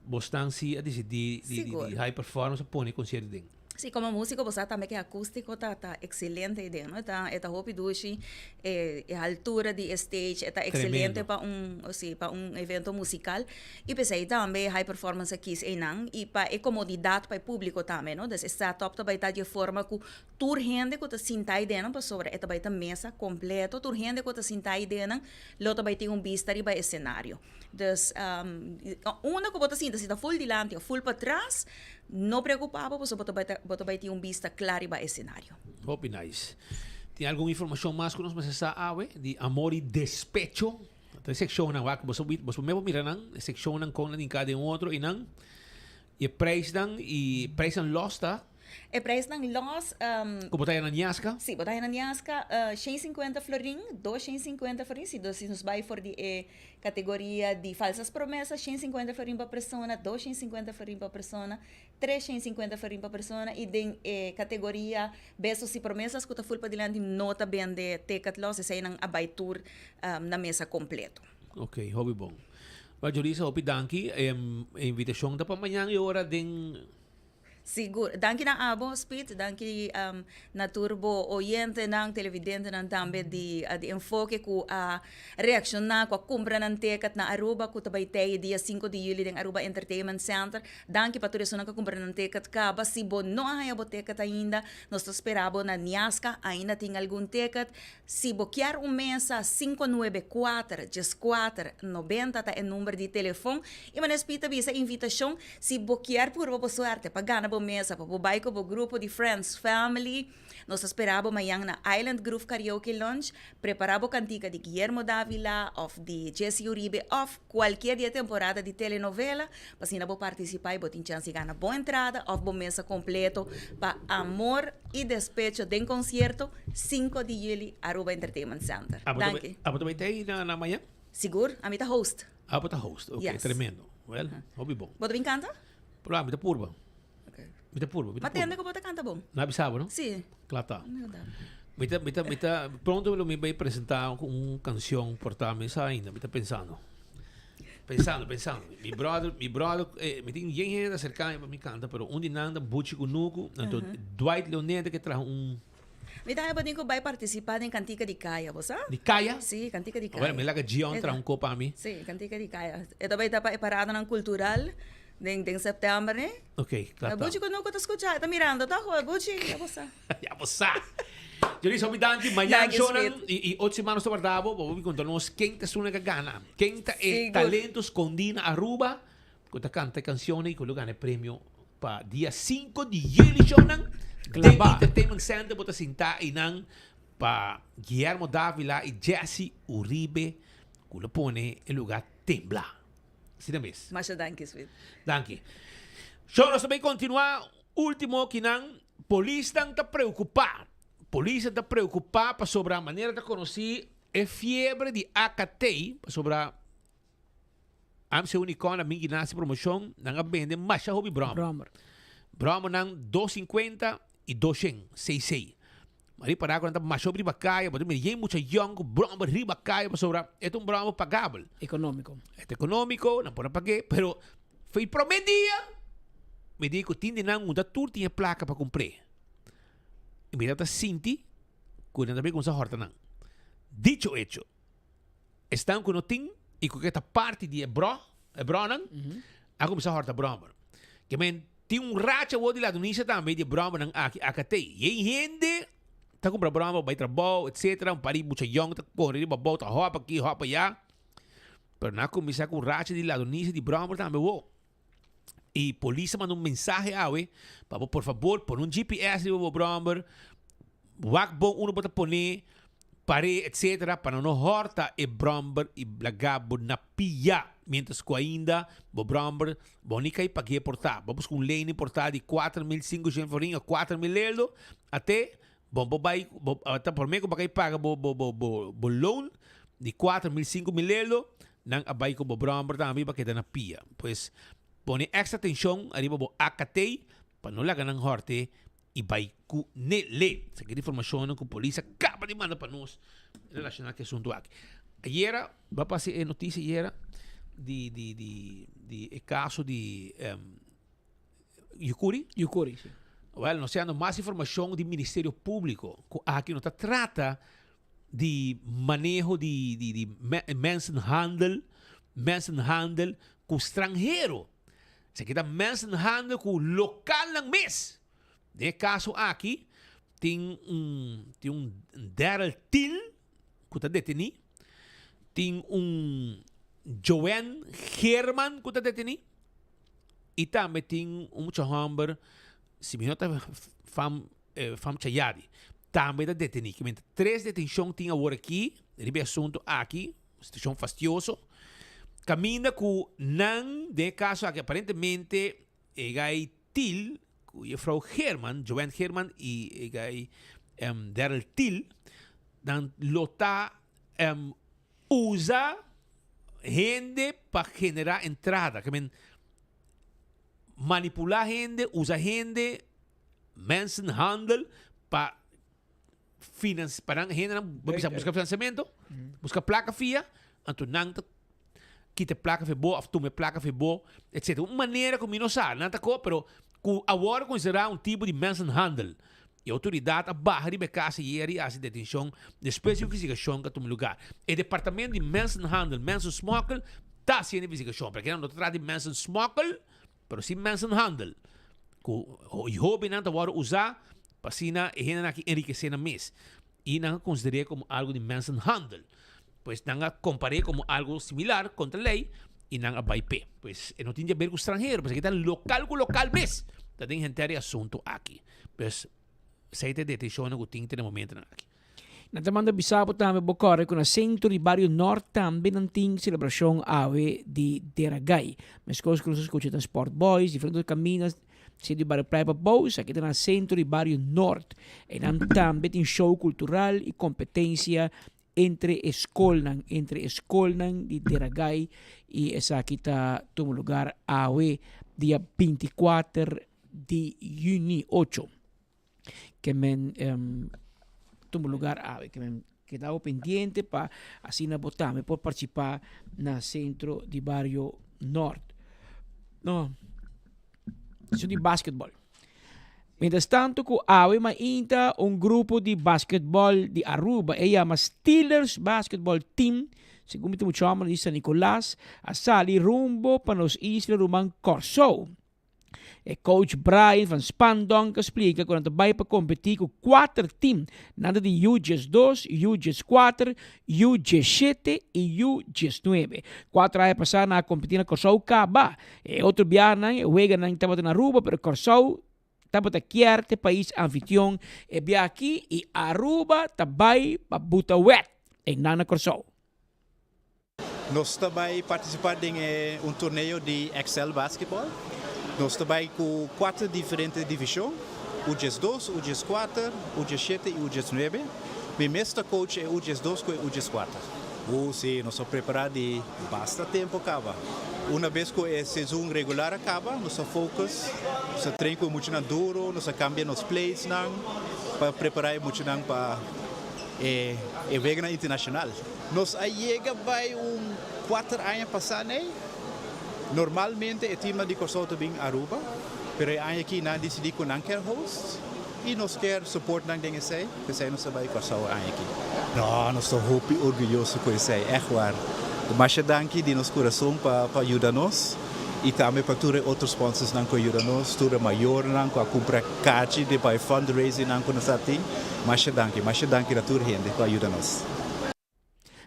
bosnan si a disidí di Sigur. di high performance a pone e concierto den. Si, como musico bo sa tambe ke acustico ta ta excelente idea, no? E ta e ta hopi dushi, e e altura di e stage e ta excelente pa un si pa un evento musical y p'esey tambe High Performance a kies eynan y pa e comodidad pa e publico tambe, no? Dus e setup ta bay ta di e forma cu tur hende cu ta sinta ay dennan pasobra e ta bay ta mesa completo, tur hende cu ta sinta ay dennan lo ta bay tin un bista riba e scenario. Dus unda ku bo ta sinta, si ta ful dilanti of ful patras, no preokupa bo pasobra bo ta bai bo ta bai tin un bista kla riba e senario. Hopi nice. Tin algun informashon mas ku nos mester sa awe di amor i despecho? Ta e sekshonnan wak boso boso por mira nan, e sekshonnan kon nan hinká den otro i nan i e preisnan i preisnan lòs ta. E prijsnan los. Ku bo ta haya na Niasca? Si, bo ta haya na Niasca 150 florin, 250 florin, si si nos bai for di e kategoria di falsas promesas, 150 florin pa persona, 250 florin pa persona, 350 florin pa persona i den e kategoria besos i promesas ku ta ful padilanti no ta bende ticket los, eseinan a bai tur na mesa kompleto. Ok, hopi bon. Well, Julissa, hopi danki. E invitashon ta pa mañan e ora den. Sigur. Danki na abo, Speed. Danki na tur bo oyentenan, televidentenan tambe di di Enfoke ku a reakshoná, ku a kumpra nan ticket na Aruba ku ta bai tei dia sinku di yüli den Aruba Entertainment Center. Danki pa tur esunnan ku a kumpra nan ticket kaba. Si bo no a haña bo ticket ainda, nos ta spera bo na Niasca, ainda tin algun ticket. Si bo kier un mesa, 594 14 90 ta e number di telefon. I manera Speed ta bisa, invitashon. Si bo kier purba bo suerte pa gana bo mesa pa bo bai ku bo grupo di friends, family, nos ta spera bo mañan na Island Groove Karaoke Lounge. Prepara bo kantika di Guillermo Davila of di Jesse Uribe of kualkier di e temporada di telenovela pa asina bo partisipa i bo tin chans di gana bo entrada of bo mesa kompleto pa Amor y Despecho den konsierto sinku di juli Aruba Entertainment Center. Danki. Abo ta bai tei na mañan? Sigur, ami ta host. Abo ta host, ok, Yes. tremendo. Well, hopi bon. Bo ta bin kanta? Pero ami ta purba. Mi ta purba, mi ta Ma tende purba. ku bo ta kanta bon. Na bisa bo, no? Sí. Kla ta. No da. Mi ta, mi ta, mi ta, pronto lo mi bai presenta un canción por ta mi sa ainda, mi ta pensando. Pensando, pensando. Mi brother, mi brother, eh, mi tin yen hende ta acerca mi pa mi canta, pero un di nan ta Buchi Kunuku, anto Dwight Leonete ke traha un Mi ta heba tin ku bai partisipá den Kantika di Kaya, bo sa? Di Kaya? Sí, Kantika di Kaya. Bueno, mi laga Gion traha un kop pa mi. Sí, Kantika di Kaya. E ta bai ta pa e paradanan kultural den den sèptèmber, ne? Ok, kla ta. Buchi ku no ku ta skuchá, e ta mirando tòg, Buchi, ya bo sa. Ya bo sa. Jolisa, hopi danki. Mañan Danki, shownan Smith. i i otro siman nos ta warda bo, bo por bin konta nos ken ta esun ku a gana. Ken ta e Sigur. talento skondí na Aruba ku ta kanta e kanshonnan i ku lo gana e premio Pa dia 5 di juli shownan den Entertainment Center bo ta sinta einan pa Guillermo Davila y Jesse Uribe cu lo pone e lugar tembla. Asina mes. Masha danki Sweet. Danki. Show nos ta bay continua ultimo kinan polisnan ta preocupa. Polisnan ta preocupa pasobra manera ta conoci e fiebre di AKT pasobra AMC Unicorn a bin gina si promocion, nan a bende masha hopi broma. Brommer. Brommernan 250 y 200 cc. Ma ripara cu nan ta masha hopi riba caya, bo ta mira yen mucha yong cu brommer riba caya pasobra e ta un brommer pagabel. Economico. E ta economico, nan por a pag'e, pero for e prome dia mi di cu tin di nan unda tur tin e placa pa cumpr'e. Y mi tabata sinti cu nan ta bin cuminsa horta nan. Dicho hecho. Esnan ku no tin i ku ke ta parti di e bro, e bronan, a kuminsá hòrta bròmer. Ke men tin un racha awor di ladronisia tambe di e bròmernan aki AKT. Yen hende ta kumpra bròmer pa bai trabou, etsetera, un par di mucha yòn ta kore riba bou, ta hòp aki, hòp ayá. Pero nan a kuminsá ku un racha di ladronisia di bròmer tambe awor. I polis a manda un mensahe awe pa bo por fabor pone un GPS riba bo brommer, wak bon unda bo ta pone, pare etcetera pa nan no horta e brommer i laga bo na pia mientras ku ainda bo brommer bo ni kai pag'é por ta. Bo buska un lening por ta di 4500 florin o 4000 euro ate bo bo bai bo ta prome ku bo kai paga bo bo bo bo loan di 4000 5000 euro Nan a bai ku bo bròmber tambe pa keda na pia. Pues, pone èkstra atenshon ariba bo AKT pa no laga nan hòrte i bai ku nele. Esaki ta informashonnan ku polis a kaba di manda pa nos relashoná ku e asuntu aki. Ayera, bo a pasa e notisia ayera di di di di e kaso di Yukuri? Yukuri, si. Wel, nos ta mas informacion di Ministerio Publico cu aki no ta trata di maneho di di di mensenhandel, mensenhandel cu stranhero. Esaki ta mensenhandel cu localnan mes. Den e caso aki tin un tin un Daryl Thiel cu ta deteni, tin un Joanne Geerman cu ta deteni y tambe tin un mucha homber, si mi no ta fam fam Chayadi, tambe ta deteni. Ki menta tres detencion tin awor aki riba e asunto aki, situacion fastioso, caminda cu nan den e caso aki aparentemente E gai Thiel ku juffrouw Geerman, Joanne Geerman i e gai Daryl Thiel, nan lo ta usa hende pa generá entrada. Ke men manipulá hende, usa hende, mensenhandel pa finans pa nan hendenan bo bisa buska financiamento, buska plaka fia, anto nan ta kita e plaka fe bo of tuma e plaka fe bo, etcetera. Un manera ku mi no sa, nan ta ko, pero ku awor a konsiderá un tipo di mensenhandel. E outoridat a baha riba e kas ayer i hasi detenshon despues di investigashon ku a tuma lugar. E departamento di mensenhandel, mensensmokkel, ta hasiendo investigashon. Pero kinan no ta trata di mensensmokkel, Pero si mensenhandel ku hobennan ta wòrdu usá pa asina e hendenan aki enrikesé nan mes i nan a konsider'é komo algu di mensenhandel. Pues nan a kompar'é komo algu similar kontra lei i nan a bai p'e. Pues e no tin di aber ku stranhero, pasobra ta lokal ku lokal mes ta den henter e asuntu aki. Pues esei ta e detenshonnan ku tin te na e momentonan aki. Nan ta manda bisa bo tambe bo kòrda ku na sentro di bario Nort tambe nan tin selebrashon awe di Deragai. Meskos ku nos a skucha ta Sport Boys, diferente otro kaminda sentro di bario Playa pa bou, esaki ta na sentro di bario Nort. Einan tambe tin show kultural i kompetensia entre e skolnan, entre e skolnan di Deragai i esaki ta tuma lugar awe dia 24 di yüni ocho. Ke men tuma lugar awe. Ke men keda bo pendiente pa asina bo tambe por participa na Centro di Bario Noord. No, eso di basketball. Mientras tanto ku awe mainta un grupo di basketball di Aruba, e yama Steelers Basketball Team, segun mi ta mucha homber di San Nicolas, a sali rumbo pa nos isla ruman Kòrsou. E coach Brian van Spandonk a splika ku nan ta bai pa kompetí ku kuater tim, nan ta di U 12, U 14, U 17 i U 19. Kuater aña pasá nan a kompetí na Kòrsou kaba. E otro biahanan e weganan tabata na Aruba pero Kòrsou tabata kier ta e pais anfitrion e biaha aki i Aruba ta bai pa buta wet einan na Kòrsou. Nos ta bai partisipá den e un torneo di Excel Basketball. Nos ta bai ku kuater diferente divishon, U 12, U 14, U 17 i U 19. Mi mes ta coach e U 12 ku e U 14. U si, nos a prepará di basta tempu kaba. Una bes ku e sezon regular a kaba, nos a focus, nos a train ku e muchanan duro, nos a kambia nos playsnan pa prepará e muchanan pa e e weganan internashonal. Nos a yega bai un kuater aña pasá nei. Normalmente e teamnan di Kòrsou ta bin Aruba, pero e aña aki nan a disidí ku nan kier host i nos kier support nan den esei, p'esei nos ta bai Kòrsou e aña aki. No, nos ta hopi orguyoso ku esei, ègt waar. Masha danki di nos kurason pa pa yuda nos i tambe pa tur e otro sponsorsnan ku a yuda nos, tur e mayornan ku a kumpra kachi di pa e fundraisingnan ku nos a tin. Masha danki, masha danki na tur hende ku a yuda nos.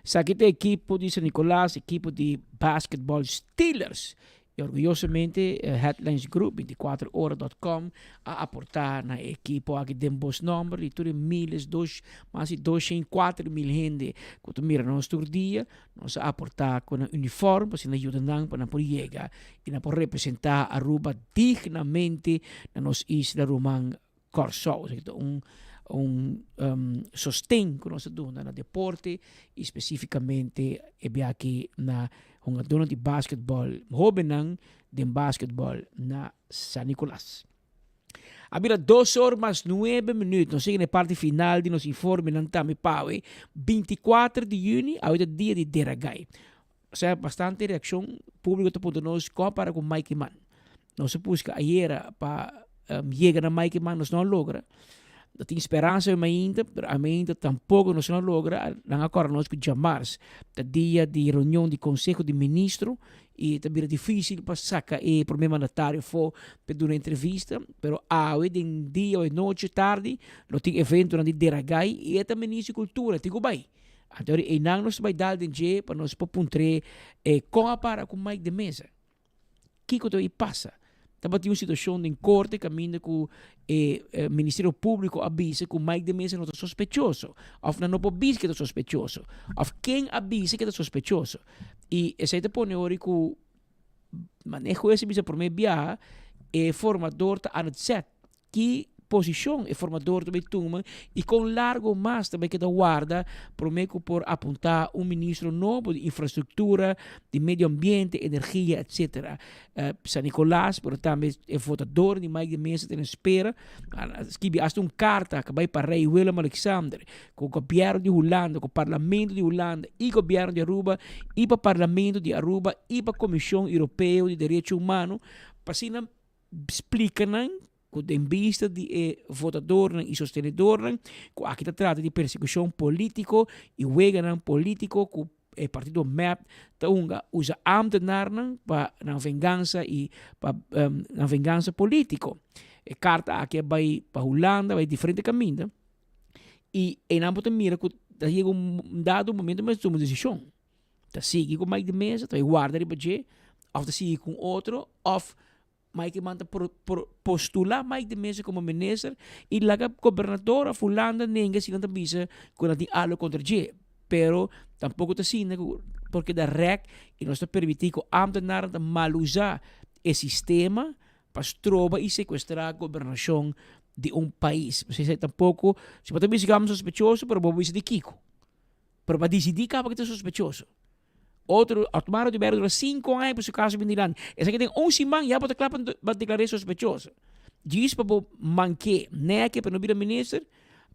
Esaki ta ekipo di San Nicolas, ekipo di basketball Steelers. Y orguyosamente Headlines Group, 24ora.com, a aporta na e ekipo aki den bos nomber di tur e miles, dos, mas di 204 mil hende ku ta mira nos tur dia. Nos a aporta ku nan uniform pa asina yuda nan pa nan por yega y nan por representa Aruba dignamente na nos isla ruman Kòrsou. Esaki ta un un sosten ku nos ta duna na deporte i spesífikamente e biaha na hungadónan di basketbòl, hóbennan den basketbòl na San Nicolas. A bira dos or mas nuebe minüt. Nos sigui na e parti final di nos informenan tambe pa awe, 24 di yüni, awe ta dia di Deragai. Osea bastante reakshon, públiko ta puntra nos kon a para ku Mike Eman. Nos a buska ayera pa. yega na Mike Eman, nos no a logra. No tin speransa ainda, pero ainda tampoco nos no a logra. Nan a corda nos cu djamars ta dia di reunion di Conseho di Ministro y ta bira dificil pa saca e primer mandatario afo pa duna entrevista. Pero awe den dia o e nochi tardi lo tin eventonan di Deragai y e ta Ministro di Cultura, tin cu bay. Anto einan nos ta bay dal den dje pa nos por puntr'e con a para cu Mike de Meza. Kiko ta bay pasa? Tabatin un situacion den corte caminda cu e Ministerio Publico a bisa cu Mike de Meza no ta sospechoso of nan no por bisa cu e ta sospechoso of ken a bisa cu e ta sospechoso. Y esey ta pone ori cu maneho ese bisa prome biaha e formador ta aan het zet. Ki posishon e formador ta bay tuma y kon largo mas ta bay keda warda prome cu por apunta un ministro nobo di infrastructura, di medio ambiente, energia, etc. San Nicolas, pero tambe e votador di Mike de Meza ta na espera. A skibi hasta un carta cu bay pa Rey Willem Alexander, cu gobierno di Hulanda, cu parlamento di Hulanda y gobierno di Aruba y pa parlamento di Aruba y pa Comision Europeo di Derecho Humano pa asina Splika nan ku den bista di e votadornan i sostenedornan ku aki ta trata di persekushon polítiko i weganan polítiko ku e partido mep ta hunga usa ámtenarnan pa nan vengansa i pa nan vengansa polítiko. E karta aki a bai pa Hulanda, bai diferente kaminda i einan bo ta mira ku ta yega un dado momento mester tuma un desishon. Ta sigui ku Mike de Meza, ta bai warda riba dje, òf ta sigui ku un otro, òf Mike Eman ta por por postulá Mike de Meza komo minister i laga gobernador òf Hulanda nenga si nan ta bisa ku nan tin algu kontra dje. Pero tampoko ta asina ku por keda rèk i nos ta permití ku ámtenarnan ta malusá e sistema pa stroba i sekuestrá gobernashon di un pais. Esei tampoko, si bo ta bisa ku amo sospechoso, pero bo bisa di kiko? Pero pa disidí kaba ku ta sospechoso. Otro, Otmar Oduber dura sinku aña pa su kaso bin dilanti. Esaki den un siman ya bo ta kla pa deklar'é sospechoso. Djis pa bo mank'é nèk'é pa no bira minister,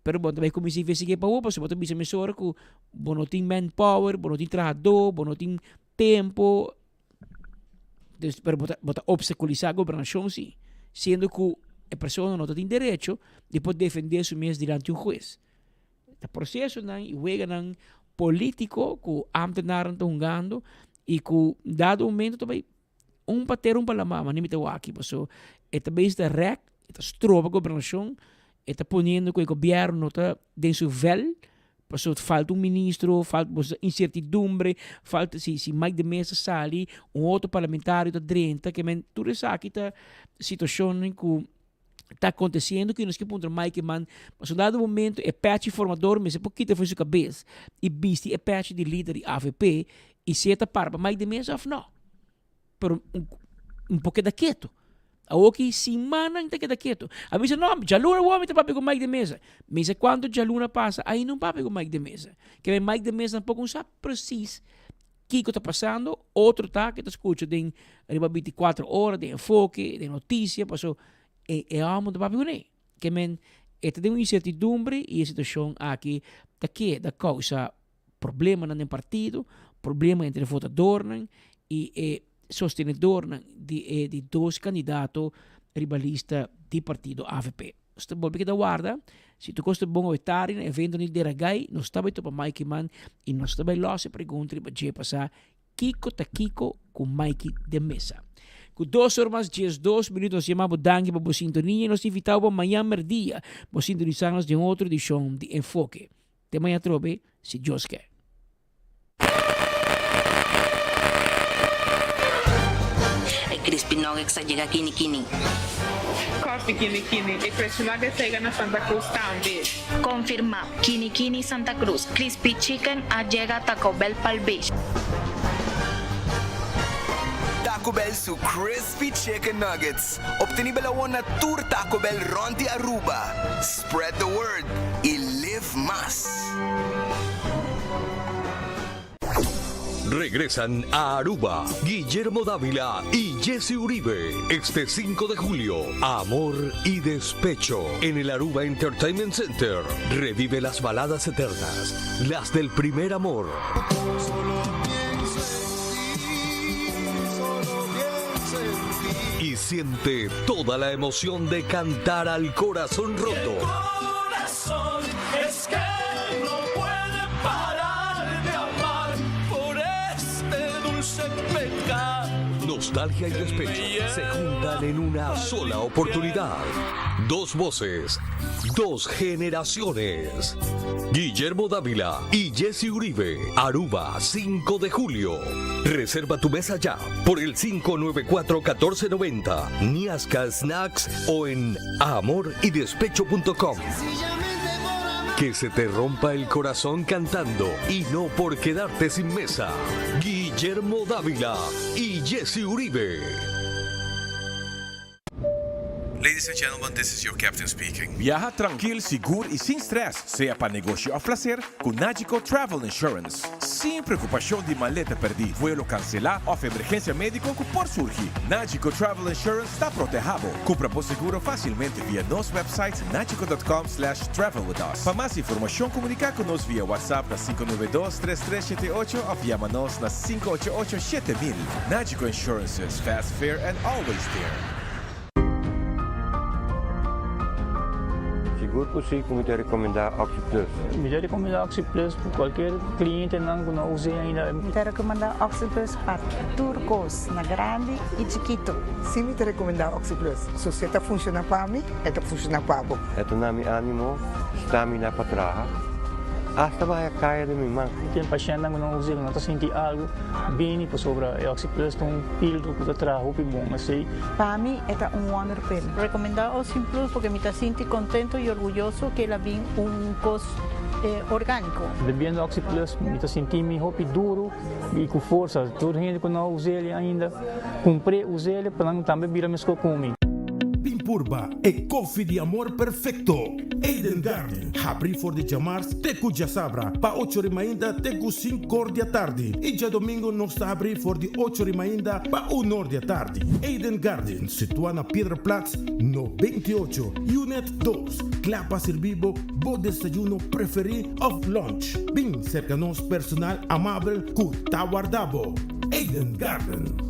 pero bo ta bai kuminsá investig'é pa bo pasobra bo ta bisa mesora ku bo no tin manpower, bo no tin trahadó, bo no tin tempu. Dus, pero bo ta, bo ta obstaculisá gobernashon si, siendo ku e persona no ta tin derecho di por defendé su mes dilanti un hues. Ta procesonan y weganan politico cu ambtenarennan ta hungando y cu dado momento ta bay un pa tera un pa la mama ni mi ta wak aki paso e ta bezig ta rek e ta stroba gobernacion e ta poniendo cu e gobierno no ta den su vel paso falta un ministro falta bo sa incertidumbre falta si si Mike de Meza sali un otro parlamentario ta drenta ke men tur esaki ta situacionnan cu ta aconteciendo cu nos ke puntra Mike Eman, pasobra un dado momento e pechi formador mester por kita for su cabes y bisti e pechi di lider di avp y si e ta para pa Mike de Meza of no. Pero un por keda keto. Awoki simannan ta keda keto. A bisa no, djaluna awor mi ta papia cu Mike de Meza. Mi sa cuanto djaluna pasa ainda no papia cu Mike de Meza. Keme Mike de Meza tampoco no sa precies Kiko ta pasando, otro ta ke ta skucha den riba bintikuater ora, den enfoke, den notisia, paso e e hòmber ta papia kuné. Ke men e ta den un insertidumbre i e situashon aki ta keda kousa problemanan den partido, problema entre e votadornan i e sostenedornan di e di dos kandidato riba lista di partido avp. Nos ta bolbe keda warda. Si tur kos ta bon awe tardi na evento di Deragai, nos ta bai topa Maiky Man i nos ta bai lòs e pregunta riba dje pasá, Kiko ta kiko ku Maiky den mesa? Ku dos or mas 12 minuut nos yama bo danki pa bo sintonia i nos ta invitá bo pa mañan merdia bo sintonisá nos den otro edishon di Enfoke. Te mañan atrobe, si Dios ke. E crispy nuggets a yega kini kini. Coffee kini kini. E crispy nuggets a yega na Santa Cruz tambe. Confirma, Kini Kini Santa Cruz, Crispy Chicken a yega Taco Bell Palm Beach. Taco Bell su Crispy Chicken Nuggets, obtenibel awor na tur Taco Bell rond di Aruba. Spread the word y live mas! Regresan a Aruba Guillermo Dávila y Jesse Uribe este 5 de julio. Amor y Despecho en el Aruba Entertainment Center. Revive las baladas eternas, las del primer amor. Solo pienso en ti, solo pienso en ti. Siente toda la emoción de cantar al corazón roto. Corazón es que no puede parar de amar por este dulce pecado. Nostalgia y despecho se juntan en una sola oportunidad. Dos voces, dos generaciones. Guillermo Dávila y Jesse Uribe, Aruba, 5 de julio. Reserva tu mesa ya por el 594-1490, Niasca Snacks o en amoridespecho.com. Que se te rompa el corazón cantando y no por quedarte sin mesa. Guillermo Dávila y Jesse Uribe. Ladies and gentlemen, this is your captain speaking. Viaha trankil, sigur y sin stress, sea pa negoshi of placer, cu Nagico Travel Insurance. Sin preocupacion di maleta perdi, vuelo cancela of emergencia medico cu por surgi. Nagico Travel Insurance ta proteha bo. Cumpra bo seguro facilmente via nos website nagico.com slash travel with us. Pa mas informacion comunica cu nos via WhatsApp na 592 3378 of yama nos na 588 7000. Nagico Insurances, fast, fair and always there. Sigur cu si cu mi ta recomenda OxyPlus. Mi ta recomenda OxyPlus pa cualkier clientenan cu no a usa ainda. Mi ta recomenda OxyPlus pa tur cos, na grandi y chikito. Si mi ta recomenda OxyPlus. So si e ta funciona pa mi, e ta funciona pa bo. E ta na mi animo, stamina pa traha, hasta baha caya den mi man. Tin pashentnan cu no usa, cu no ta sinti algo, bini pasobra e OxyPlus ta un pildo cu ta traha hopi bon. Esey. Pa mi e ta un wonder pill. Recomenda Oxyplus porque mi ta sinti contento y orguyoso cu el a bin un cos organico. Bebiendo Oxyplus mi ta sinti mi hopi duro y cu forsa. Tur hende cu no a us'el ainda, cumpr'e, us'el pa nan tambe bira mesco cu mi. Bin purba e koffie di amor perfecto. Eden Garden, habri for di djamars te ku djasabra pa ocho ri mainta te ku sinkor di atardi i djadomingo nos ta habri for di ocho ri mainta pa unor di atardi. Eden Garden, situa na Piedraplaats no 28, Unit dos, kla pa sirbi bo bo desayuno preferi of lunch. Bin serka nos personal amabel ku ta warda bo. Eden Garden.